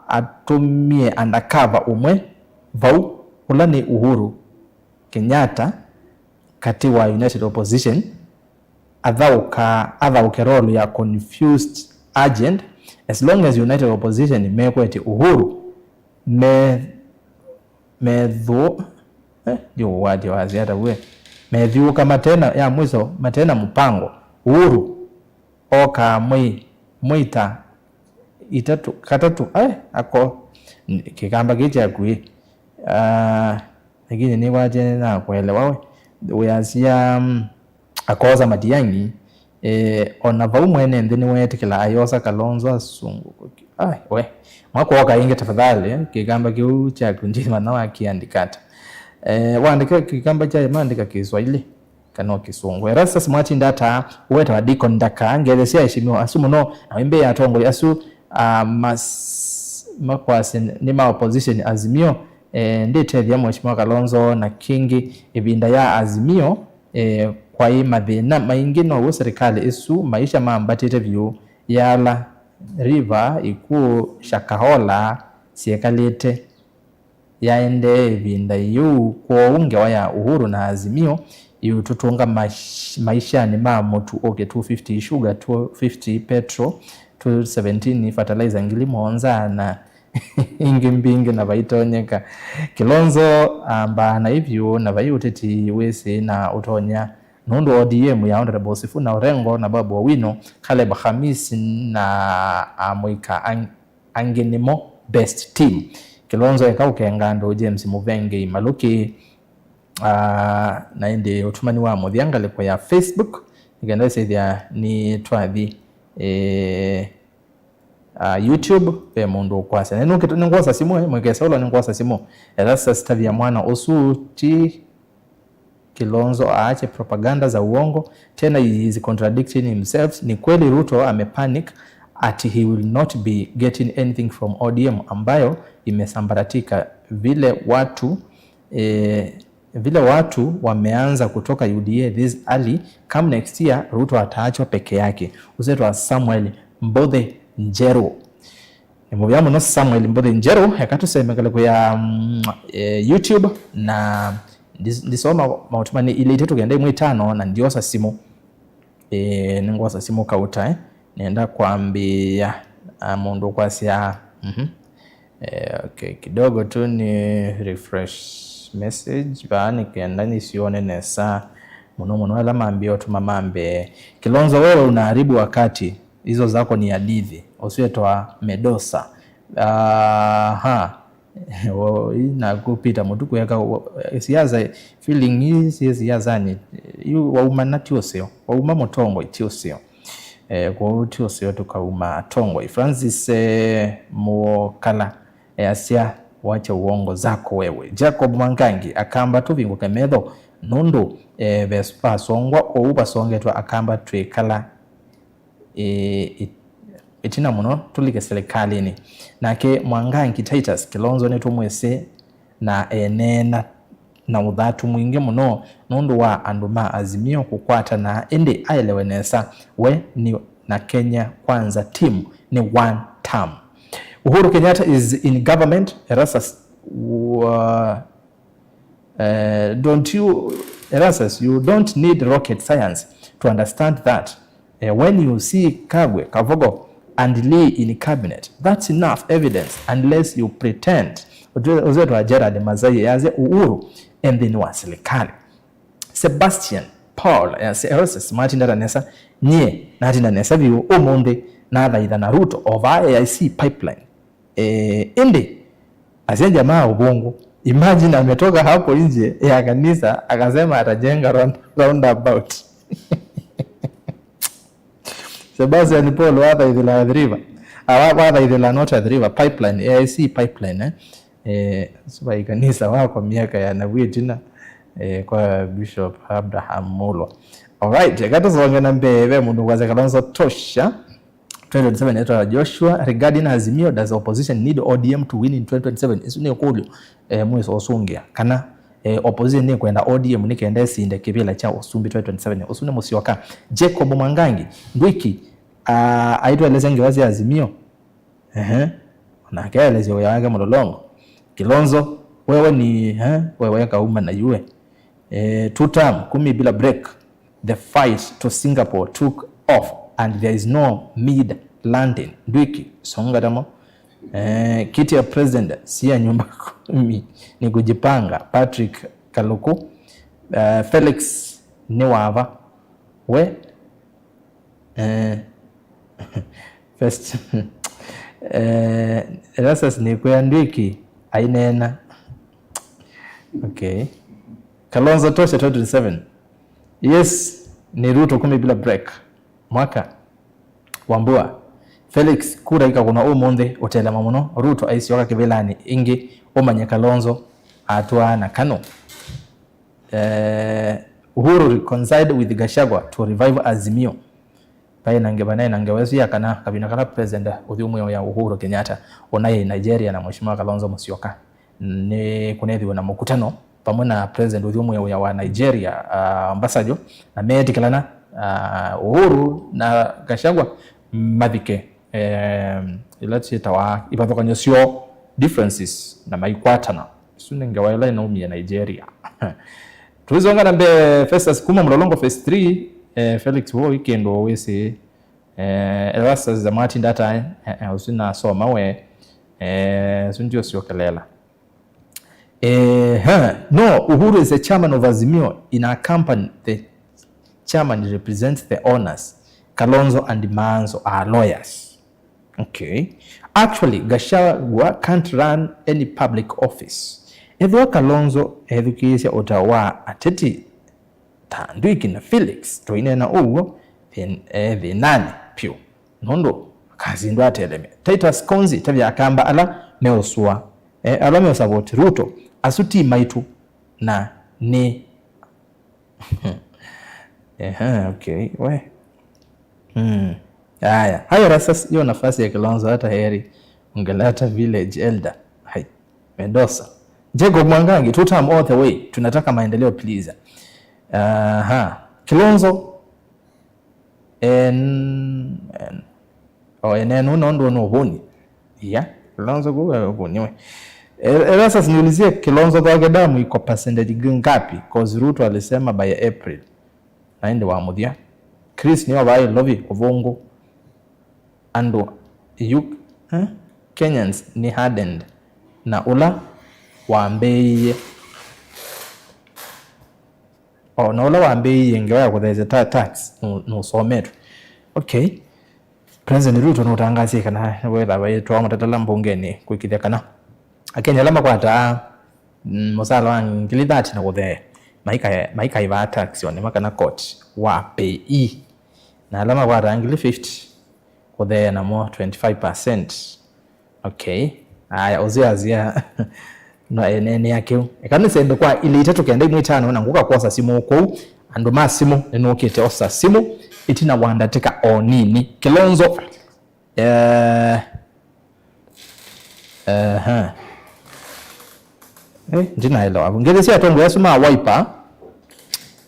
atũmie undercover ũmwe vau, ũla nĩ Uhuru Kenyatta, katĩ wa United Opposition, athaũka, athaũke role ya confused agent. As long as United Opposition mekwetye Uhuru, me methũ eh, ndiũwatya wasya ata we, methyũũka matena ya mwiso, matena mũpango. Uhuru okaa mwei, mwei ta itatũ, katatũ, eh, ako, Kĩkamba kĩ kyaku ĩ. Ah, lakini nĩwatya na kũelewa we, wĩasya, mm, akosa Matiang'i, eh, ona vau mwene nthĩ nĩweetĩkĩla ayosa Kalonzo asungu. Ai, we, mwakwoka ĩngĩ tafadhali, eh, Kĩkamba kĩu kyaku ndimanya wakĩandĩka ata. Eh, waandĩka Kĩkamba kya maandĩka Kĩswahili kana o Kĩsũngũ. Erastus Mwatinda ata, ũwetawa Deacon Ndaka, ngethe sya eshimiwa asu mũno, na wĩmbĩĩa atongoi asu, ah, mas-, makwasya nĩ ma opposition Azimio, eh, ndĩtethya Mheshimiwa Kalonzo na kĩngĩ ĩvinda ya Azimio, eh, kwaĩ mathĩna maingĩ now'o serikali ĩsu maisha mambatĩte vyũ, Yala, River, Ikuu, Shakahola syekalĩte. Yaendee ĩvinda yĩu, kwoou ngewa ya Uhuru na Azimio ĩũtũtũnga mash- maishanĩ ma mũtu ũkĩ two fifty sugar, two fifty petrol, two seventeen fertilizer ngili mũonza na ingĩ mbingĩ na vaitonyeka. Kilonzo ambaa naĩ vyũ na vai ũteti wĩsĩ na ũtonya, nũndũ O D M ya Honorable Sifuna Orengo na Babu Owino, Caleb Hamis na amũika ang- angĩ nĩmo best team. Kilonzo eka ũkenga andũ, James Muvengei Maluki, ah, na ĩndĩ ũtũmani wa mũthya ngalĩko ya Facebook, nĩkenda ĩsĩthya nĩ twathi, eh, ah, YouTube, ve mũndũ ũkwasya. Na nĩngwosa simũ, eh, mwĩkesa ũla nĩngwosa simũ. Erastus, tavya mwana ũsu ti Kilonzo aache propaganda za uongo, tena he is contradicting himself. Ni kweli Ruto amepanic ati he will not be getting anything from O D M ambayo imesambaratika vile watu, eh, vile watu wameanza kutoka U D A this early, come next year Ruto ataachwa peke yake. Ũsetwa Samuel Mbothe Njeru. Nĩ mũvea mũno Samuel Mbothe Njeru, eka tũseme ngalĩko ya, mm, eh, YouTube, na ndis- ndisoma maũtũmani ilĩ itatũ kenda ĩmwe ĩtano, na ndiosa simũ. Eh, nĩngwosa simũ kauta, eh. Nenda kwambĩĩa, ah, mũndũ ũkwasya, mhm. Eh, okay, kidogo tu ni refresh message vaa nĩkenda nĩsione nesa mũno mũno ala mambĩĩa ũtũma mambee. Kilonzo, wewe unaharibu wakati. Hizo zako ni hadithi. Ũsu wĩtawa Medosa. Aha. Wo- ĩ naku Peter Mũtuku eka wo- siasa, feeling hii si siasani. Yu wauma na ti ũseo. Wauma mũtongoi ti ũseo. Eh, kwoou ti ũseo tũkauma atongoi. Francis, eh, Mũkala, eh, asya, wacha uongo zako wewe. Jacob Mwangangi, Akamba tũvingũke metho, nũndũ, eh, ves- vasongwa ũu vasongetwe Akamba twĩkala ĩ- ĩ- ĩtina mũno tũlike silikalĩnĩ. Nake Mwangangi Titus Kilonzo nĩtũmwĩsĩ na eneena na ũthatu mwingĩ mũno nũndũ wa andũ ma Azimio kũkwatana, ĩndĩ aelewe nesa, we nĩ na Kenya Kwanza team nĩ one term. Uhuru Kenyatta is in government, Erastus, uh, Uh, don't you, Erastus, you don't need rocket science to understand that, uh, when you see Kagwe, Kavogo, and Lee in cabinet, that's enough evidence, unless you pretend. Ũzetwa Gerald Mazai yasya Uhuru e nthĩnĩ wa silikalĩ. Sebastian Paul yasya Erastus Martin ndata nesa, nyie natinda nesa vyũ ũmũnthĩ nathaitha na Ruto over A I C pipeline. Eh, ĩndĩ asya jamaa ũvũngũ. Imagine ametoka hapo nje ya kanisa akasema atajenga round- roundabout. Sebastian Paul wathaithĩla Athi River. Ah, wa- wathaithĩla not Athi River, pipeline, A I C pipeline, eh. Eh, suva ikanisa wako miaka ya navu ĩtina, eh, kwa Bishop Abraham Mulwa. Alright, eka tũsonge na mbee, ve mũndũ kwasya Kalonzo tosha. Twenty twenty-seven etwa Joshua, regarding Azimio, does opposition need O D M to win in twenty twenty-seven? Isu nĩ kũlyo, eh, mwĩso ũsũngĩa kana Eh, opposition nĩkwenda O D M nĩkenda ĩsinde kĩvĩla kya ũsumbĩ twenty twenty-seven. Ũsu nĩ Mũsyoka. Jacob Mwangangi, Ndwiki, ah, aitũelesya ngewa sya Azimio. Ehe. Onake aelesya wĩa wake Mũlolongo. Kilonzo, wewe ni, eh, wewe kauma na yue. Eh, two term, kumi bila break. The fight to Singapore took off and there is no mid landing. Ndwiki, songa tamo. Eh, kiti ya president si ya nyumba kumi, ni kujipanga. Patrick Kaluku, eh, Felix ni wava. We, eh, first, eh, Erastus ni kwea Ndwiki aineena. Okay. Kalonzo tosha twenty twenty-seven. Yes, ni Ruto kumi bila break. Mwaka. Wambua. Felix, kura ikakũnwa ũmũnthĩ, ũtelema mũno. Ruto aisyoka kĩvĩlanĩ ĩngĩ, ũmanye Kalonzo atwaa na Kanu. Eh, Uhuru reconciled with Gachagua to revive Azimio. Vaĩ na nge-, vanaĩ na ngewa ĩsu ya kana kavinda kala President ũthyũmũĩo ya Uhuru Kenyatta ũnaĩ Nigeria na Mheshimiwa Kalonzo Musyoka nĩ kũnethiwe na mũkutano vamwe na President ũthyũmũĩo wa Nigeria, uh, Obasanjo, na meetĩkĩlana, uh, Uhuru na Gachagua mavike, eh, ila syĩtawa ivathũkany'o syoo, differences, na maikwatana. Isu nĩ ngewa ĩla ĩnaumie Nigeria. Tũisonga na mbee, Festus kuma Mlolongo phase three, eh, Felix Woi kĩndũ wĩsĩ, eh, Erastus za Martin Data, eh, eh, ũsu nasoma we, eh, ũsu ndio syokelela. Eh, huh. No, Uhuru is the chairman of Azimio. In our company, the chairman represents the owners. Kalonzo and Maanzo are lawyers. Okay. Actually, Gachagua can't run any public office. Ethĩwa Kalonzo ethukĩĩsya ũtao wa ateti ta Ndwiki na Felix, tũineena ũw'o, thĩn-, e thĩnanĩ pyũ, nũndũ akasindwa ateleme. Titus Konzi, tavya Akamba ala meũsũa, e, ala meũsavoti Ruto, asu ti maitũ, na nĩ Ehe, okay, we. Hmm. Haya, haya, sasa hiyo nafasi ya Kilonzo hata heri ungeleta village elder. Hai, Mendoza. Jacob Mwangangi, two term all the way. Tunataka maendeleo, please. Aha. Kilonzo, en, en, o, ene nũ nũndũ nũ ũvũni. Iya, Kilonzo kũ we ũvũni we. E-, Erastus, niulizie Kilonzo Thwake damu iko percentage ngapi? 'Cause Ruto alisema by April. Na ĩndĩ wa mũthya. Chris nĩo vaĩ lovi ũvũngũ. Andũ yu, eh? Kenyans nĩ hardened. Na ũla wambĩĩie. O na ũla wambĩĩie ngewa ya kũtheesya ta tax nũ-, nũsometwe. Okay. President Ruto nũtangasie kana nĩwetha vaitwa mũtatala mbungenĩ kwĩkĩthya kana Akenya ala makwataa, mm, mũsala wa ngili thirty na kũthea maika-, maikaĩvaa tax o nĩma kana court wa payee. Na ala makwataa ngili fifty kũthea namo twenty-five percent. Okay. Aya, ũsu asya no eneenea kĩu. Eka nĩsende kwa ilĩ itatũ kenda imwe itano na ngũka kwosa simũ kũu. Andũ ma simũ, nĩnũkĩte osa simũ. Ĩtina wa ndatĩka o nini. Kilonzo. Eh, eh, eh. Eh, ndinaelewa. Ngĩthĩ sya atongoi asu ma Wiper.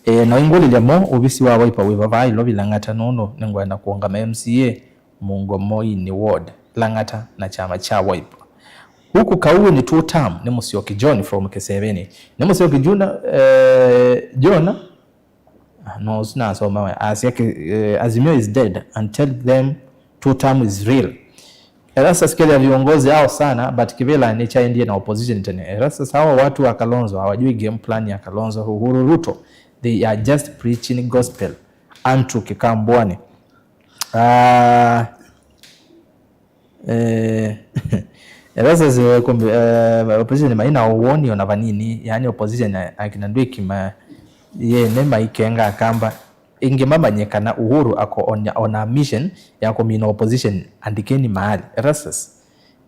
Eh, no ingũlilye mo, ovisi wa Wiper wĩ vava Nairobi Lang'ata nũndũ nĩngwenda kũũngama M C A. Mũngomoinĩ Ward, Lang'ata na kyama kya Wiper. Huku Kaue nĩ two term, nĩ Mũsyoki John from Kĩseveni. Nĩ Mũsyoki Juna, eh, John, ah, no, ũsu nasoma we. Asya ki-, eh, Azimio is dead and tell them two term is real. Erastus, kethĩa viongozi hao sana, but kĩvĩla nĩ kyaendie na opposition tene. Erastus, hawa watu wa Kalonzo hawajui game plan ya Kalonzo, Uhuru, Ruto. They are just preaching gospel. Andrew Kĩkambwani. Ah, eh, Erastus, eh, kumbe, eh, opposition maina woni ona vanini, yani opposition ya akina Ndwiki ma, ye, ne maikenga Akamba. Ingi mamanye kana Uhuru ako on, on a mission ya kumina opposition, andikeni mahali. Erastus,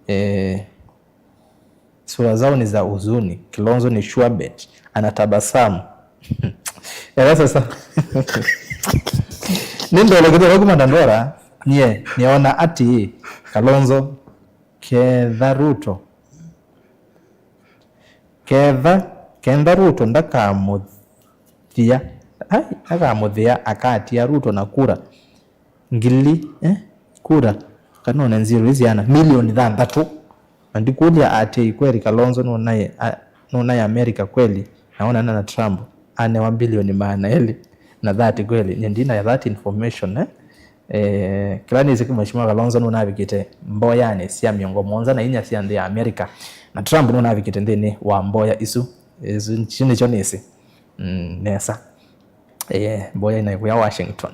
eh, Sura zao ni za huzuni. Kilonzo ni sure bet. Anatabasamu. Ela sasa. Nĩ ndolo kĩthũa kuma Dandora, nyie nĩona atĩ Kalonzo ketha Ruto. Ketha Kenda Ruto ndakamũthĩa, ai, ndakamũthĩa, akatia Ruto na kura ngili, eh, kura, kana one zero isiana, milioni thanthatũ. Na ndikũlya atĩ kweli Kalonzo nũnaĩ, a-, nũnaĩ America kweli, na onana na Trump, anewa bilioni maana elĩ na thirty kweli? Nye ndina ya that information, eh. Eh, kĩla nĩsĩ, Mheshimiwa Kalonzo nũnavikĩte mboyanĩ sya mĩongo mũonza na inya sya nthĩ ya America, na Trump nũnavikĩte nthĩnĩ wa mboya isu. Isu, isu nĩkyo nĩsĩ, mm, nesa. Eh, mboya ĩnaĩ kũya Washington.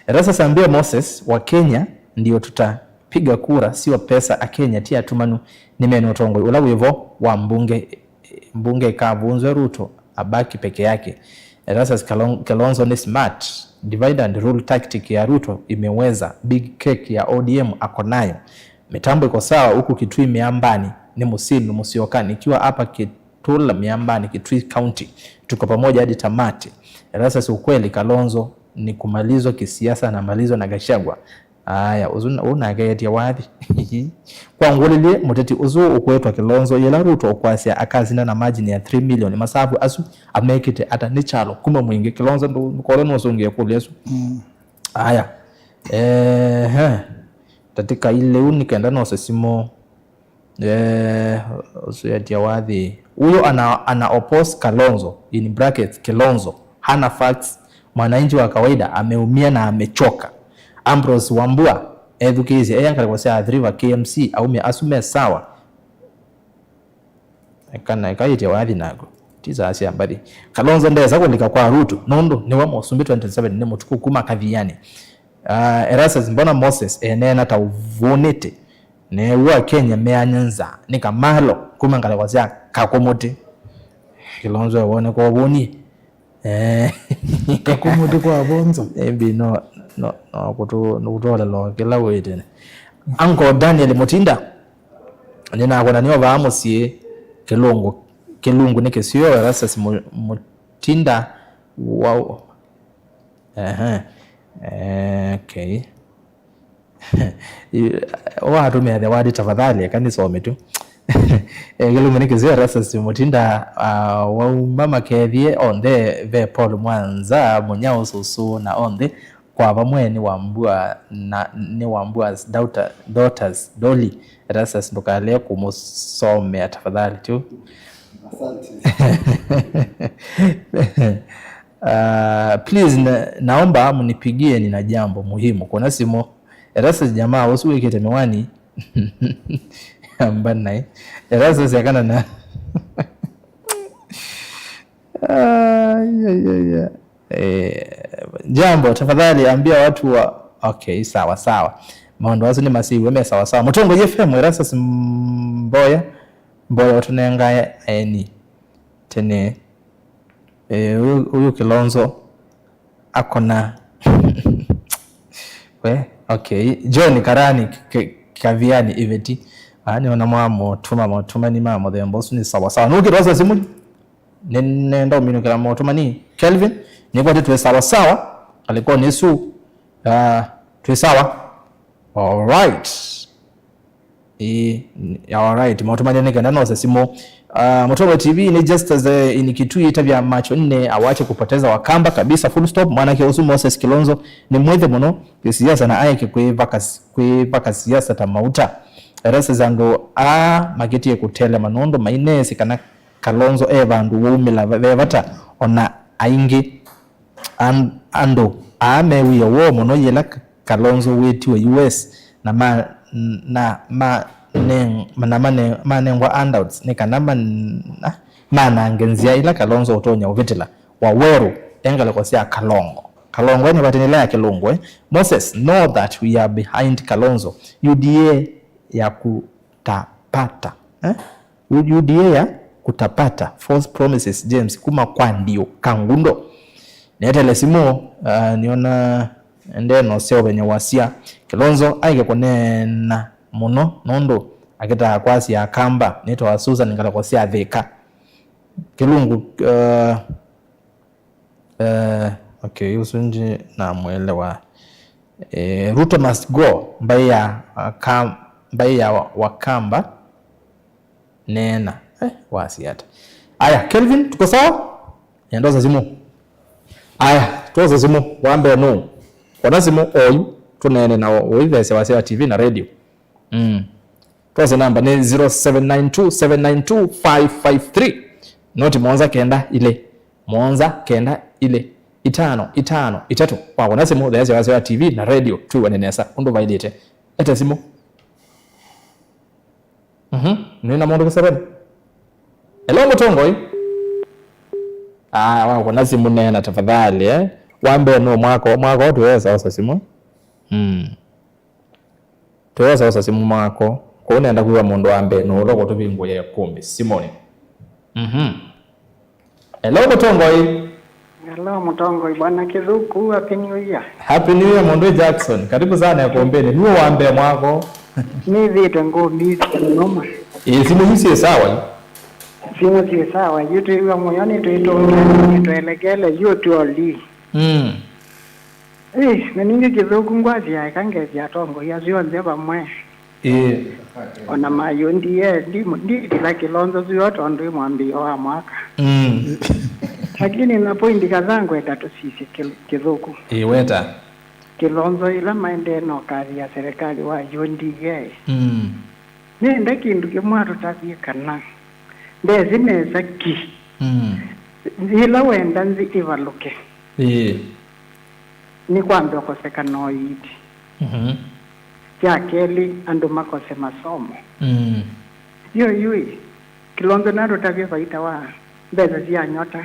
Erastus ambia Moses, wa Kenya ndio tutapiga kura, sio pesa. Akenya ti atumanu, nĩmena ũtongoi ũla wĩvo wa mbunge, mbunge ĩkavunzwe, Ruto abaki peke yake. Erastus Kalon-, Kalonzo nĩ smart. Divide and rule tactic ya Ruto imeweza. Big cake ya O D M ako nayo. Mitambo iko sawa huku Kitui miambani, ni Musinu Musyoka, nikiwa hapa Kitula miambani, Kitui County. Tuko pamoja hadi tamati. Erastus, ukweli Kalonzo ni kumalizwa kisiasa, anamalizwa na Gachagua. Aya, ũsu ũnakeetye wathi. Kwa ngũlĩlye, mũteti ũsu ũkwĩtwa Kilonzo, yĩla Ruto ũkwasya akasinda na margin ya three million, masavu asu amekĩte ata? Nĩ kyalo kuma mwingĩ. Kilonzo ndũ-, ndũkole nũsũngĩe kũlya ĩsu. Mm. Aya. Ehe. Tatĩka ilĩu nĩ kenda nose simũ. Eh, ũsu etia wathi. Huyo ana, ana oppose Kalonzo, in brackets, Kilonzo. Hana facts, mwananchi wa kawaida ameumia na amechoka. Ambrose Wambua, ethukĩĩsye, eya ngalĩko sya Athi River K M C, aumya asu me sawa. Kana ĩkaĩtya wathi naku. Ti saa sya mbathi. Kalonzo ndesa kũlika kwa Ruto, nũndũ nĩwe mũsumbĩ twenty twenty-seven nĩ mũtuku kuma Kathiani. Ah, Erastus, mbona Moses eneena ta ũvũnĩte? Neew'a Kenya meany'a nza nĩ kamalo kuma ngalĩko sya Kakũmũtĩ. Kilonzo ewoneka ũvũni. Eh. Kakũmũtĩ kwa vonza. Maybe no, no, no kũtũ-, no kũtũolela kĩla wĩtene. Uncle Daniel Mutinda, nĩnakwona nĩovaa mũsyĩ Kĩlungu. Kĩlungu nĩ kĩsio. Erastus Mu-, Mutinda, wow. Ehe. Eh, okay. Watũmĩa the word tafadhali, eka nĩsome tu. Eh, Kĩlungu nĩ kĩsio. Erastus Mutinda, ah, wauma Makethie onthe, ve Paul Mwanza, Mũnyao Susu na onthe, kwa vamwe nĩ Wambua na, nĩ Wambua's daughter, daughters, Dolly. Erastus, ndũkalee kũmũsomea tafadhali tu. Asante. Ah, please, na, naomba mnipigie, nina jambo muhimu. Kuna simu. Erastus, jamaa ũsu wĩkĩte miwani. Amba naĩ. Erastus, akana na. Ai, ai, ai, ai. Eh, jambo, tafadhali ambia watu wa, okay, sawa, sawa. Maũndũ asu nĩ masiw'e me sawa sawa. Mũtongoi F M, Erastus Mboya, Mboya ũtũnengae aeni tene. Eh, ũyũ, ũyũ Kilonzo akona. We, okay. John Karani K-, K-, Kaviani Iveti. Ah, nĩona mwamũtuma, motuma nĩ ma mũthemba ũsu nĩ sawa sawa. Nũkĩtwasa simu? Nĩnenda ũminũkĩla motuma nĩ Kelvin. Nĩkwatĩ twĩ sawa sawa. Alikuwa nĩsu. Ah, twĩ sawa. All right. Ĩĩ, alright, maũtũmanĩe nĩ kenda nose simũ. Ah, Mũtongoi T V nĩ Justus, eh, in Kitui, ĩtavya macho nne, awache kupoteza Wakamba kabisa, full stop. Mwanake ũsu Moses Kilonzo nĩ mwĩthĩ mũno kĩsiasa na aeke kwĩvaka, kwĩvaka siasa ta mauta. Erastus andũ aa makĩtie kũtelema nũndũ maineesĩ kana Kalonzo e vandũ waumĩla ve vata, ona aingĩ An-, andũ aa mewie woo mũno yĩla K-, Kalonzo wĩtiwe U S na ma-, na maneng-, na mane-, manengwa handouts nĩ kana man-, manange nzĩa ĩla Kalonzo ũtonya ũvĩtĩla. Waweru e ngalĩko sya Kalongo. Kalongo e mĩvatĩnĩ ĩla ya Kĩlungu, eh? Moses, know that we are behind Kalonzo. U D A ya kutapata. Eh? U D A ya kutapata, false promises, James kuma kwa Ndiũ Kangundo. Netele simũ, ah, nĩona ndeno seũvenya wasya. Kilonzo aike kũneena mũno nũndũ akĩtaa kwasya Akamba. Nĩtawa Susan, ngalĩko sya Thĩka. Kĩlungu, ah, Eh, okay, ũsu ndi namwelewa. Eh, Ruto must go, mbaĩ ya, ah, Kam-, mbaĩ ya Wa-, Wakamba, neena. Eh, wasi ata. Aya, Kelvin, tuko sawa? Nenda osa simu. Aya, twosa simu, wa mbee nũ? Ona simu oyu, tũneene na ũitheesya wasya wa T V na radio. Mm. Twose namba nĩ zero seven nine two seven nine two five five three. Noti mũonza kenda ilĩ, mũonza kenda ilĩ, itano itano itatũ. Wakũna simũ, theesya wasya wa T V na radio, twĩw'ane nesa ũndũ vaĩlĩte. Ete simũ. Mhm. Nĩ na mũndũ kĩseveni. Hello, mũtongoi. Ah, wakũna simũ, neena tafadhali, eh. Wa mbee nũ mwako, mwako tũyesa osa simũ. Mm. Tũyesa osa simũ mwako. Kũu nenda kwĩwa mũndũ wa mbee nũ ũla ũkũtũvingũĩa ĩkũmbĩ. Simoni. Mhm. Hello, mũtongoi. Hello, mũtongoi. Bwana Kĩthũku, Happy New Year. Happy New Year, mũndũ Jackson. Karibu sana ĩkũmbĩnĩ. Nue wa mbee mwako. Nĩthĩte ngũmbĩĩsye mũno ma. Ĩĩ, simũ isu syĩ sawa yu? Simũ syĩ sawa. Yu twĩw'a mũyo, nĩtwĩtũngĩe, nĩtwelekele, yu twĩ oli. Mm. Ĩĩ, na ningĩ Kĩthũku ngwasya eka ngesya atongoi asu onthe vamwe. Ĩĩ. Ona ma U D A, ndi-, nditila Kĩlonzo sio tondũ ĩ mwambĩĩo wa mwaka. Mm. Lakini na point kadhaa ngwenda tũsisye Kĩ-, Kĩthũku. Ĩĩ, weta. Kĩlonzo ĩla maendee na ũkathi ya serikali wa U D A. Mm. Nĩenda kĩndũ kĩmwe atũtavye kana ndesĩ nesa ki. Mm. Yĩla wenda nthĩ ĩvalũke, ĩĩ, nĩ kwambe ũkosekana ũiiti. Mhm. Kya kelĩ, andũ makose masomo. Mm. Yu yu ĩ, Kĩlonzo natũtavye vaita wa mbesa sya nyota.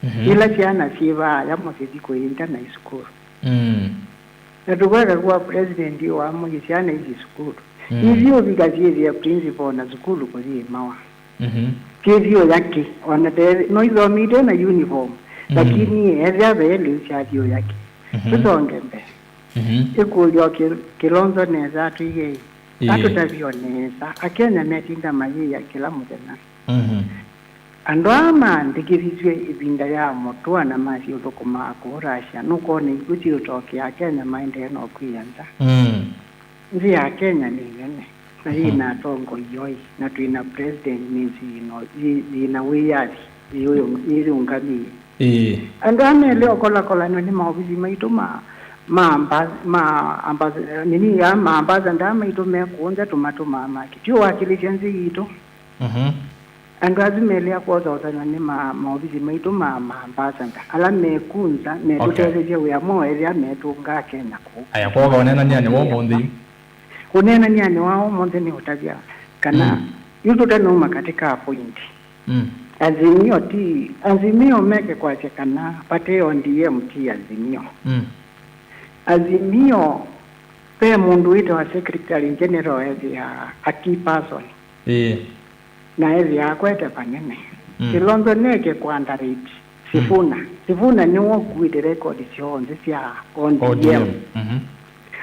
Mhm. Ila syana syĩvaaya mũsyĩ kũinda na isukulu. Mm. Na tũkweka kwa president wa mũsyĩ syana ithi sukulu. Mm. Ithyũvika syĩthĩa principal na sukulu kũyĩmawa. Mhm. Kĩthyoya kĩ, ona te, no ithomite na uniform, mm, lakini ethĩa ve lĩu syathyoya kĩ. Mhm. Tũsonge mbee. Mhm. Ĩkũlyo kĩ-, Kĩlonzo nesa atwĩe ĩ, ĩĩ, atũtavyo nesa. Akenya metinda mayĩya kĩla mũthenya. Mhm. Andũ aa maandĩkĩthisw'e ĩvinda ya mũtũa na masĩ ũthũkũmaa kũu Russia, nũkwona ikw'ũ syĩũtokea, Akenya maendee no kwĩya nza. Mm. Nthĩ ya Kenya nĩ nene, na yĩ, mm, na atongoi oĩ, na twĩ na president nĩsĩ yĩ na, yĩ, yĩ na wĩyathi, yĩ, yĩyũngamĩe. Ĩĩ. Andũ aa melĩ ũkolakolanw'a nĩ maovisi maitũ ma, ma amba-, ma amba-, nini, ya ma ambassador maitũ me kũũ nza tũmatũmaa makĩ. Ti ũwakilĩsya nthĩ yitũ. Mhm. Andũ asu melĩ akwosaosanw'a nĩ ma, maovisi maitũ ma, ma ambassador, ala meku nza, okay, metũtetheesya wĩa mwaũ ethĩa metũngaa Kenya kũu. Aya, kwoka ũneenanĩanĩ wa ũmũnthĩ yu? Ũneenanĩanĩ wa ũmũnthĩ nĩ ũtavya kana, mm, yu tũtenauma katika point. Mm. Azimio ti, Azimio meke kwasya kana vate O D M ti Azimio. Mm. Azimio ve mũndũ wĩtawa Secretary General ethĩaa a key person. Ĩĩ. Na ethĩaa akwete vanene. Mm. Kĩlonzo neke kũ underrate Sifuna. Mm. Sifuna nĩwe ũkuĩte record syonthe sya O D M. O D M. Mhm.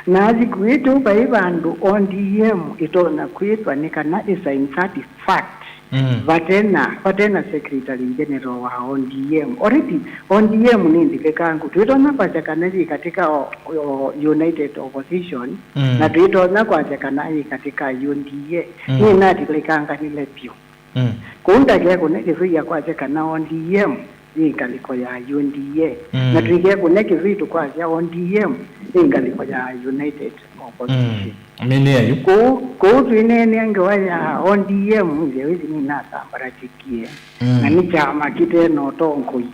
Na athi kwĩtũ vai vandũ O D M ĩtonya kwĩtwa nĩ kana ĩsain certificate. Mm. Vate na, vate na Secretary General wa O D M. Already, O D M nĩ ndilikangu. Twĩtonya kwasya kana yĩ katika o, o, United Opposition, mm, na twĩtonya kwasya kana yĩ katika U D A. Mm. Nĩnatilikanganile vyũ. Mm. Kũu ndakekũne kĩsũi akwasya kana O D M yĩ ngalĩko ya U D A. Mm. Na twĩkekũne kĩsũi tũkwasya O D M yĩ ngalĩko ya United Opposition. Mm. Mĩnĩa yu. Kũu, kũu twĩneenea ngewa ya O D M, nzĩa ĩsu nĩnasambaratikĩe. Mm. Na nĩ kyama kĩte na ũtongoi.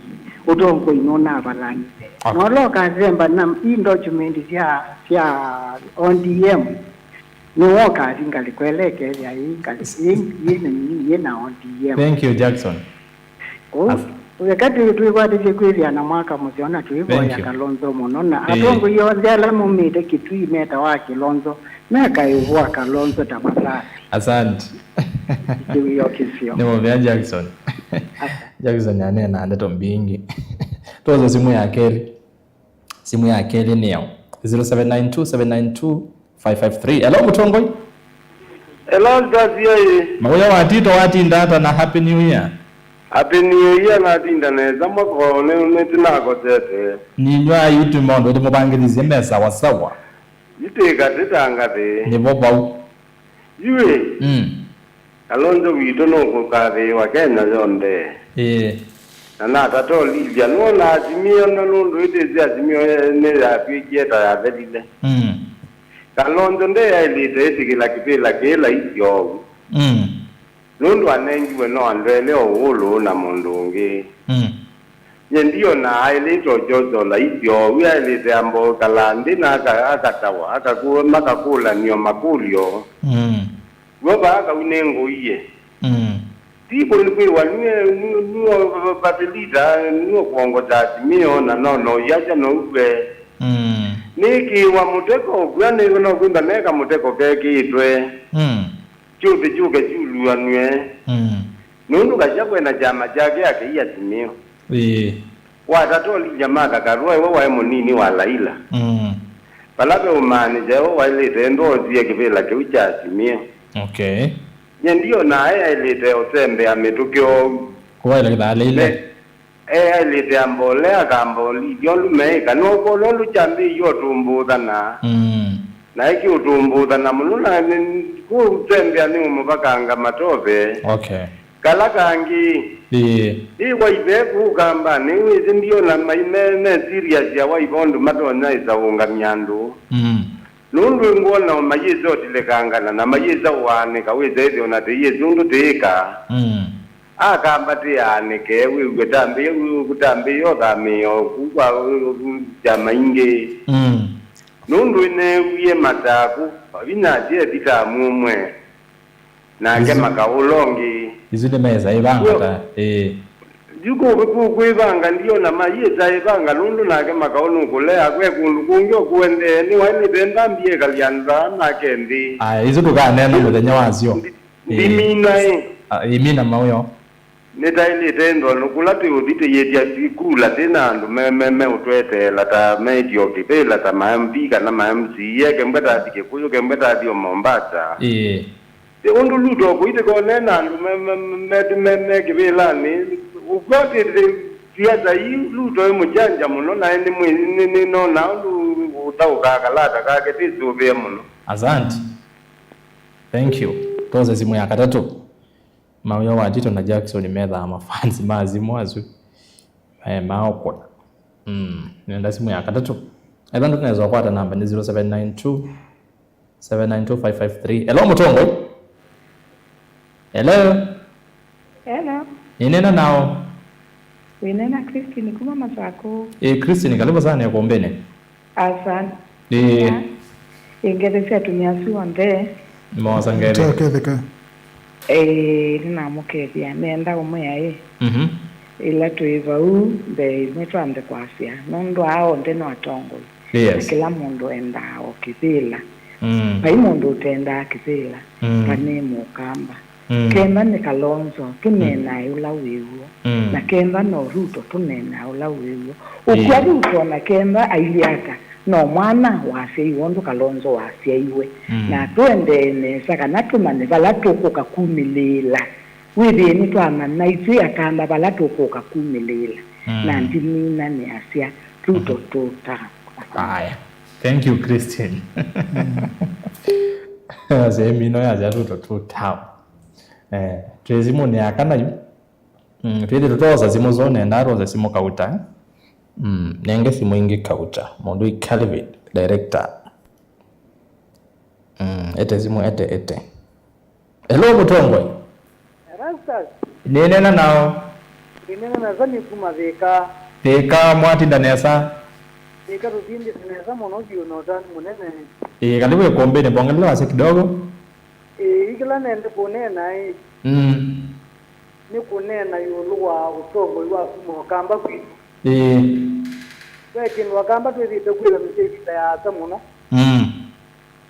Ũtongoi nũnavalanile. Okay. Na ũla ũkasemba na i document sya, sya O D M, nĩwe ũkathi ngalĩko ĩla ĩkethĩa yĩ ngalĩ-, yĩ, yĩ na nini, yĩ na O D M. Thank you, Jackson. Kũu, as- weka twĩ-, twĩkwatĩsye kwĩthĩa na mwaka mũseo na tũivoya, thank you, Kalonzo mũno, na, ĩĩ, atongoi onthe ala maumĩte Kitui metawa Kilonzo, mekaĩvwa Kalonzo tafadhali. Asante. Kĩwĩo kĩseo. Nĩ mũvea Jackson. Asante. Jackson aneena ndeto mbingĩ. Twosa simũ ya kelĩ. Simũ ya kelĩ nĩyo zero seven nine two seven nine two five five three. Hello, mũtongoi. Hello, Stasi, ĩĩ. Mawĩa watito watinda ata na Happy New Year? Happy New Year, natinda nesa, mwaka ũnĩ nĩtinakotete. Ninywa aitũ maũndũ tũmũvangĩthisye me sawa sawa. Itwĩka tĩtangathĩ. Nĩvo vau. Yu ĩ. Mm. Kalonzo witũ nũkũkathĩĩwa Kenya yonthe. Ĩĩ. Na natata Olivia, nũona Azimio na nũndũ ĩtĩsĩ Azimio nĩyatw'ĩkie ta yathelile. Mm. Kalonzo ndeyaĩlĩte ĩtĩkĩla kĩvĩla kĩĩ laisi oou. Mm. Nũndũ anengiwe no andũ elĩ o ũũlũ na mũndũ ũngĩ. Mm. Nye ndiona aĩlĩte ũkyosa ũlaisi oou, aĩlĩte amba ũkala nthĩ na aka-, akatawa, akaku-, makakũlanio makũlyo. Mm. W'o vaa kau nĩ ngũie. Mm. Ti kũlĩ kwĩwa nue, nue, nue vasilita, nue kwongota Azimio na no, no yasya no uwe. Mm. Nĩkĩwa mũteko ũkw'a nĩ no kwĩmba meka mũteko kekĩĩtwe. Mm. Kyũthĩ kyũke kyuluanw'e. Mm. Nũndũ Gachagua ena kyama kyake akĩia Azimio. Ĩĩ. Watata Olivia Martha Karua, we waĩ mũnini wa Laila. Mm. Vala ve ũmaanisha we waĩlĩte ndoosie kĩvĩla kĩu kya Azimio. Okay. Nye ndiona aĩ aĩlĩte ũsembea mĩtũkĩ oou. Kũvaĩla kĩthalĩile. Me- Eaĩlĩte amba ũlea akamba ũlilya ũndũ meĩka. Nĩwakwona ũndũ kyambĩĩie ũtũmbũũthana? Mm. Na ĩkĩũtũmbũũthana mũno, na nĩ- kũtembea nĩ ũmũvakanga matove. Okay. Kala kangĩ, ĩĩ, ĩ waive kũu Kambanĩ, wĩsĩ ndiona mai me, me serious ya waive ũndũ matonya ĩsa ũngamya andũ. Mm. Nũndũ ngwona mayĩsa ũtilekangana na mayĩsa ũaanĩka, wĩsa ĩthĩwa na tĩyĩsĩ ũndũ tĩĩka. Mm. Akamba tĩaanĩke, wĩw'e tambĩĩa, wĩ- kũtambĩĩa ũthamĩĩa oku kwa kyama ingĩ. Mm. Nũndũ ĩneewie mataku, vinya asye thitamu ũmwe, nake isu- makaũla ũngĩ. Isu nĩ mesa ĩvanga ta, ĩĩ. Yu kũ- kũ- kwĩvanga ndiona mayĩsa ĩvanga, nũndũ nake makaũ nũkũlea, kwe kũndũ kũngĩ ũkũendee, nĩwaĩlĩte ndambi ĩkalya andũ aa make nthĩ. Aya, isu tũkaneena mũthenya wasyo. Ndi- Ndimina ĩ. Ah, imina mawĩo. Nĩtaĩlĩte ĩndonũ kũla twĩũthi tĩyĩtya sikula twĩ na andũ me, me, meũtweteela ta meĩtyo kĩvĩla ta ma M P kana ma M C A, kembwe tathi Kĩkũyũ, kembwe tathi o Mombasa. Ĩĩ. Ĩ, ũndũ Ruto kũitĩkone na andũ me, me, me, me, me, me kĩvĩlanĩ, ũkwatĩte siasa ii, Ruto ĩ mũjanja mũno, naĩ nĩ mwĩ-, nĩ, nĩ nona ũndũ ũthaũkaa kalata kake, tĩsũvĩe mũno. Asante. Thank you. Tose simu ya katatũ. Mawĩa wa Tito na Jackson methaa mafans ma simu asu. Eh, maokũna. Mm, nenda simu ya katatũ. Etha ndũnesa ũkwata namba nĩ zero seven nine two, seven nine two, five five three. Hello, Mũtongoi. Hello. Hello. Nĩnena nao. Wĩnena Christine kuma Masakũ. Ĩ, Christine, karibu sana ĩkũmbĩnĩ. Asante. Ĩĩ. Ĩngethesya atumĩa asu onthe. Mosa ngeli. Teketheka. Ĩĩ, nĩnamũkethya. Nenda ũmwĩa ĩ. Mhm. Ĩla twĩ vau mbee ĩmwe twambe kwasya. Nũndũ aa onthe no atongoi. Yes. Na kĩla mũndũ endaa o kĩvĩla. Mm. Vai mũndũ ũtendaa kĩvĩla. Mm. Kana nĩ Mũkamba. Mm. Kenda nĩ Kalonzo, tũneenae ũla wĩ w'o. Mm. Na kenda no Ruto, tũneenae ũla wĩ w'o. Ũkw'a Ruto na kenda ailyĩ ata, no mwana wasyaiwe ũndũ Kalonzo wasyaiwe. Mm. Na tũendee nesa kana tũmanye vala tũkũka kumĩlĩĩla. Wĩthĩe nĩtwamanya ithyĩ Akamba vala tũkũka kumĩlĩĩla. Mm. Na ndimina nĩasya, Ruto tũta. Aya. Thank you, Christine. Mm. Asyai mino yasya Ruto tũta. Eh, twĩ simũnĩ ya kana yu. Mm, twĩthĩ tũtosa simũ zo nenda twosa simũ Kauta. Mm, nenge simũ ingĩ Kauta. Mũndũ ĩ Calvin, director. Mm, ete simũ, ete, ete. Hello, Mũtongoi. Erastus. Nĩnena nao. Nĩnena na Sami kuma Thĩka. Thĩka, mwatinda nesa? Thĩka tũtindĩte nesa mũno vyũ na ũtanu mũnene. Ĩĩ, karibu ĩkũmbĩnĩ, mbongelele wasya kidogo. Ĩĩ, kĩla nende kũneena ĩ, mm, nĩ kũneena ĩũlũ wa ũtongoi wa kuma Ũkamba kwitũ. Ĩĩ. Ve kĩndũ Akamba twĩthĩte kwĩthwa nĩkyo ĩvinda yaasa mũno. Mm.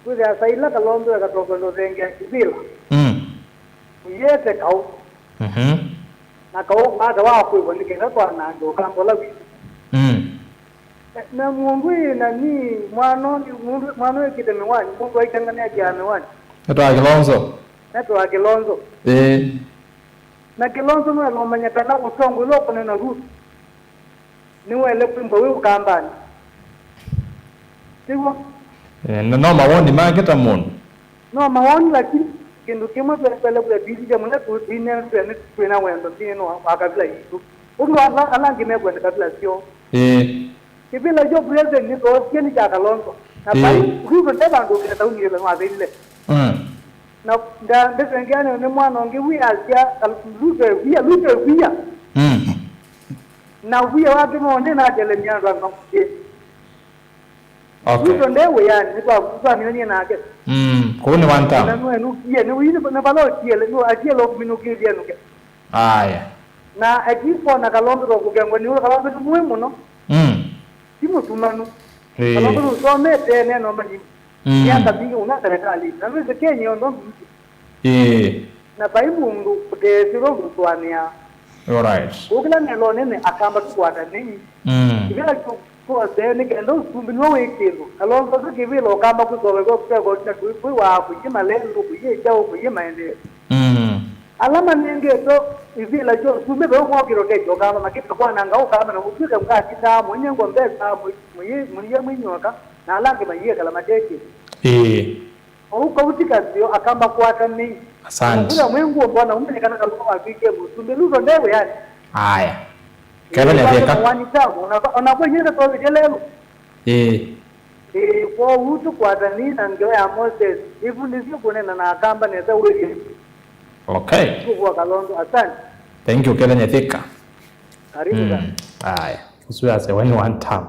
Kwĩthĩa saa ila Kalonzo ekatongwa ndũthengea kĩvĩla. Mm. Ũyĩete kaũ. Mhm. Na kaũ maata wa kwĩw'a nĩ kenda twanange Ũkamba ũla witũ. Mm. Na mũndũ ĩ na ni mwana, mũndũ, mwana wĩkĩte mĩwani, mũndũ aitenganĩakĩa mĩwani. Etwa Kilonzo. Etwa Kilonzo. Ĩĩ. Na Kilonzo nũelomanya kana ũtongoi ũla ũkũneena Ruto nĩwaĩle kwĩmbwa wĩ Ũkambanĩ. Tiw'o? Eh, no, no mawoni make ta mũndũ. No mawoni, lakini Kĩndũ kĩmwe twe-, twele kwĩtĩkĩlya mũla tũ-, twĩnenetwe nĩ twĩ na wendo nthĩnĩ wa, wa kavila yitũ. Ũndũ ala, ala angĩ mekwenda kavila syoo. Ĩĩ. Kĩvĩla kyo president nĩtoosie nĩ kya Kalonzo. Na Ĩĩ. Vai Ruto nde vandũ ũkenda umĩla nĩwathĩnile. Mm. Na nda-, ndĩsengea nĩ, nĩ mwana ũngĩ wĩ asya, Kal-, Ruto ewia, Ruto ewia. Mm. Na wia wake no nde natelemia andũ angĩ. Okay. Ruto nde wĩanĩ, nĩtwa-, nĩtwaminanie nake. Mm, kũu nĩ one term. Na nũenũkie, nĩ wini, na vala ũtiele, nũ-, atiele ũkũminũkĩlye nũke. Aya. Na ati kona Kalonzo twa kũkengwa nĩ ũla Kalonzo nĩ mũĩ mũno. Mm. Ti mũtumanu. Ĩĩ. Kalonzo nũsomete neno manini. Mm. Myaka mingĩ mũno serikali. Na nĩwĩsĩ Kenya yonthe. Ĩĩ. Na vai mũndũ ũteesĩlwe kũtũanĩa. Alright. Kũkĩla nelo nene akamba tũkwatanei. Mm. Kĩvĩla kyo-, kyose nĩ kenda ũsumbĩ nĩwe wĩ kĩndũ. Kalonzo kĩvĩla ũkamba kwĩkowekwa kũtekoti na kwĩ-, kwĩwaa kũyĩ malelũ, kũyĩ kyaũ, kũyĩ maendeeo. Mm. Ala manengetwe ivĩla sya ũsumbĩ ve ũmokĩlo kekyo ũkamba makĩta kwananga ũkamba na mũtw'ĩke mũkatindaa mũinengwa mbesa mũi-, mũi-, mũiya mwinyoka na ala angĩ maiĩkala matekĩte. Ĩĩ. Ou kau ti kaseo akamba kwatanei. Asante. Mũvula mwĩ ngũmbo na ũmanyĩkana Kalonzo watw'ĩkie mũsumbĩ. Ruto nde wĩanĩ. Aya. Kevin Etheka. One term, ona, ona kwa nyinga twavitie lelo. Ĩĩ. Ĩĩ, kwoou tũkwatanei na ngewa ya Moses. Ĩvundĩsye kũnena na akamba nesa wĩthĩe. Okay. Kũvua Kalonzo, asante. Thank you, Kevin Etheka. Karibu sana. Mm. Aya. Ũsu yasya, we nĩ one term.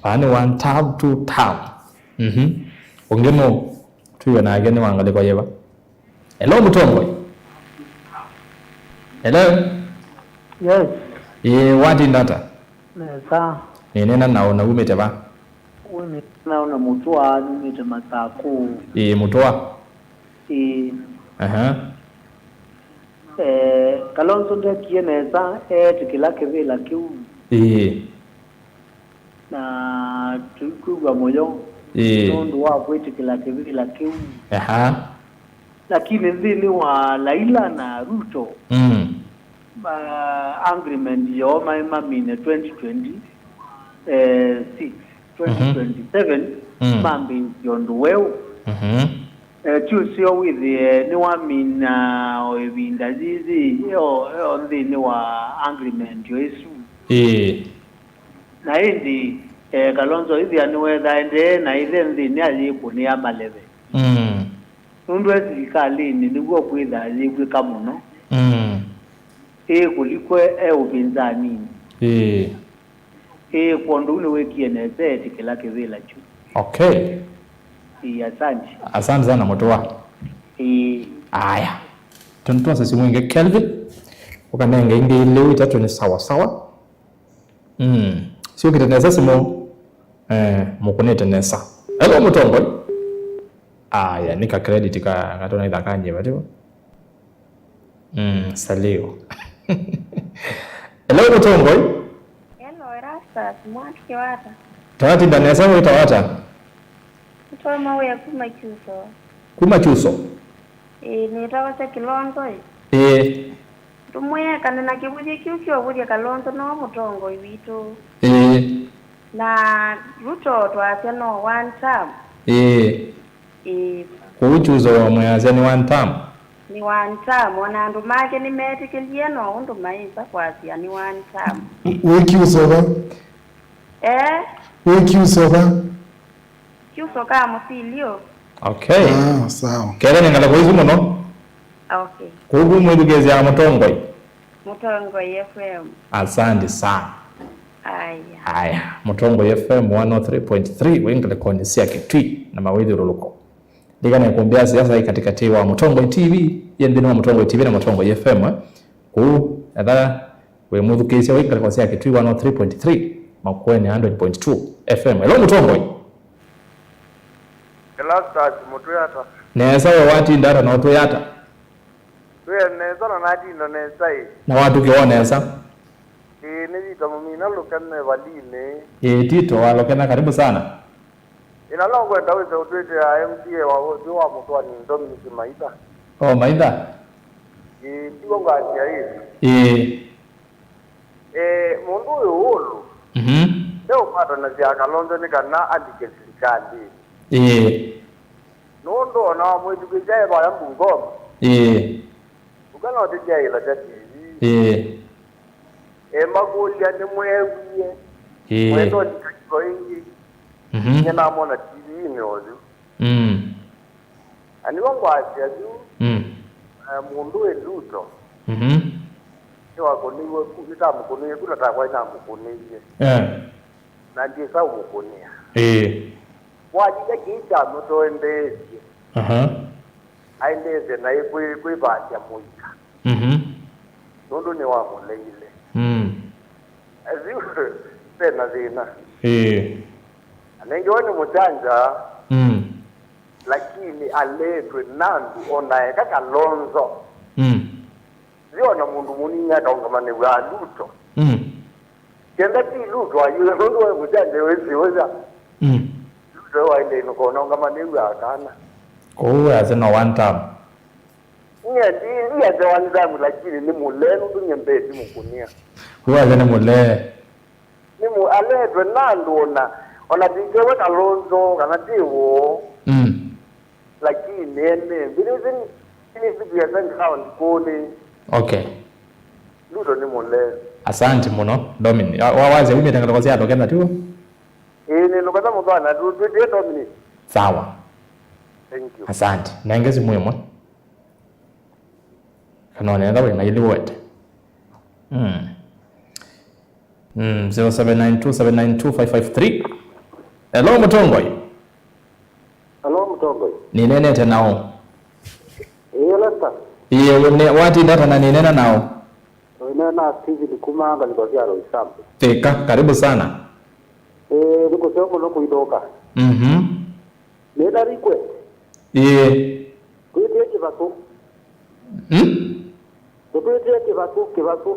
Vaa nĩ one term, two term. Mhm. Ũngĩ nũ? Twĩwe nake nĩ wa ngalĩko yĩva? Hello, Mũtongoi. Hello? Yes. Ĩĩ, watinda ata? Nesa. Nĩnena naũ na umĩte va? Wĩmĩte naũ na Mũtũa, numĩte Masakũ. Ĩĩ, Mũtũa. Ĩĩ. Aha. Eh, Kalonzo ndekie nesa, eetĩkĩla kĩvĩla kĩu. Ĩĩ. Na tũikwĩw'a mũyo Ĩĩ. Nũndũ wa kwĩtĩkĩla kĩvĩla kĩu. Aha. Lakini nthĩnĩ wa Laila na Ruto, Mm. uh, agreement yoo maĩ mamine twenty twenty-six, Mhm. twenty twenty-seven, Mm. mambĩĩsye ũndũ weũ. Mhm. Eh, ti ũseo wĩthĩe nĩwamina o ĩvinda yĩyĩ yo, yo nthĩnĩ wa agreement o ĩsu. Ĩĩ. Na ĩndĩ, eh, Kalonzo ĩthĩa nĩwethaendee na ĩthe nthĩnĩ ayĩkũnĩa maleve. Mm. Nũndũ e silikalĩnĩ nĩw'o kwĩthaa yĩw'ĩka mũno. Mm. Ĩĩ kũlikwe e ũpinzaninĩ. Ĩĩ. Ĩĩ, kwondũ ũu nĩwĩkie nesa etĩkĩla kĩvĩla kyu. Okay. Ĩĩ, asante. Asante sana Mũtũa. Ĩĩ. Aya. Tũnĩ twasa simũ ingĩ Kelvin. Ũkanenge ingĩ ilĩ itatũ nĩ sawa sawa. Mm. Siũkĩte nesa simũ. Eh, mũkũnĩte nesa. Hello Mũtongoi. Aya, nĩ ka credit ka, ka tũnaitha kanyie vativo. Mm, salio. Hello, Mũtongoi. Hello, Erastus, mwatũkĩwa ata? Twatinda nesa, wĩtawa ata? Nĩtwauma wĩa kuma Kyuso. Kuma Kyuso? Ĩĩ, nĩtawa Sya Kĩlonzo ĩ. Ĩĩ. Ndũmwĩekane na kĩvũthya kĩu kyovũthya Kalonzo no mũtongoi witũ. Ĩĩ. Na Ruto twasya no one term. Ĩĩ. Ĩĩ. Kwoou Kyuso wamwĩasya nĩ one term? Nĩ one term. Ona andũ make nĩmetĩkĩlie no ũndũ maĩsa kwasya nĩ one term. Wĩ Kyuso va? Eh? Wĩ Kyuso va? Kyuso ka mũsilio. Okay. Ah, sawa. Kethwa nĩ ngalĩko isu mũno. Okay. Kwoou mwĩthukĩĩsya Mũtongoi. Mũtongoi F M. Asante sana. Aya. Aya, Mũtongoi F M one oh three point three, wĩ ngalĩkonĩ sya Kitui na mawĩthyũlũlũko. Ndikana ĩkũmbĩ ya siasa ĩ katĩkatĩ wa Mũtongoi T V, yĩ nthĩnĩ wa Mũtongoi T V na Mũtongoi F M, eh. Kũu, etha wĩ mũthukĩĩsya wĩ ngalĩko sya Kitui one oh three point three, Makueni hundred point two F M. Hello, Mũtongoi. Erastus, mũtwĩ ata? Nesa, we watinda ata na ũtwĩ ata? Twĩ nesa na natinda nesa ĩ. Na watũkĩwa nesa? Ĩĩ, nĩ Vita Mũmina Lũkene Valinĩ. Ĩĩ, Tito wa Lũkene, karibu sana. Ĩna no ngwenda wĩse ũtwĩtĩa M C A wa ũthyũ wa Mũtwani Dominic Maitha. Oh, Maitha? Ĩĩ, tiw'o ngwasya ĩ. Ĩĩ. Eh, mũndũ ũyũ ũũlũ. Mhm. Ndeũkwatanasya Kalonzo nĩ kana alike silikalĩnĩ. Ĩĩ. Nũndũ o na wamwĩthukĩĩsya e vaya Bungoma, ĩĩ, ũka no tĩtyaĩla kya T V. Ĩĩ. Emakũlya nĩmweewie. Ĩĩ. Mwendoni kakiko ĩngĩ. Mhm. Nye namona T V-inĩ oyu. Mm. Na nĩw'o ngwasya yu, mm, eh, mũndũ wĩ Ruto, mhm, nĩwakũnĩiwe ku, nĩtamũkũnĩie kula takwa inamũkũnĩie. Eh. Na ndyĩsa ũmũkũnĩa. Ĩĩ. Wathika kĩĩ kyamũtoo endeesye. Aha. Aendeesye naĩ kwĩ, kwĩvasya mũika. Mhm. Nũndũ nĩwamũleile. Mm. Asu vena thĩna. Ĩĩ. Anengewe nĩ mũkyangya, mm, lakini aletwe nĩ andũ o na eka Kalonzo. Mm. Ndio na mũndũ mũnini akaũngamanĩw'a Ruto. Mm. Kenda ti Ruto ayũe, nũndũ we mũkyangya wĩsĩ ũya. Mm. Ruto waĩle nũkonaũngamanĩw'a kana. Kũu ase no one term. Nye ndi, ndiasya one time, lakini nĩ mũlee, nũndũ nye mbee ndimũkũnĩa. Kũu ase nĩ mũlee. Nĩ mũ-, aletwe na andũ ona, ona tikewe Kalonzo, kana ti woo. Mm. Lakini ene, mbirĩsĩ nĩ, nĩ siku ya ground kũnĩ. Okay. Ruto nĩ mũlee. Asante mũno, Dominic. Wa, wa, wasya umĩte ngalĩko sya andũ kenda, tiw'o? Ĩĩ, nĩ nũkata mũthwana, tu, tu, tu, Dominic. Sawa. Thank you. Asante. Nenge simu ĩmwe. Kana nenda wĩ na ili woete. Mm. Mm, zero seven nine two seven nine two five five three. Hello, Mũtongoi. Hello, Mũtongoi. Nĩneenete nao. Ĩĩ, Lester. Ĩĩ, ũne-, watinda ata na nĩneena nao? Ũneena na Steven kuma ngalĩko sya Roysambu. Thĩka, karibu sana. Ĩĩ, nĩ kũseo mũno kũithũka. Mhm. Nĩna request. Ĩĩ. Twĩtĩe kĩvatũ. Hmm? Tũtwĩtĩe kĩvatũ, kĩvatũ.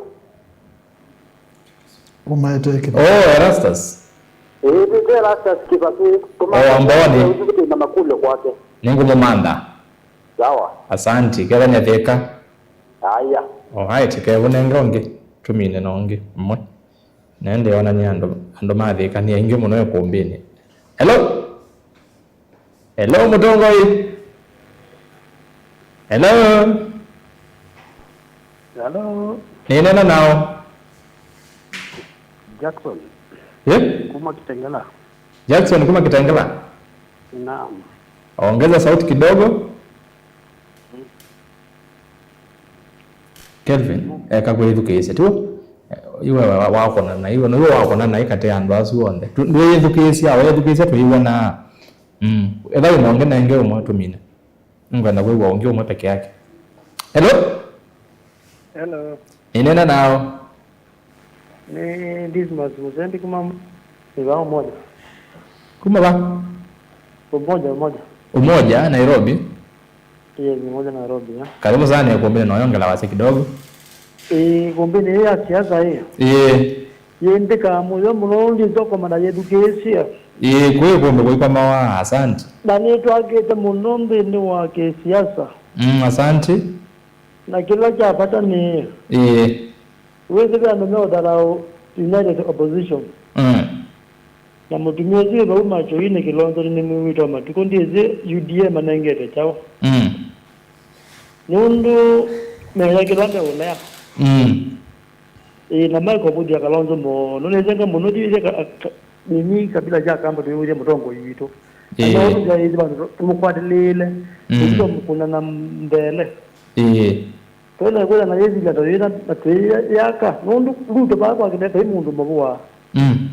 Ũmaetee kĩvatũ. Oh, Erastus. Ĩĩ, twĩtĩe Erastus kĩvatũ. Oh, Amboni. Tũmantha na makũlyo kwake. Nĩngũmũmantha. Sawa. Asanti. Kethania Thĩka. Aya. Alright, kevũnenge ũngĩ. Tũmine na ũngĩ ũmwe. Nende onany'a andũ, andũ ma Thĩka nĩ aingĩ mũno ĩkũmbĩnĩ. Hello? Hello, Mũtongoi? Hello? Hello? Nĩneena nao? Jackson. Eh? Kuma Kitengela. Jackson kuma Kitengela? Naam. Ongeza sauti kidogo. Kelvin, eka kwĩthukĩĩsya, tiw'o? Iwe wa-, wa-, wakona na iwe, nĩwe wakona na ikate andũ asu onthe. Tu-, ndwĩthukĩĩsya, wethukĩĩsya tũiwonaa. Mm. Etha wĩ na ũngĩ nenge ũmwe tũmine. Nĩngwenda kwĩw'a ũngĩ ũmwe peke yake. Hello? Hello. Nĩneena nao? Nĩ Dismas Mũsembi kuma Mĩvaa Umoja. Kuma va? Umoja, Umoja. Umoja, Nairobi? Yes, Umoja Nairobi, ya. Karibu sana, ĩkũmbĩnĩ, noyongela wasya kidogo. Ĩĩ, ĩkũmbĩnĩ ĩĩ ya siasa ĩĩ. Ĩĩ. Yĩndĩkaa mũyo mũno, ndĩsokoma na yĩthukĩĩsya. Ĩĩ, kwĩ ĩkũmbĩ kũikomawa, asante. Na nĩtwakĩte mũno nthĩnĩ wa kĩsiasa. Mm, asante. Na kĩla kya vata nĩ, ĩĩ, wĩsĩ ve andũ meũthalaũ United Opposition. Mm. Na mũtumĩa ũsu wĩ vau machoinĩ Kĩlonzonĩ nĩmwĩw'ĩte o matukũ, ndyĩsĩ U D A manengete kyaũ. Mm. Nũndũ meyakĩlwa meũlea. Mm. Ĩĩ, na maikũvũthya Kalonzo mũno. Nĩnenga mũno, ndiĩsĩ ka-, ka-, nini kabila sya Kamba twĩw'ĩthya mũtongoi witũ. Ĩĩ. Na no tũsyaĩĩsye vandũ tũ-, tũmũkwatĩlĩĩle, mm, tũmũkũna na mbele. Ĩĩ. Twĩna kwĩla na yĩsilya ta yĩna na twĩyaka, nũndũ Ruto vaa kwakĩte vai mũndũ mũvũa. Mm.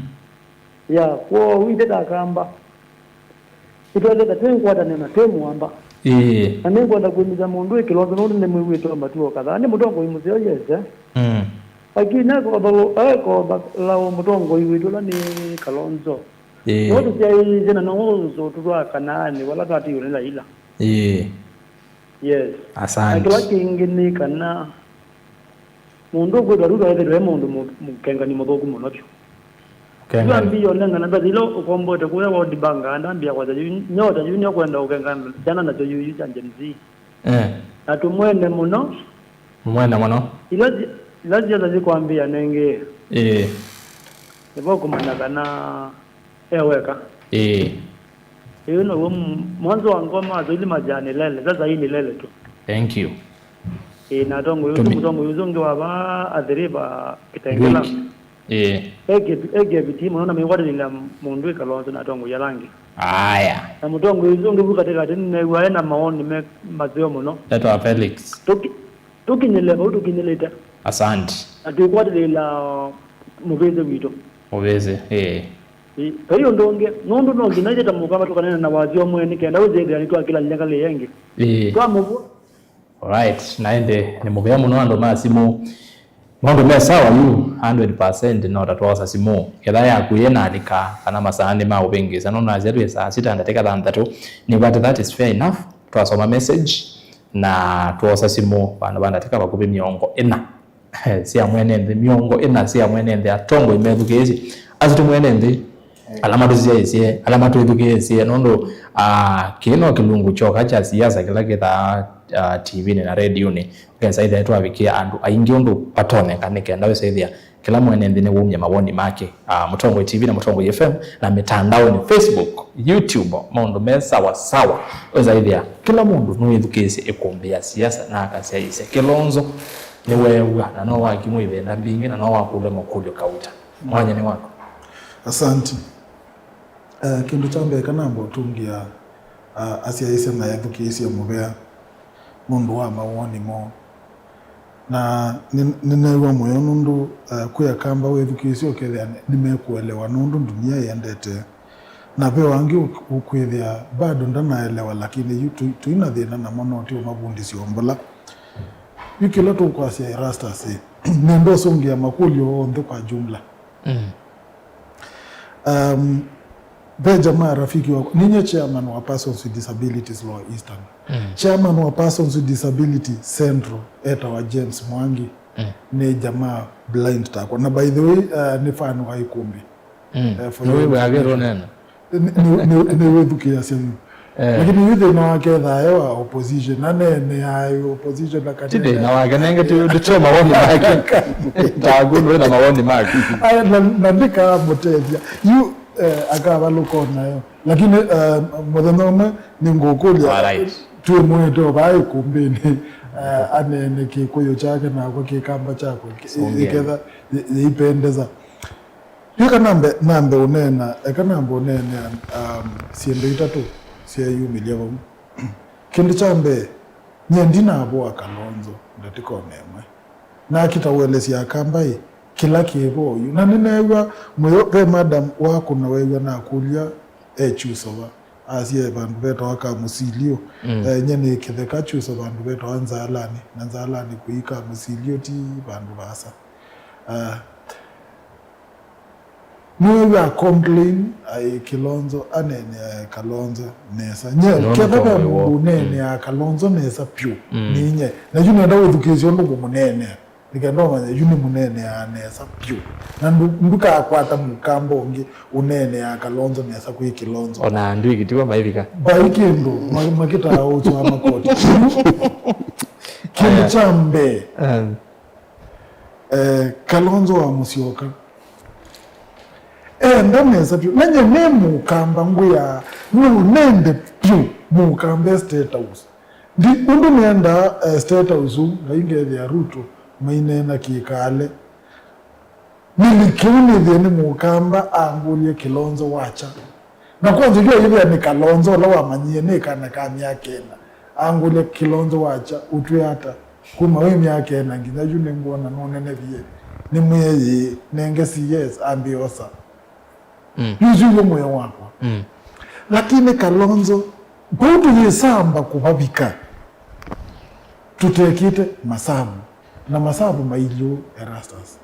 Ya, kwoo, withe ndakamba. Nĩtwendete twĩ ngwatanĩo na twĩ mũamba. Ĩĩ. Na nĩngwenda kwĩmĩsya mũndũ wĩ Kĩlonzo nũndũ nĩmwĩw'ĩte o matuo kadhaa. Nĩ mũtongoi mũseo, yese. Mm. Lakini akothalaũ mũtongoi witũ ũla nĩ Kalonzo. Ĩĩ. No tũsyaĩĩsye na no ũsũtũtwaa Kanaanĩ, vala twatiiwe nĩ Laila. Ĩĩ. Yes. Asante. Na kĩla kĩngĩ nĩ kana mũndũ ũkwĩtwa Ruto ethĩwe e mũndũ mũ-, mũkengani mũthũku mũno vyũ. Kengani. Yu ambĩĩa ũnengana mbesa ila ũkomboete kũya World Bank, andambĩa kwasya yu, nyota yu nĩũkwenda ũkengana syana nasyo yu, yu sya Gen Z. Eh. Na tũmwende mũno. Mwende mũno. Ila si-, ila siasa sikwambĩa nengĩ. Ĩĩ. Nĩvo kũmanya kana e weka. Ĩĩ. Ĩĩ, now'o m-, mwanzo wa ngoma, Athũĩli majaa nĩ lele, sasa hii ni lele tu. Thank you. Ĩĩ, na atongoi ũsu, Tũmi- mũtongoi ũsu ũngĩ wa vaa athĩrĩva Kitengela. Greek. Ĩĩ. Eke, eke vitii mũno na mekwatĩlĩla mũndũ ĩkalo ũsu na atongoi ala angĩ. Aya. Na mũtongoi ũsu ũngĩ vu katĩkatĩ nĩneew'a e na maoni me maseo mũno. Etwa Felix. Tũki-, tũkinyĩle vau tũkinyĩlĩte. Asante. Na tũikwatĩlĩla mũvĩsĩ witũ. Mũvĩsĩ, ĩĩ. Ĩ, vai ũndũ ũngĩ, nũndũ no nginya ithe ta mũkamba tũkanene na wasyo mwene nĩ kenda wĩthĩthĩa nĩtwakĩlanĩlya ngalĩ ĩngĩ. Ĩĩ. Twamũvua. Alright, na ĩndĩ nĩ mũvea mũno andũ ma simũ. Maũndũ me sawa yu, hundred percent no ta twosa simũ. Ketha yaku yĩ na alika kana masaa nĩ ma ũvĩngĩsa, no nasya twĩ saa sita ndatĩka thanthatũ. Nĩ vat that is fair enough. Twasoma message na twosa simũ vandũ va ndatĩka vakuvĩ mĩongo ĩna. Sya mwene nthĩ, mĩongo ĩna sya mwene nthĩ, atongoi methukĩĩsye, asu ti mwene nthĩ, ala matũsyaĩsye, ala matwĩthukĩĩsye, nũndũ, ah, kĩĩ no kĩlungu kyoka kya siasa kĩla kĩthaa, ah, T V-nĩ na redionĩ, ũkesa ĩthĩa twavikĩa andũ aingĩ ũndũ vatonyeka, nĩ kenda wĩsa ĩthĩa kĩla mwene nthĩ nĩwumya mawoni make. Ah, Mũtongoi T V na Mũtongoi F M na mĩtandaonĩ, Facebook, YouTube, maũndũ me sawa sawa. Wĩsa ĩthĩa kĩla mũndũ nĩwĩthukĩĩsye ĩkũmbĩ ya siasa na akasyaĩĩsya Kĩlonzo. Nĩweew'a, na no wakimwa ivenda mbingĩ, na no wakũlw'a makũlyo kauta. Mwanya nĩ waku. Asante. Eh, kĩndũ kya mbee, kanamba ũtũngĩa, ah, asyaĩĩsya na ethukĩĩsya mũvea nũndũ wa mawoni moo. Na nĩ-, nĩneew'a mũyo nũndũ, eh, kwĩ Akamba wethukĩĩsya ũkethĩa nĩ-, nĩmekũelewa nũndũ ndunia ĩendete. Na ve o angĩ ũk-, ũkwĩthĩa bado ndanaelewa, lakini yu tũ-, tũi na thĩna namo, no ti ũmavundĩsya ũmbola. Yu kĩla tũkwasya Erastus, ĩ, nenda ũsũngĩa makũlyo onthe kwa jumla. Mm. Um, ve jamaa rafiki wakwa, ninye chairman wa Persons with Disabilities Lower Eastern. Mm. Chairman wa Persons with Disability Central etawa James Mwangi. Mm. Nĩ jamaa blind takwa. Na by the way, uh, nĩ fan wa Ikumbi. Mm. Eh, for your information. Nĩwĩw'aa kĩndũ ũneena? Nĩ, nĩ, nĩ, nĩwĩthukĩĩasya yu. Eh. Lakini yu thĩna wake thae wa opposition. Aneeneaa opposition na ti thĩna wake, nenge ti, ti, ti mawoni make. Taku ndwĩ na mawoni make. Aya, na, na ndikamũtethya. Yu, eh, akavalũka nayo. Lakini, eh, mũthenya ũmwe nĩngũkũlya, alright, twĩmwĩte o vaa Ikumbĩnĩ, eh, aneene Kĩkũyũ kyake nakwa Kĩkamba kyakwa, ĩ-, Songea. Ĩketha yĩ-, yĩipendeza. Yu eka nambe, nambe ũneena, eka nambe ũneenea, um, syĩndũ itatũ syeeyumĩlya vau. Kĩndũ kya mbee, nyie ndinavũa Kalonzo ndatĩkonĩ ĩmwe. Nakita ũelesya Akamba ĩ, kĩla kĩ vo oyu. Na nĩneew'a mũyo ve madam wakũna weew'a nakũlya e Kyusova. Asya e vandũ vetawa Kamũsilio. Mm. Eh, nyie nĩ Kĩtheka Kyusova vandũ vetawa Nzaalani. Na Nzaalani kũi Kamũsilio ti vandũ vaasa. Ah, nĩweew'aa complain, aĩ Kilonzo, aneenea Kalonzo nesa. Nye, no, ketha ve mũndũ ũneenea Kalonzo nesa vyũ, mm, nĩ nye. Na yu nenda wĩthukĩĩsye ũndũ ngũmũneenea. Nĩ kenda ũmanye, yu nĩmũneeneaa nesa vyũ. Na ndu-, ndukakwata mũkamba ũngĩ ũneeneaa Kalonzo nesa kwĩ Kilonzo. O na andũ ikitiwa maivika. Vai kĩndũ, ma-, makĩtaa ũswa makoti. Kĩndũ kya mbee. Um. Eh, Kalonzo wa Musyoka. Enda nesa vyũ. Na nye nĩ mũkamba ngwĩa, no nende vyũ mũkamba e State House. Ndi ũndũ nĩendaa, eh, State House, ngai ngethĩa Ruto, maineena kĩkale. Nĩlike ũnĩthĩe nĩ mũkamba angũlye Kilonzo wakya. Na kwanza yu ayĩthĩa nĩ Kalonzo ũla wamanyie nĩ kana ka myaka ĩna. Angũlya Kilonzo wakya, ũtwĩ ata? Kuma wĩ myaka ĩna nginya yu nĩngwona nũnenevie. Nĩmwĩe yĩĩ, nenge C S ambĩe osa. Mm. Yu ũsu w'o mũyo wakwa. Mm. Lakini Kalonzo, vau tũyĩsamba kũvavika, tũtekĩte masavu. Na masavu mailyũ Erastus.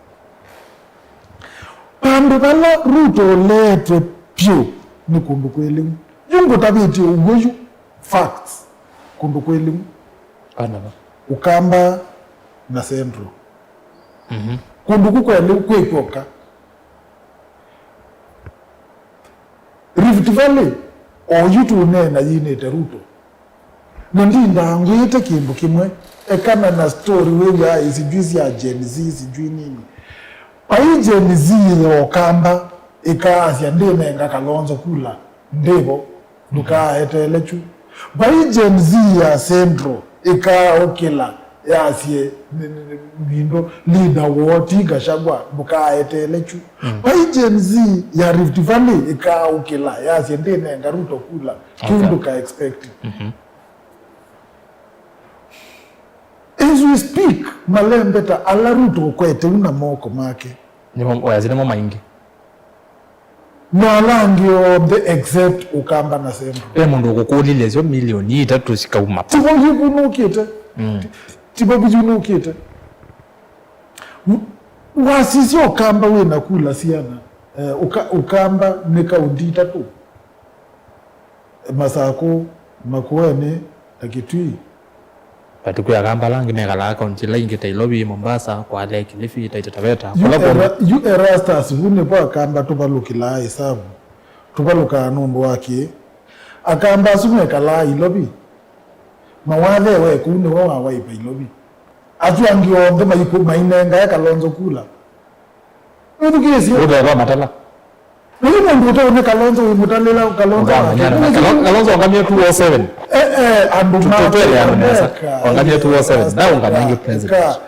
Vandũ vala Ruto ũleetwe vyũ nĩ kũndũ kwĩ lĩu. Yu ngũtavĩtye ũw'o yu, facts. Kũndũ kwĩ lĩu. Kana va? Ukamba na Central. Mhm. Kũndũ kũ kwĩ lĩu kwĩ kw'oka. Rift Valley, oyu tũneena yinĩte Ruto. Na ndindaa ngwĩte kĩndũ kĩmwe, ekana na story wĩw'aa sijui sya Gen Z, sijui nini. Vai Gen Z ya Ũkamba ĩkaasya ndĩnenga Kalonzo kula, ndĩvo. Ndũkaeteele kyu. Vai Gen Z ya Central ĩkaaũkĩla yasye, n-, n-, n-, nĩndũ leader woo ti Gachagua, ndũkaeteele kyu. Vai Gen Z ya Rift Valley ĩkaaũkĩla yasye, ndĩnenga Ruto kula, kĩu ndũka expect. As we speak, malembeta ala Ruto ũkwete u na moko make. Nĩmo, oya, nĩmo maingĩ. Na ala angĩ onthe except Ũkamba na Central. Ve mũndũ ũkũkũlilye syo milioni itatũ sikauma. Tivo yu nũkĩte. Tivo yu nũkĩte. M-, wasisya Ũkamba wĩna kula siana. Eh, Ũka-, Ũkamba nĩ kaunti itatũ. Masakũ, Makueni, na Kitui. But kwĩ Akamba ala angĩ mekalaa kaunti ila ingĩ ta Ilovi, Mombasa, Kwale, Kilifi, Taita Taveta, yu kũla kwondũ. Era-, yu Erastus, vu nĩvo Akamba tũvalũkĩlaa ĩsavu. Tũvalũkaa nũndũ wa kĩĩ? Akamba asu mekalaa Ilovi. Mawathe we kũu nĩwe wa Wiper Ilovi. Asu angĩ onthe maikũ-, mainengae Kalonzo kula. Wĩthukĩĩsye. Ũtheva matala. Ũyũ mũndũ ũtaũne Kalonzo wĩmũtalĩla Kalonzo wake. Ũkamũnyana na Kalo-, Kalonzo ongamie two oh seven. Eh, eh, andũ. Tu-, tũtwele andũ nesa. Ongamie two oh seven. Ndaũngamie president.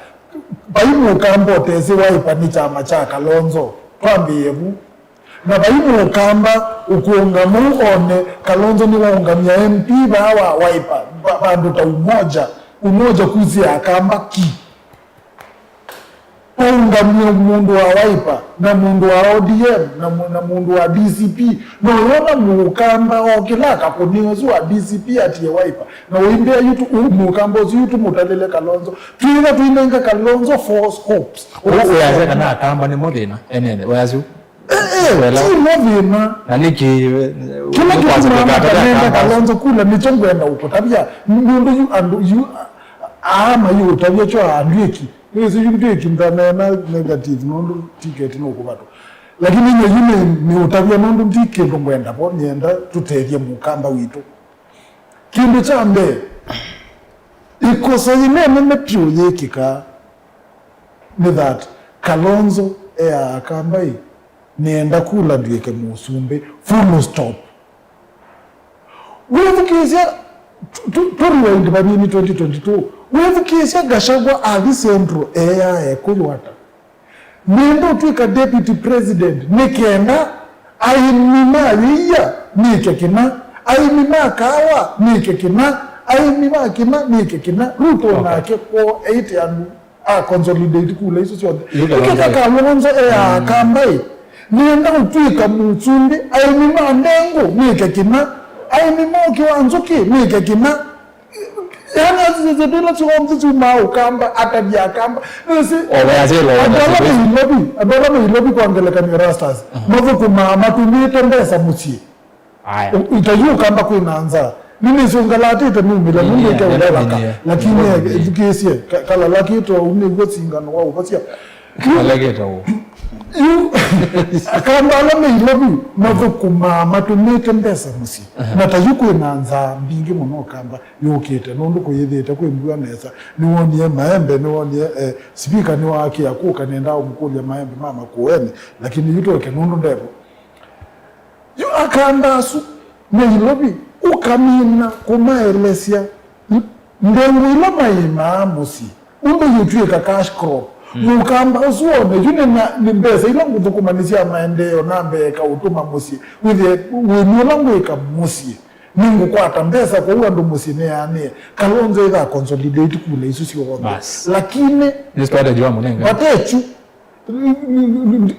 Vai Mũkamba ũtesĩ Wiper nĩ kyama kya Kalonzo. Twambĩĩe vu. Na vai Mũkamba ũkũũngamũ one Kalonzo nĩwaũngamya M P vaa wa Wiper, va-, vandũ ta Umoja. Umoja kuzi ya Akamba ki. Waũngamw'e mũndũ wa Wiper, na mũndũ wa O D M, na mũ-, na mũndũ wa D C P. Na ũyona Mũkamba okĩla akakũnĩa ũsu wa D C P atie Wiper. Na ũimbĩa yu tũ-, ũ-, Mũkamba ũsu yu tũmũtalĩle Kalonzo. Twĩtha tũinenga Kalonzo false hopes. Ũyasya kana Akamba nĩmo thĩna, enene, ũyasya. Eh, eh, ti mo thĩna. Na nĩkĩ, eh, kĩla kĩtumaa matanenda Kalonzo kula nĩkyo ngwenda ũkũtavya. Nũndũ yu andũ, yu, a-, aa mayĩũtavya kyo andw'ĩki. Nĩwĩsĩ yu ndwĩki ndaneena negative nũndũ ticket nũkũvatwa. Lakini nyie yu nĩ, nĩũtavya nũndũ ndi kĩndũ ngwenda vo, nĩenda tũtethye Mũkamba witũ. Kĩndũ kya mbee, ĩkosa yĩnenene vyũ yĩkĩkaa nĩ that Kalonzo eaa Akamba ĩ, nĩenda kula ndw'ĩke mũsumbĩ, full stop. Wĩthukĩĩsya, tu-, tu-, tu rewind vanini twenty twenty-two, wĩthukĩĩsya Gachagua athi Central eeaa ekũyũ ata? Nĩenda ũtw'ĩka deputy president nĩ kenda aĩmi ma yĩia mĩke kĩna, aĩmi ma kaawa mĩke kĩna, aĩmi ma kĩna mĩke kĩna. Ruto nake kwoo eĩte andũ a consolidate kula isu syonthe. Ĩkĩka Kalonzo eaa Akamba ĩ, nĩenda ũtw'ĩka mũsumbĩ, aĩmi ma ndengũ mĩke kĩna, aĩmi ma ũkĩ wa nzũkĩ mĩke kĩna. Yaani, asisya ndila syonthe syumaa Ũkamba, atavya Akamba. Nĩsĩ, andũ ala me Ilovi, andũ ala me Ilovi kwa ngelekany'o Erastus, mathũkũmaa matũmĩĩte mbesa mũsyĩ. Aya. Ũ-, ita yu Ũkamba kwĩna nzaa. Nĩnĩsũngalatĩte numĩle, nũndũ ĩke ũlelaka. Lakini, eh, thukĩĩsye, ka-, kalalakĩte ũu nĩw'o singano wa ũvasya. Yu, Akamba ala me Ilovi mathũkũmaa matũmĩĩte mbesa mũsyĩ. Na ta yu kwĩna nzaa mbingĩ mũno Ũkamba yũkĩte, nũndũ kũyĩthĩĩte kwĩ mbua nesa. Nĩwonie maembe, nĩwonie, eh, sipika nĩwaakĩa kũka, nĩendaa ũmũkũlya maembe ma Makueni, lakini yu tũeke nũndũ ndevo. Yu Akamba asu me Ilovi, ũkamina kũmaelesya ndengũ ila maĩmaa mũsyĩ, ũndũ yĩtw'ĩka cash crop. Mũkamba ũsu one, yu nĩ na, nĩ mbesa ila ngũthũkũma nĩ sya maendeeo na mbee kaũtũma mũsyĩ, wĩthĩe wĩmi ũla ngwĩka mũsyĩ, nĩngũkwata mbesa kwoou andũ mũsyĩ meanĩe. Kalonzo ĩtha consolidate kula isu syonthe. Lakini nĩ strategy wa mũnenga. Vatekyu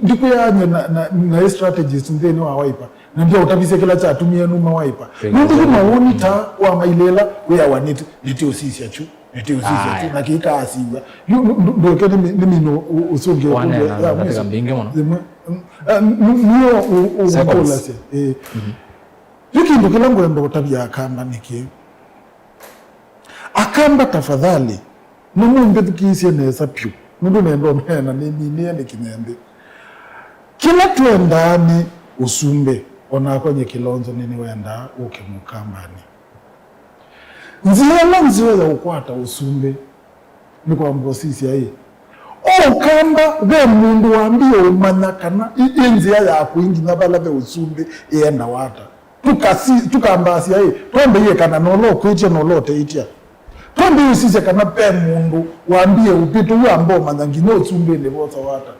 Ndikwĩaany'a na, na, na strategies nthĩnĩ wa Wiper, na ndyaũtavisye kĩla kyatumie numa Wiper. Nũndũ yu mawoni ta wa mailĩla wĩawa nĩtĩ, nĩtĩũsisya kyu, nĩtĩũsisya kyu, na kĩkaasiw'a. Yu ndũke nĩmino ũsũngĩe kũndũ ya mwisho. Ĩmwe, nĩyo ũkũlasya. Yu kĩndũ kĩla ngwenda ũtavya Akamba nĩkĩ? Akamba, tafadhali, nũmũmbĩthukĩĩsye nesa vyũ, nũndũ nenda ũneena nĩminĩe nĩ kĩnyembĩ. Kĩla twendaa nĩ ũsumbĩ, o nakwa nyie Kilonzo nĩnĩwendaa ũke Mũkambanĩ. Nzĩa ĩla nzeo ya ũkwata ũsumbĩ nĩ kwamba ũsisya ĩ, o Ũkamba ve mũndũ wambie ũmanya kana ĩ, ĩ nzĩa yaku ĩ nginya vala ve ũsumbĩ ĩendawa ata? Tũkasi- tũkambaasya ĩ, twambe yĩekana na ũla ũkwĩtya na ũla ũteĩtya. Twambe yĩsisya kana ve mũndũ wambie ũpĩtũ ũu amba ũmanya nginya ũsumbĩnĩ vosa wata.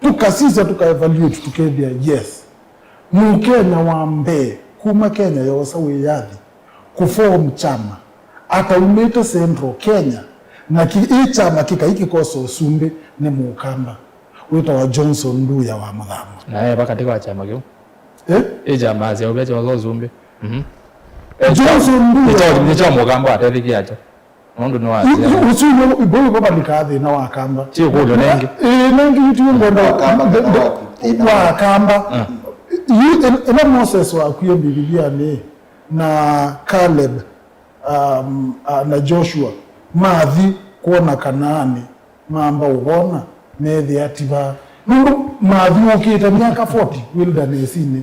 Tũkasisya, tũkaevaluate, tũkethĩa, yes, Mũkenya wa mbee kuma Kenya yosa wĩyathi kũform kyama ataumĩte Central Kenya, na ki- ĩ kyama kĩkai kĩkosa ũsumbĩ nĩ Mũkamba wĩtawa Johnson Nduya wa Mũthama. Na e va katĩ wa kyama kĩu? Eh? Ĩ kyama asyaũvya kyosa ũsumbĩ. Mhm. Eh, Johnson Nduya nĩkyo- nĩkyo Mũkamba atethekie akyo. Nũndũ nĩ wa Yu- yu- ũsu nĩ- ibo ibo valika thĩna wa Kamba. Ti ũkũlyo nengĩ. Ĩĩ, nengĩ yu ti ngwenda Wa Kamba kana waku, thĩna wa Kamba. Yu ĩla Moses wakwie Mbivilianĩ na Caleb, um, uh, na Joshua mathi kwona Kanaani, mamba ũvona, methĩa ti vaa. Nũndũ mathiũũkĩte myaka forty wilderness-inĩ,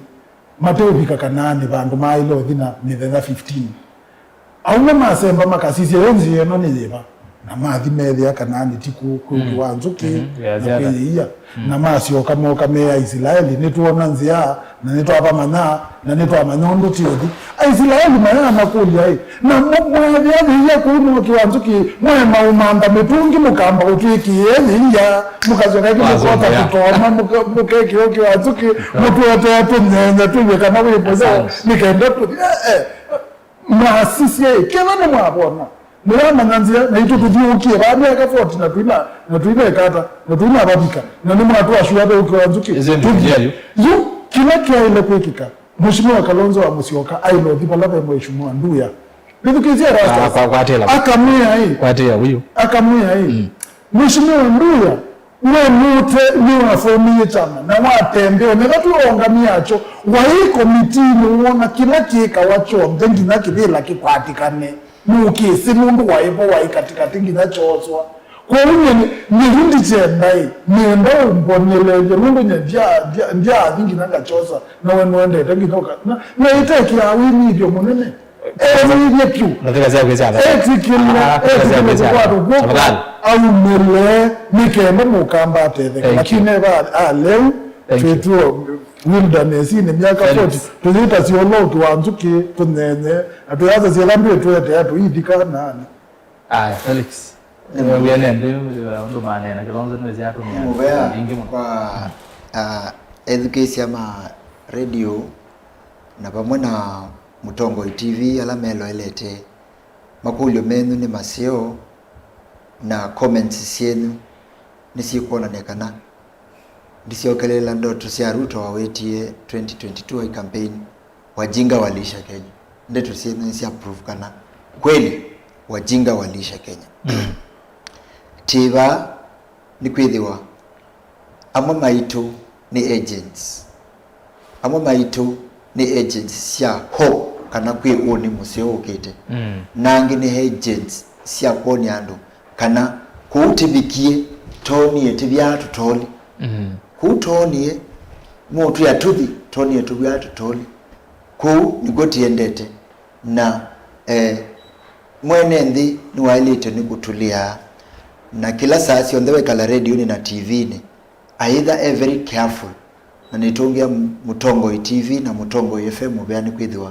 mateũvika Kanaani, vandũ maaĩle ũthi na mĩthenya fifteen. Aumwe masemba makasisya, yo nzĩa ĩno nĩ yĩva? Na mathi methĩa Kanaani ti kũu, kwĩ ũkĩ wa nzũkĩ, na kwĩ ĩia. Na masyoka moka me Aisilaeli, nĩtwona nzĩa, na nĩtwavamanya, na nĩtwamanya ũndũ tĩũthi. Aisilaeli mayamakũlya-ĩ, na mweethĩa yĩia kũu na ũkĩ wa nzũkĩ, mwaema ũmantha mĩtũngi mũkamba ũtwĩkĩe yĩia, mũkasyoka ĩngĩ mũkoka tũtoma, mũkekĩa ũkĩ wa nzũkĩ, mũtũetee tũnyenye twĩw'e kana wĩ mũyo, nĩ kenda tũthi. Eh, eh. Mwasisye, kĩla nĩmwavona. Nĩwamanya nzĩa, naitũ tũthiũũkie vaa myaka forty na tũina, na tũinekata, na tũinavavika, na nĩmwatũasua ve ũkĩ wa nzũkĩ. Ĩsu nĩ nzĩa yu. Yu, kĩla kyaĩle kwĩkĩka, Mheshimiwa Kalonzo wa Musyoka aĩle ũthi vala ve Mheshimiwa Nduya. Nĩthukĩĩsye Erastus. Ah, kwa- kwatĩla. Akamwĩa ĩ. Kwatĩla ũyu. Akamwĩa ĩ. Mheshimiwa Nduya, we nũte nĩwafomie kyama na watembea, nĩva twĩongamia akyo, waĩ komitiinĩ, wona kĩla kĩkawa kyonthe nginya kĩvĩla kĩkwatĩkane. Nũkĩsĩ nũndũ waĩ vo, waĩ katĩkatĩ nginya kyooswa. Kwoou nyie nĩ- nyie yu ndikyenda ĩ, nĩenda ũmbonelelye nũndũ nyie ndya- ndya- ndyaathi nginya ngakyosa, na we nũendete nginya ũka- na- na ĩtekĩaa wĩnyivyo mũnene. Enyivye vyũ. Na thika sya kwĩsya atha. Etĩkĩle, ah, thika sya etĩkĩle kwĩsya atha. Kũkwatwa kw'oko. Tafadhali. Aumĩle nĩ kenda mũkamba atetheka. Thank you. Lakini eva aleu twĩtwo wilderness-inĩ myaka forty. Tũyĩtasya ũla ũkĩ wa nzũkĩ, tũnyenye, na tũyasasya ĩla ndwĩ twetea tũithika nani. Aya, Felix. Wĩanende ũndũ maneena Kĩlonzo nĩwĩsĩ atũmĩa. Mũvea ingĩ mũno kwa, ah, ethukĩĩsya ma radio na vamwe na Mũtongoi T V ala meloelete. Makũlyo menyu nĩ maseo, na comments syenyu nĩsyĩkwonany'a kana ndisyokeleela ndoto sya Ruto wawĩtie twenty twenty-two ai campaign, "Wajinga waliisha Kenya." Ndeto syenyu nĩsya prove kana kweli wajinga waliisha Kenya. Twĩ vaa nĩkwĩthĩwa amwe maitũ nĩ agents. Amwe maitũ nĩ agents sya hope kana kwĩ ũnĩ mũseo ũkĩte. Na angĩ nĩ agents sya kwony'a andũ kana kũu tĩvikie, toonie tĩvyaa tũtoli. Kũu toonie, no twĩ atuthi, toonie tũvyaa tũtoli. Kũu nĩkw'o tĩendete. Na, eh, mwene nthĩ nĩwaĩlĩte nĩ kũtũlĩaa. Na kĩla saa syonthe wekala redionĩ na T V-nĩ, aitha e very careful. Na nĩtũngĩa Mũtongoi T V na Mũtongoi F M mũvea nĩkwĩthĩwa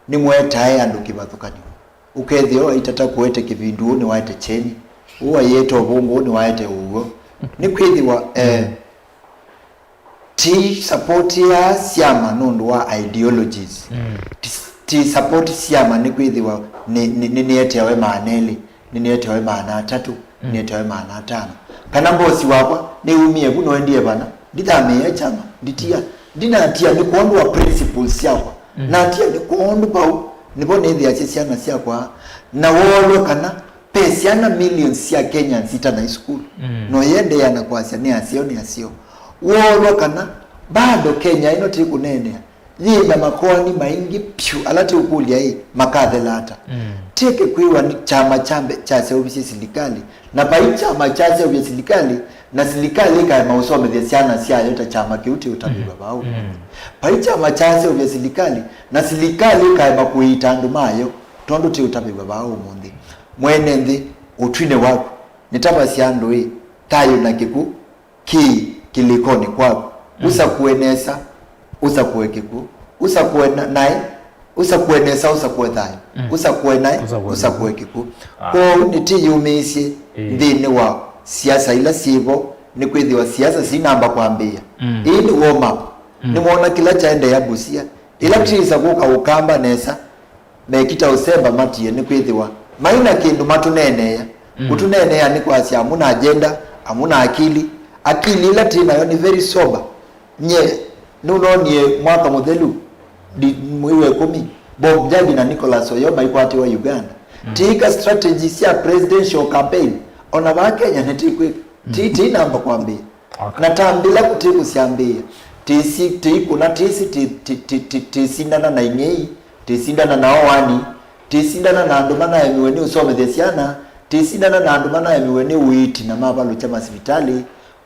nĩmũetae andũ kĩvathũkany'o. Ũkethĩa waitata kũete kĩvindu, ũũ nĩwaete kyeni, ũũ aiete ũvũngũ, ũũ nĩwaete ũw'o. Nĩkwĩthĩwa, eh, ti support ya syama nũndũ wa ideologies. Ti, ti support syama nĩkwĩthĩwa nĩ, nĩ, nĩ, nĩeteawe maana elĩ, nĩnĩeteawe maana atatũ, nĩnĩeteawe maana atano. Kana mbosi wakwa nĩumie vu noendie vana, ndithamĩĩe kyama, nditia, ndinatia nĩ kwondũ wa principles syakwa. Natia nĩ kwondũ vau nĩvo nĩthĩasya syana syakwa, na wolwe kana ve syana millions sya Kenyans itanai sukulu. No yendeea na kwasya nĩ aseo, nĩ aseo. Wolwe kana bado Kenya ĩno tĩkũneenea yĩ na makoani maingĩ vyũ ala tĩũkũlya ĩ makathela ata. Tĩke kwĩwa nĩ kyama kya mbee kyaseũvisye silikalĩ, na vai kyama kyaseũvya silikalĩ, na silikalĩ ĩkaema ũsomethya syana syayo ta kyama kĩu tĩũtavĩw'a vaa ũmũnthĩ. Vai kyama kyaseũvya silikalĩ, na silikalĩ ĩkaema kũiita andũ mayo tondũ tĩũtavĩw'a vaa ũmũnthĩ. Mwene nthĩ, ũtwinĩ waku, nĩtavasya andũ ĩ, thayũ na kĩkw'ũ kĩ kĩlĩkonĩ kwaku. Ũsakũe nesa, ũsakũe kĩkw'ũ, ũsakũe na, naĩ, Ũsakũe nesa, ũsakũe thayũ. Mm. Ũsakũe naĩ, ũsakũe kĩkw'ũ. Ah. Kwoou nĩtĩyũmĩĩsye nthĩnĩ wa siasa ila syĩvo, nĩkwĩthĩwa siasa sinamba kwambĩĩa. Mm. Ĩĩ nĩ warm up. Mm. Nĩmwona kĩla kyaendeea Busia. Ĩla tĩĩsa kũka Ũkamba nesa, mekita ũsemba matie, nĩkwĩthĩwa mai na kĩndũ matũneeneea. Mm. Kũtũneenea nĩ kwasya amuna agenda, amuna akili. Akili ĩla tĩ nayo nĩ very sober. Nye nũnoonie mwaka mũthelu, ndi-, mwei wa ĩkũmi, Bob Njagi na Nicholas Oyoo maikwatĩwa Uganda. Mm. Tĩĩka strategy sya presidential campaign, ona vaa Kenya nĩtĩkwĩka. Mm. Ti, ti namba kwambĩĩa. Okay. Na tambĩla kũtĩ kũsyambĩĩa. Tĩsi, tĩikũna tĩsi, tĩ, tĩ, tĩ, tĩ, tĩsindana na ing'ei, tĩsindana na oani, tĩsindana na andũ manaemiwe nĩ ũsomethya syana, tĩsindana na andũ manaemiwe nĩ ũiiti na mavalũkya masivitalĩ.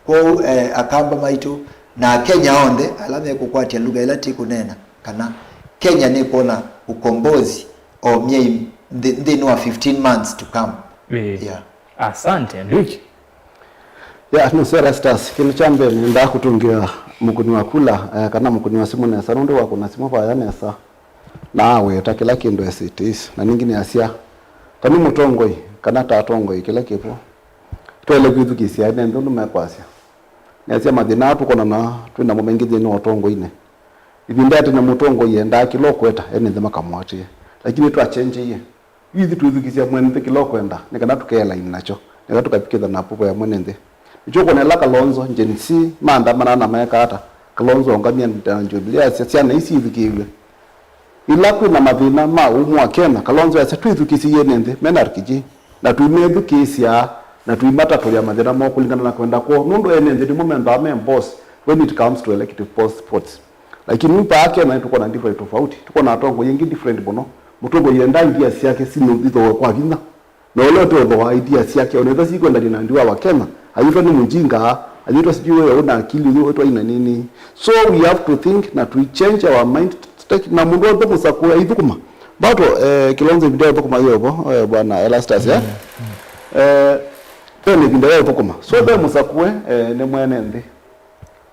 Kwoou, eh, Akamba maitũ na Akenya onthe ala mekũkwatya lugha ĩla tĩkũneena, kana Kenya nĩkwona ũkombozi o myei nthĩ-, nthĩnĩ wa fifteen months to come. Ĩĩ. Yeah. Asante, Enrique. Ya, nũseo Erastus, kĩndũ kya mbee nĩendaa kũtũngĩa mũkũni wa kula, eh, kana mũkũni wa simũ nesa, nũndũ wakũna simũ vaya nesa, na aweta kĩla kĩndũ as it is. Na ningĩ nĩasya, ta nĩ mũtongoi, kana ta atongoi, kĩla kĩvo, twaĩle kwĩthukĩĩsya ene nthĩ ũndũ mekwasya. Nĩasya mathĩna aa tũkonana twĩ namo maingĩ nthĩnĩ wa ũtongoinĩ. Ĩvinda ya tene mũtongoi endaa kĩla ũkweta, ene nthĩ makamũatĩĩa. Lakini twakyenjeie. Yu ithyĩ twĩthukĩĩsya mwene nthĩ kĩla ũkwenda, nĩ kana tũkeelaini nakyo, nĩ kana tũkavikĩtha na approval ya mwene nthĩ. Nĩkyo ũkwona ĩla Kalonzo, Gen Z, maandamana na meeka ata, Kalonzo aũngamie na Jubilee, asya syana ii syĩthukĩĩw'e. Ĩla kwĩ na mathĩna ma ũmũ wa Kenya, Kalonzo asya twĩthukĩĩsye ene nthĩ, me na Rigiji, na tũimethukĩĩsya, na tũimatatũĩa mathĩna moo kũlingana na kwenda kwoo, nũndũ ene nthĩ nĩmo mendaa me boss when it comes to elective post spots. Lakini yu vaa Kenya nĩtũkwona ndivyo tofauti. Tũkwona atongoi aingĩ different mũno. Mũtongoi endaa idea syake sinũthithowe kwa vinya. Na ũla ũteũthooa idea syake, ona ethĩwa sikwendania na ndiwa wa Kenya, ayĩtwa nĩ mũjinga, ayĩtwa sijui wewe una akili, ũyũ wĩtwa ina nini. So we have to think na to change our mind state, na mũndũ onthe mũsakũe aithũkũma. Mbato, eh, Kilonzo video thũkũma yovo, eh, bwana Erastus, eh? Eh, ve nĩ ĩvinda ya ũthũkũma. So ve mũsakũe, eh, nĩ mwene nthĩ.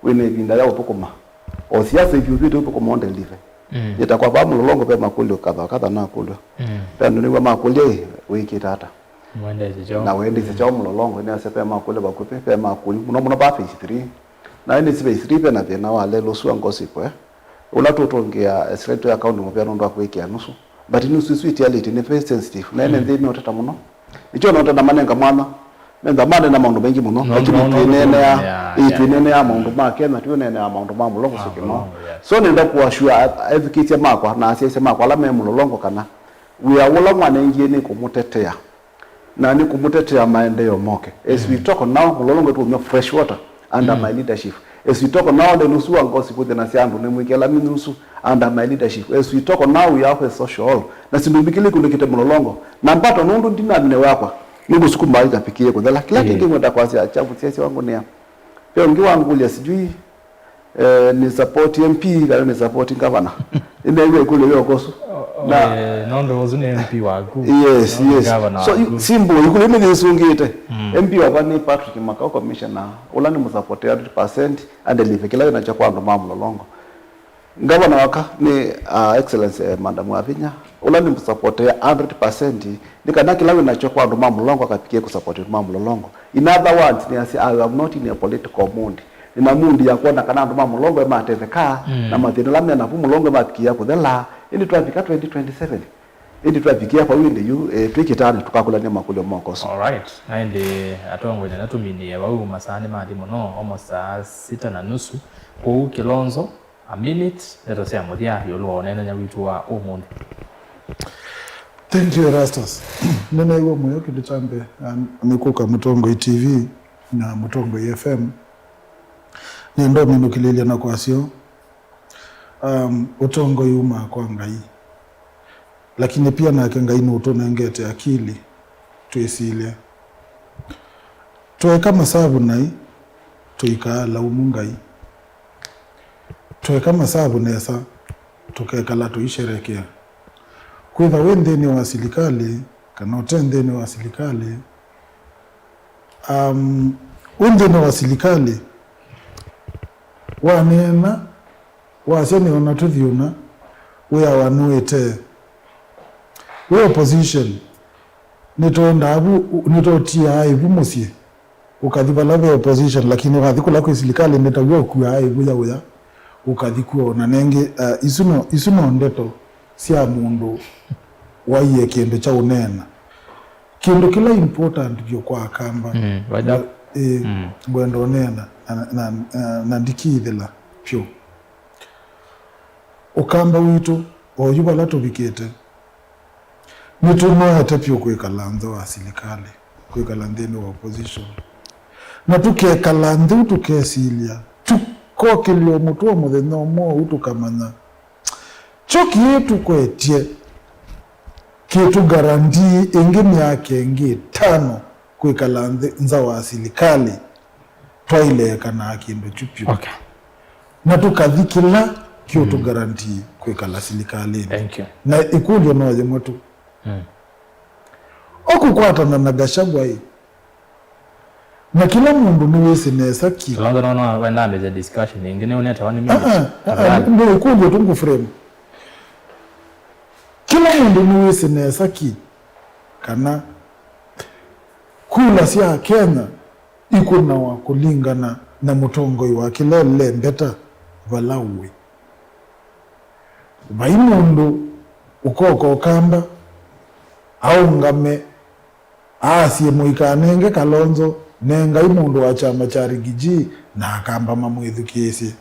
Wĩ na ĩvinda ya ũthũkũma. O siasa ithyũvĩte ũthũkũma o ndelive. Mm. Yĩta kwa vaa Mũlolongo ve makũlyo katha wa katha nakũlw'a. Mm. Ve andũ nĩw'a makũlya ĩ, wĩkĩte ata? Mwendesye kyaũ? Na wendesye kyaũ Mũlolongo? Nĩasya ve makũlyo vakuvĩ, ve makũlyo. Mũno mũno vaa phase three. Na ĩndĩ si phase three ve na thĩna wa lelũ ũsu wa Ngosi Kwe. Ũla tũtũngĩa, eh, secretary ya county mũvea nũndũ wa kwĩkĩa nusu. But nusu isu itialĩte nĩ very sensitive. Na ene nthĩ meũteta mũno. Nĩkyo nota na manenga mwana. Mentha mane na maũndũ maingĩ mũno. No, lakini no, no, twĩneenea, yeah, ĩ, yeah, twĩneenea maũndũ ma Kenya, twĩneenea maũndũ ma Mũlolongo. Ah, Syokimau. Mũlolongo, yes. So nenda kũassure ethukĩĩsya makwa na asyaĩsya makwa ala me Mũlolongo kana wĩa ũla mwanengie nĩ kũmũtetea. Na nĩ kũmũtetea maendeeo moke. As we talk now, Mũlolongo ĩtũmya fresh water under my leadership. As we talk now, lelũ ũsu wa Ngosi Kwe thĩna sya andũ nĩmwĩkĩla minyu ũsu under my leadership. As we talk now, we have a social hall. Na syĩndũ mbingĩ ila ikunĩkĩte Mũlolongo. Na mbato nũndũ ndinamine wakwa, nĩngũsukuma ikavikĩe kũthela. Kĩla kĩngĩ ngwenda kwasya, Chavu Siasia wangu nĩa. Ve ũngĩ wangũlya sijui, eh, nĩ support M P kana nĩ support governor. Nĩneew'a ĩkũlyo yoko ũsu. Na, eh, nũndũ ũsu nĩ M P waku. Yes, yes. Governor waku. So, simple, ĩkũlyo nĩ yĩsũngĩte. M P wakwa nĩ Patrick Makau, commissioner, ũla nĩ mũsupportĩte one hundred percent, andelive kĩla wĩ nakyo kwa andũ ma Mũlolongo. Ngavana waka nĩ, uh, Excellency, eh, Madam Wavinya, ũla nĩ mũsupportĩte one hundred percent, nĩ kana kĩla wĩ nakyo kwa andũ ma Mũlolongo akavikie kũsupport andũ ma Mũlolongo. In other words, nĩ asya, I am not in a political mood. Nĩ na mood ya kwona kana andũ ma Mũlolongo nĩmatetheka, na mathĩna ala me navu Mũlolongo nĩmavikĩĩa kũthela, ĩndĩ twavika twenty twenty-seven. Ĩndĩ twavikĩa vau ĩndĩ yu, eh, twĩkĩtane tũkakũlany'a makũlyo ma ũkoso. All right. Na ĩndĩ atongoi na tũminĩe vau, masaa nĩ mathi mũno, omo saa sita na nusu. Kwoou Kilonzo, a minute, ndeto sya mũthya ĩũlũ wa ũneenany'a witũ wa ũmũnthĩ. Thank you, Erastus. Nĩneew'a mũyo kĩndũ kya mbee, um, nĩ kũka Mũtongoi T V na Mũtongoi F M. Nĩenda ũminũkĩlĩlya na kwasya, um, ũtongoi umaa kwa Ngai. Lakini pia nake Ngai nũtũnengete akili twĩsilye. Tweeka masavu naĩ, tũikaa laumu Ngai. Tweeka masavu nesa, tũkekala tũisherekea. Kwĩtha wĩ nthĩnĩ wa silikalĩ kana ũte nthĩnĩ wa silikalĩ, um, wĩ nthĩnĩ wa silikalĩ, waneena, wasya nĩona tũthi ũna, Wĩawa nũĩte. Wĩ opposition, nĩtwendaa vu, nĩtũtiaa ĩvu mũsyĩ, ũkathi vala ve opposition, lakini ũkathi kũla kwĩ silikalĩ nĩtaw'o ũkuaa ĩvu ya ũya, ũkathi kw'o. Na nengĩ, uh, isu no, isu no ndeto sya mũndũ waie kĩndũ kya ũneena. Kĩndũ kĩla important vyũ kwa Akamba, mm, wenda, ĩ, mm, ngwenda ũneena na, na, na, na ndikĩĩthĩla vyũ. Ũkamba witũ, oyu vala tũvikĩte, nĩtũnoete vyũ kwĩkala nza wa silikalĩ, kwĩkala nthĩnĩ wa opposition. Na tũkekala nthĩ ũu tũkesilya, tũkokĩlya mũtwe mũthenya ũmwe ũu tũkamanya, kyo kĩĩ tũkwetye kĩtũ guarantee ĩngĩ myaka ĩngĩ ĩtano kwĩkala nthĩ, nza wa silikalĩ, twaĩleekanaa kĩndũ kyu vyũ. Okay. Na tũkathi kĩla kĩũtũ, mm, guarantee kwĩkala silikalĩnĩ. Thank you. Na ĩkũlyo no yĩmwe tu. Mm. Ũkũkwatana na Gachagua ĩ, na kĩla mũndũ nĩwĩsĩ nesa ki. Kalonzo no, no, wenda ambĩte discussion ĩngĩ, nĩ ũnetawa nĩ minutes. Ah, ah, ah, ah, tafadhali. Nĩ ĩkũlyo tu ngũ frame. Kĩla mũndũ nĩwĩsĩ nesa ki kana kula sya Kenya ikũnawa kũlingana na mũtongoi wa kĩla ũlembeta vala ũĩ. Vai mũndũ ũkoka Ũkamba aũngame aasye, "Mũikanenge Kalonzo, nengai mũndũ wa kyama kya Rigiji," na Akamba mamwĩthukĩĩsye.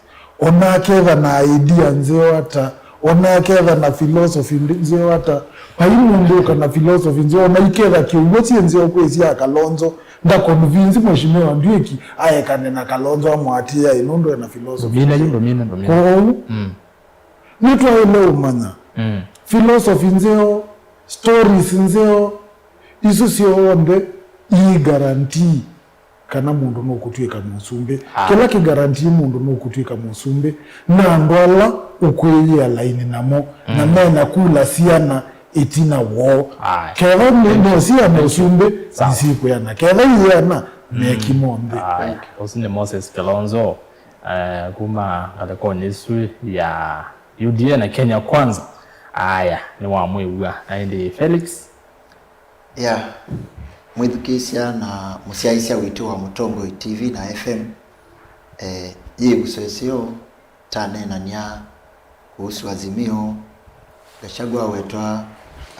Ona aketha na idea nzeo ata, ona aketha na philosophy ndi-, nzeo ata, vai mũndũ ũka na philosophy nzeo, ona iketha kĩw'ũ syĩ nzeo kwĩ sya Kalonzo, nda convince Mheshimiwa Ndwiki aekane na Kalonzo amũatĩĩae nũndũ ena philosophy. Ndũmina yu, ndũmina, ndũmina. Kwoou, mm, nĩtwaĩle ũmanya, mm, philosophy nzeo, stories nzeo, isu syonthe ii guarantee kana mũndũ nũkũtw'ĩka mũsumbĩ. Ah. Kĩla kĩ guarantee mũndũ nũkũtw'ĩka mũsumbĩ na andũ ala ũkwĩyĩa laini namo, na, mm, mena kula siana ĩtina woo. Aye. Ketha nĩ, thank you, no sia mũsumbĩ, sawa, nisikwĩana. Ketha iana, mm, meki monthe. Aye. Thank you. Ũsu nĩ Moses Kalonzo, eh, kuma ngalĩkonĩ ĩsu ya U D A na Kenya Kwanza. Aya, nĩwamwĩw'a. Na ĩndĩ Felix? Ya, mwĩthukĩĩsya na mũsyaĩĩsya witũ wa Mũtongoi T V na F M, eh, yĩ ĩvuso ĩseo taneenany'a kuhusu Azimio, Gachagua awetwa,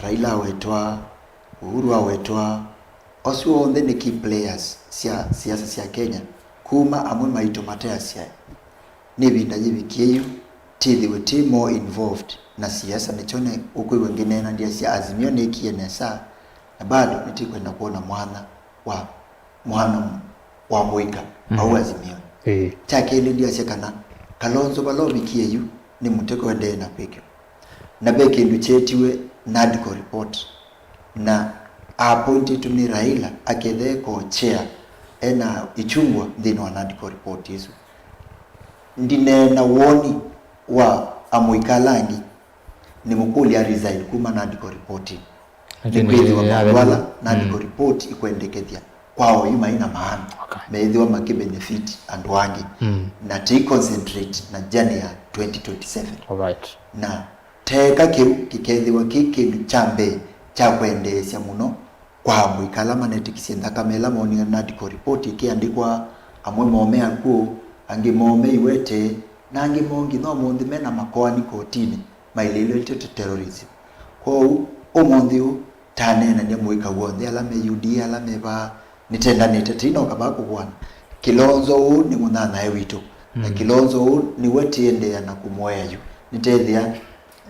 Raila awetwa, Uhuru awetwa, asu onthe nĩ key players sya siasa sya Kenya, kuma amwe maitũ mate asyae. Nĩ ĩvinda yĩvikie yu twĩthĩwe twĩ more involved na siasa, nĩkyo nĩ ũkwĩw'a ngĩneena ndyasya Azimio nĩĩkie nesa, na bado nĩtĩkwenda kwona mwanya wa, mwanya wa mũika, mhm, au Azimio. Ĩĩ. Kya kelĩ, ndyasya kana Kalonzo vala ũvikie yu nĩ mũteko endee na kwĩkĩwa. Na ve kĩndũ kyeetiwe NADCO report, na appointĩtwe nĩ Raila akethĩa e co-chair ena Ichung'wah nthĩnĩ wa NADCO report ĩsu. Ndineena woni wa amũika ala angĩ, nĩmũkũlya resign kuma NADCO report-inĩ. Lakini nĩkwĩthĩwa maũndũ ala NADCO, mm, report ikwendekethya kwa oyu mai na maana, okay, meĩthĩwa makĩbenefit andũ angĩ, mm, na tũi concentrate na journey ya twenty twenty-seven. Alright. Na teka kĩu kĩkethĩwa kĩ kĩndũ kya mbee kya kwendeesya mũno kwa amũika ala manetĩkisye nthakame ĩla moonie NADCO report ĩkĩandĩkwa, amwe moo me akw'ũ, angĩ moo me iwete, na angĩ moo nginya ũmũnthĩ me na makoani kotinĩ mailĩĩlwe tyo ta terrorism. Kwoou, ũmũnthĩ ũũ, taneenany'a mũika w'onthe, ala me U D A, ala me vaa, nĩtendanĩte tũinoka vaa kũvũana. Kilonzo ũũ nĩ mũnyanyae witũ, na, mm, Kilonzo ũũ nĩwe tĩendeea na kũmũea yu. Nĩtethĩa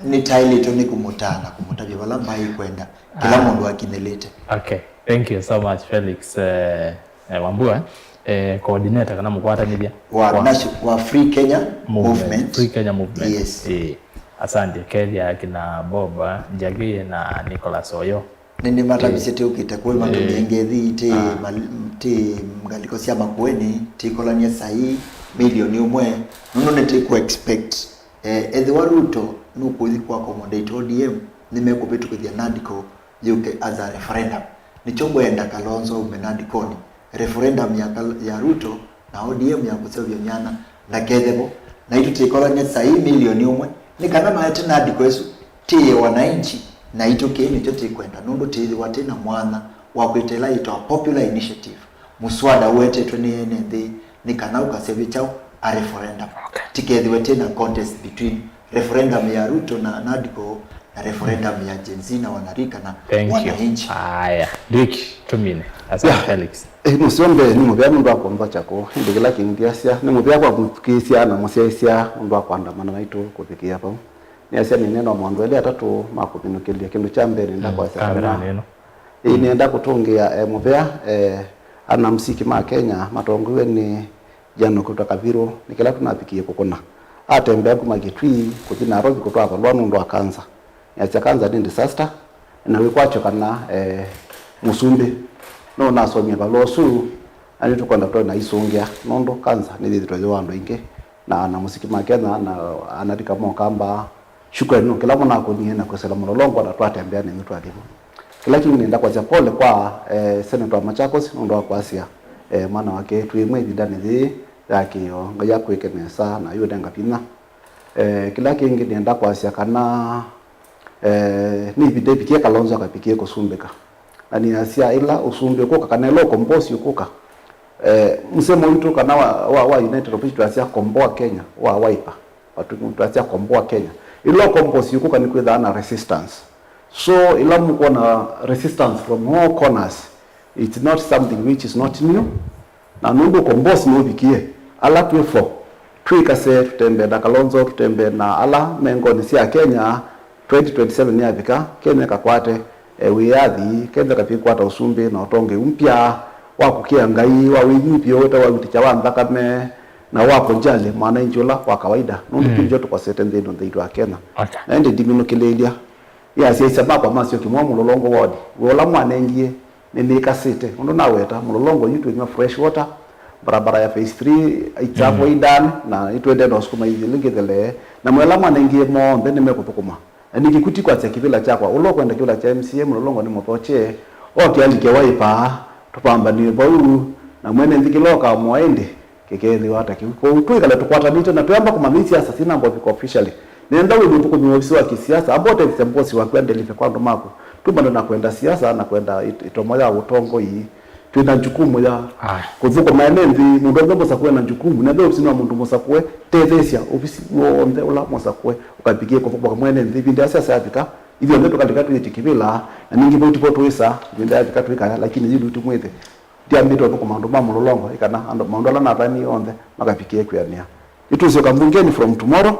nĩtaĩlĩtwe nĩ kũmũtaa na kũmũtavya vala mbaĩ kwenda kĩla, ah, mũndũ akinyĩlĩte. Okay. Thank you so much, Felix, eh, eh, Wambua, eh, coordinator kana mũkwatanĩthya wa, wa nation-, wa Free Kenya Movement. Movement. Free Kenya Movement. Yes. Eh, asante. Kethia kina Bob Njagi na Nicholas Oyo. Nĩnĩmatavisye, eh, tĩũkĩte kũĩ matũmie, eh, ngethi, tĩ, ah, mal-, tĩ ngalĩko sya Makueni, tĩkolany'a saii milioni ũmwe, nũndũ nĩtĩkũ expect, eh, ethĩwa Ruto nũkũthi kũ accommodate O D M, nĩmekũvĩtũkĩthya NADCO yũke as a referendum. Nĩkyo ngwenda Kalonzo aume NADCO-nĩ. Referendum ya Kal-, ya Ruto na O D M ya kũseũvya myanya ndakethe vo. Naitũ tĩkolany'a saii milioni ũmwe, Nĩ kana maete na andĩko ĩsu, tĩĩe wananchi, naitũ kĩĩ nĩkyo tĩkwenda, nũndũ tĩĩthĩwa tĩ na mwanya wa kwĩta ĩla yĩtawa popular initiative, mũswada ũetetwe nĩ ene nthĩ, nĩ kana ũkaseũvye kyaũ? A referendum. Okay. Tikethĩwe tĩ na contest between referendum ya Ruto na Nadco na referendum ya Gen Z na wanarika na Thank you. wananchi. Aya, Rick, tumine. Asante Yeah. Felix. Eh, nũseo mbee nĩ mũvea nũndũ wa kũnthokya kũũ. Ĩndĩ kĩla kĩngĩ ndyasya, nĩ mũvea kwa mũthukĩĩsya na mũsyaĩĩsya nũndũ wa kũandamana naitũ kũvikĩĩa vau. Nĩasya nĩneena o maũndũ elĩ atatũ ma kũminũkĩlya. Kĩndũ kya mbee nĩenda Mm, kwasya kamera kana nĩ ĩno. Ĩĩ, nĩenda kũtũngĩa, eh, mũvea, eh, ana muziki ma Kenya matongoew'e nĩ Jano kwĩtwa Kavirũ, nĩ kĩla tũnavikie kũkũna. Atembea kuma Kitui kũthi Nairobi kũtwaa valũa nũndũ wa kanza. Nĩasya kanza nĩ disaster, na wĩkwatyo kana, eh, mũsumbĩ no nasomie valũa ũsu, na nĩtũkwenda tũe na isũngĩa, nũndũ kanza nĩyĩthĩtwe yĩwa andũ aingĩ, na ana muziki ma Kenya na anarika mokambaa Shukrani nũndũ kĩla mũnakũnie na kwĩsĩla Mũlolongo na twatembea nenyu twathi vu. Kĩla kĩngĩ nĩenda kwasya pole kwa, eh, Senator wa Machakos nũndũ wa kwasya, eh, mwana wake twĩmwe ĩvindanĩ yĩĩ ya kĩĩo. Ngai akwĩke nesa na ayũnenga vinya. Eh, kĩla kĩngĩ nĩenda kwasya kana, eh, nĩ ĩvinda ĩvikie Kalonzo akavikie kũsumbĩka. Na nĩasya ĩla ũsumbĩ ũkũka, kana ĩla ũkombosi ũkũka, eh, msemo witũ kana wa, wa, wa United Opposition twasya komboa Kenya, wa Wiper, watu twasya komboa Kenya. Ĩla ũkombosi ũkũka nĩ kwĩthaa na resistance. So, ĩla mũkwona resistance from all corners, it's not something which is not new. Na nũndũ ũkombosi nũvikie, ala twĩ for, twĩkase, tũtembee na Kalonzo, tũtembee na ala me ngoonĩ sya Kenya, twenty twenty-seven yavika, Kenya ĩkakwate, eh, wĩyathi, Kenya ĩkambĩĩa kwata ũsumbĩ na ũtongoi mpya wa kũkĩa Ngai, wa wĩnyivyo, ũte wa witĩkya wa nthakame, na wa kũjali mwananchi ũla wa kawaida. Nũndũ Mm. kĩu nĩkyo tũkosete nthĩnĩ nthĩitũ wa Kenya. Okay. Na ĩndĩ ndiminũkĩlĩĩlya. Nĩasyaĩĩsya makwa masyokie mwa Mũlolongo ward. We ũla mwanengie, nĩnĩkasĩte. Ũndũ naweta, Mũlolongo yu twĩnyw'a fresh water, barabara ya phase three, it's halfway Mm. done, na nĩtũendee na ũsukuma ĩngĩ ĩngĩ ĩthelee. Na mwela mwanengie monthe nĩmekũthũkũma. Na ningĩ kũti kwasya kĩvĩla kyakwa, ũla ũkwenda kĩvĩla kya M C A, Mũlolongo nĩmũthokye, oke alike Wiper, tũpambanĩe vau, na mwene nthĩ kĩla ũkaamũa ĩndĩ, kĩkeethĩwa ta kĩu. Kwoou twĩkale tũkwatanĩte na twĩamba kũmanya ii siasa syĩnamba ũvika officially. Nenda wĩthĩ ũthũkũmi wa ovisi wa kĩsiasa, amba ũtethesya mbosi waku andelive kwa andũ maku. Tumbane na kwenda siasa na kwenda ĩt-, ĩtomo ya ũtongoi. Twĩ na njukumu ya Aye. kũthũkũma ene nthĩ. Mũndũ onthe mũsakũe na njukumu. Nenda ovisi wa mũndũ mũsakũe, tetheesya ovisi w'onthe ũla mũsakũe ũkavikie kũthũkũma mwene nthĩ. Ĩvinda ya siasa yavika, ithyonthe tũkalika twĩtye kĩvĩla, na ningĩ vau tivo twĩsa, ĩvinda yavika twĩkaya, lakini yu nĩtũmwĩte. Ndiambĩte ũthũkũma maũndũ ma Mũlolongo, ĩ kana andũ, maũndũ ala nathanie onthe makavikie kwĩanĩa. Nĩtũsyoka mbungeni from tomorrow.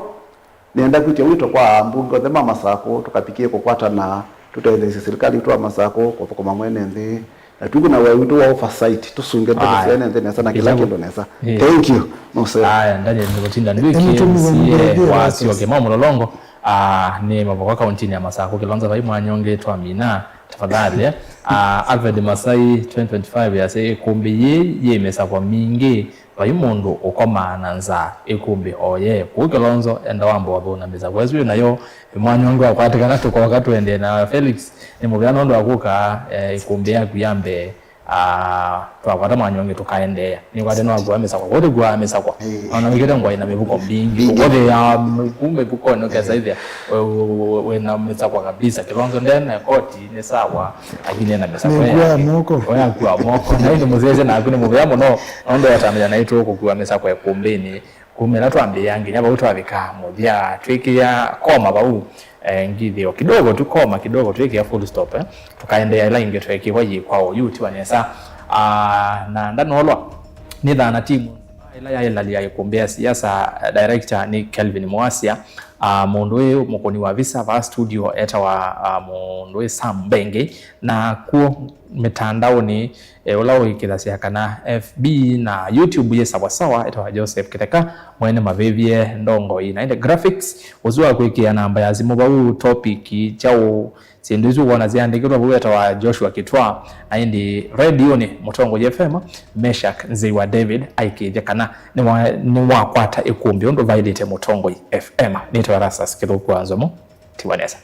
Nĩenda kwĩtya wĩto kwa ambunge onthe ma Masakũ, tũkavikie kũkwatana, tũtetheesye silikalĩ yitũ wa Masakũ kũthũkũma mwene nthĩ. Na twĩkw'a na wĩa witũ wa oversight, tũsũngĩe ndeto Aya. sya ene nthĩ nesa na kĩla Kĩsako. kĩndũ nesa. Ĩĩ. Thank you. No, sir. Aya, Daniel Nĩkũtinda Nduki, Ĩno tũmĩthomithĩtie M C A wa nesa. Syoke ma Mũlolongo. Ah, nĩ Mavoko kauntinĩ ya Masakũ, Kĩlonza vai mwanya ũngĩ twamina, tafadhali, eh. Ah, Alfred Masai, twenty twenty-five yasya, ĩkũmbĩ yĩĩ yĩ mĩsakwa mingĩ, vai mũndũ ũkomaa na nzaa, ĩkũmbĩ oye. Kũu Kĩlonzo, enda wamba ũthũna mĩsakwa ĩsu wĩ nayo, mwanya ũngĩ wakwatĩkana tũkoka tũendee na Felix, nĩ mũvea nũndũ wa kũka, eh, ĩkũmbĩ yaku ya mbee. Ah, twakwata mwanya ũngĩ tũkaendeea. Nĩkwate nĩwakuaa mĩsakwa. Kũtĩkuaa mĩsakwa. Ĩĩ. Ona wĩkĩte ngũa ĩna mĩvuko mbingĩ. Mbingĩ. Ũkũthĩa mĩku-, mĩvukonĩ ũkesa Ĩĩ. ĩthĩa. We, we, we, wĩna mĩsakwa kabisa. Kĩlonzo ndena koti nĩ sawa, lakini ena mĩsakwa Nĩngũa yake. Moko. Oyakua moko. Na ĩndĩ mũsese naku nĩ mũvea mũno. Nũndũ watamĩthya naitũ kũkua mĩsakwa ĩkũmbĩnĩ. Kuma ĩla twambĩĩa nginya vau twavika mũthya, twĩkĩa koma vau, eh, ngithĩo kidogo tu, koma kidogo, twĩkĩa full stop, eh. Tũkaendeea ĩla ĩngĩ tweekĩwa yĩ kwa oyu ũtiwa nesa. Ah, na ndanolwa nĩ thana timu nzima ĩla yaĩlalia ĩkũmbĩ ya siasa, eh, director nĩ Kelvin Mwasia. Ah, mũndũ ũyũ mũkũni wa visa va studio etawa, ah, mũndũ ũyũ Sam Mbenge, na kw'o mĩtandaonĩ, eh, ũla ũĩkĩthasya kana F B na YouTube yĩ sawasawa, etawa Joseph Kĩtheka, mwene mavĩvye ndongoi. Na ĩndĩ graphics, ũsu wa kwĩkĩa namba ya simũ vau, topic, kyaũ, syĩndũ isu wona syandĩkĩtwe vau, etawa Joshua Kitwa. Na ĩndĩ redionĩ, Mũtongoi F M, Meshack Nzeiwa David aikĩĩthya kana nĩwa-, nĩwakwata ĩkũmbĩ ũndũ vaĩlĩte Mũtongoi F M. Nĩtawa Erastus Kĩthũku wa Nzomo, tiwa nesa.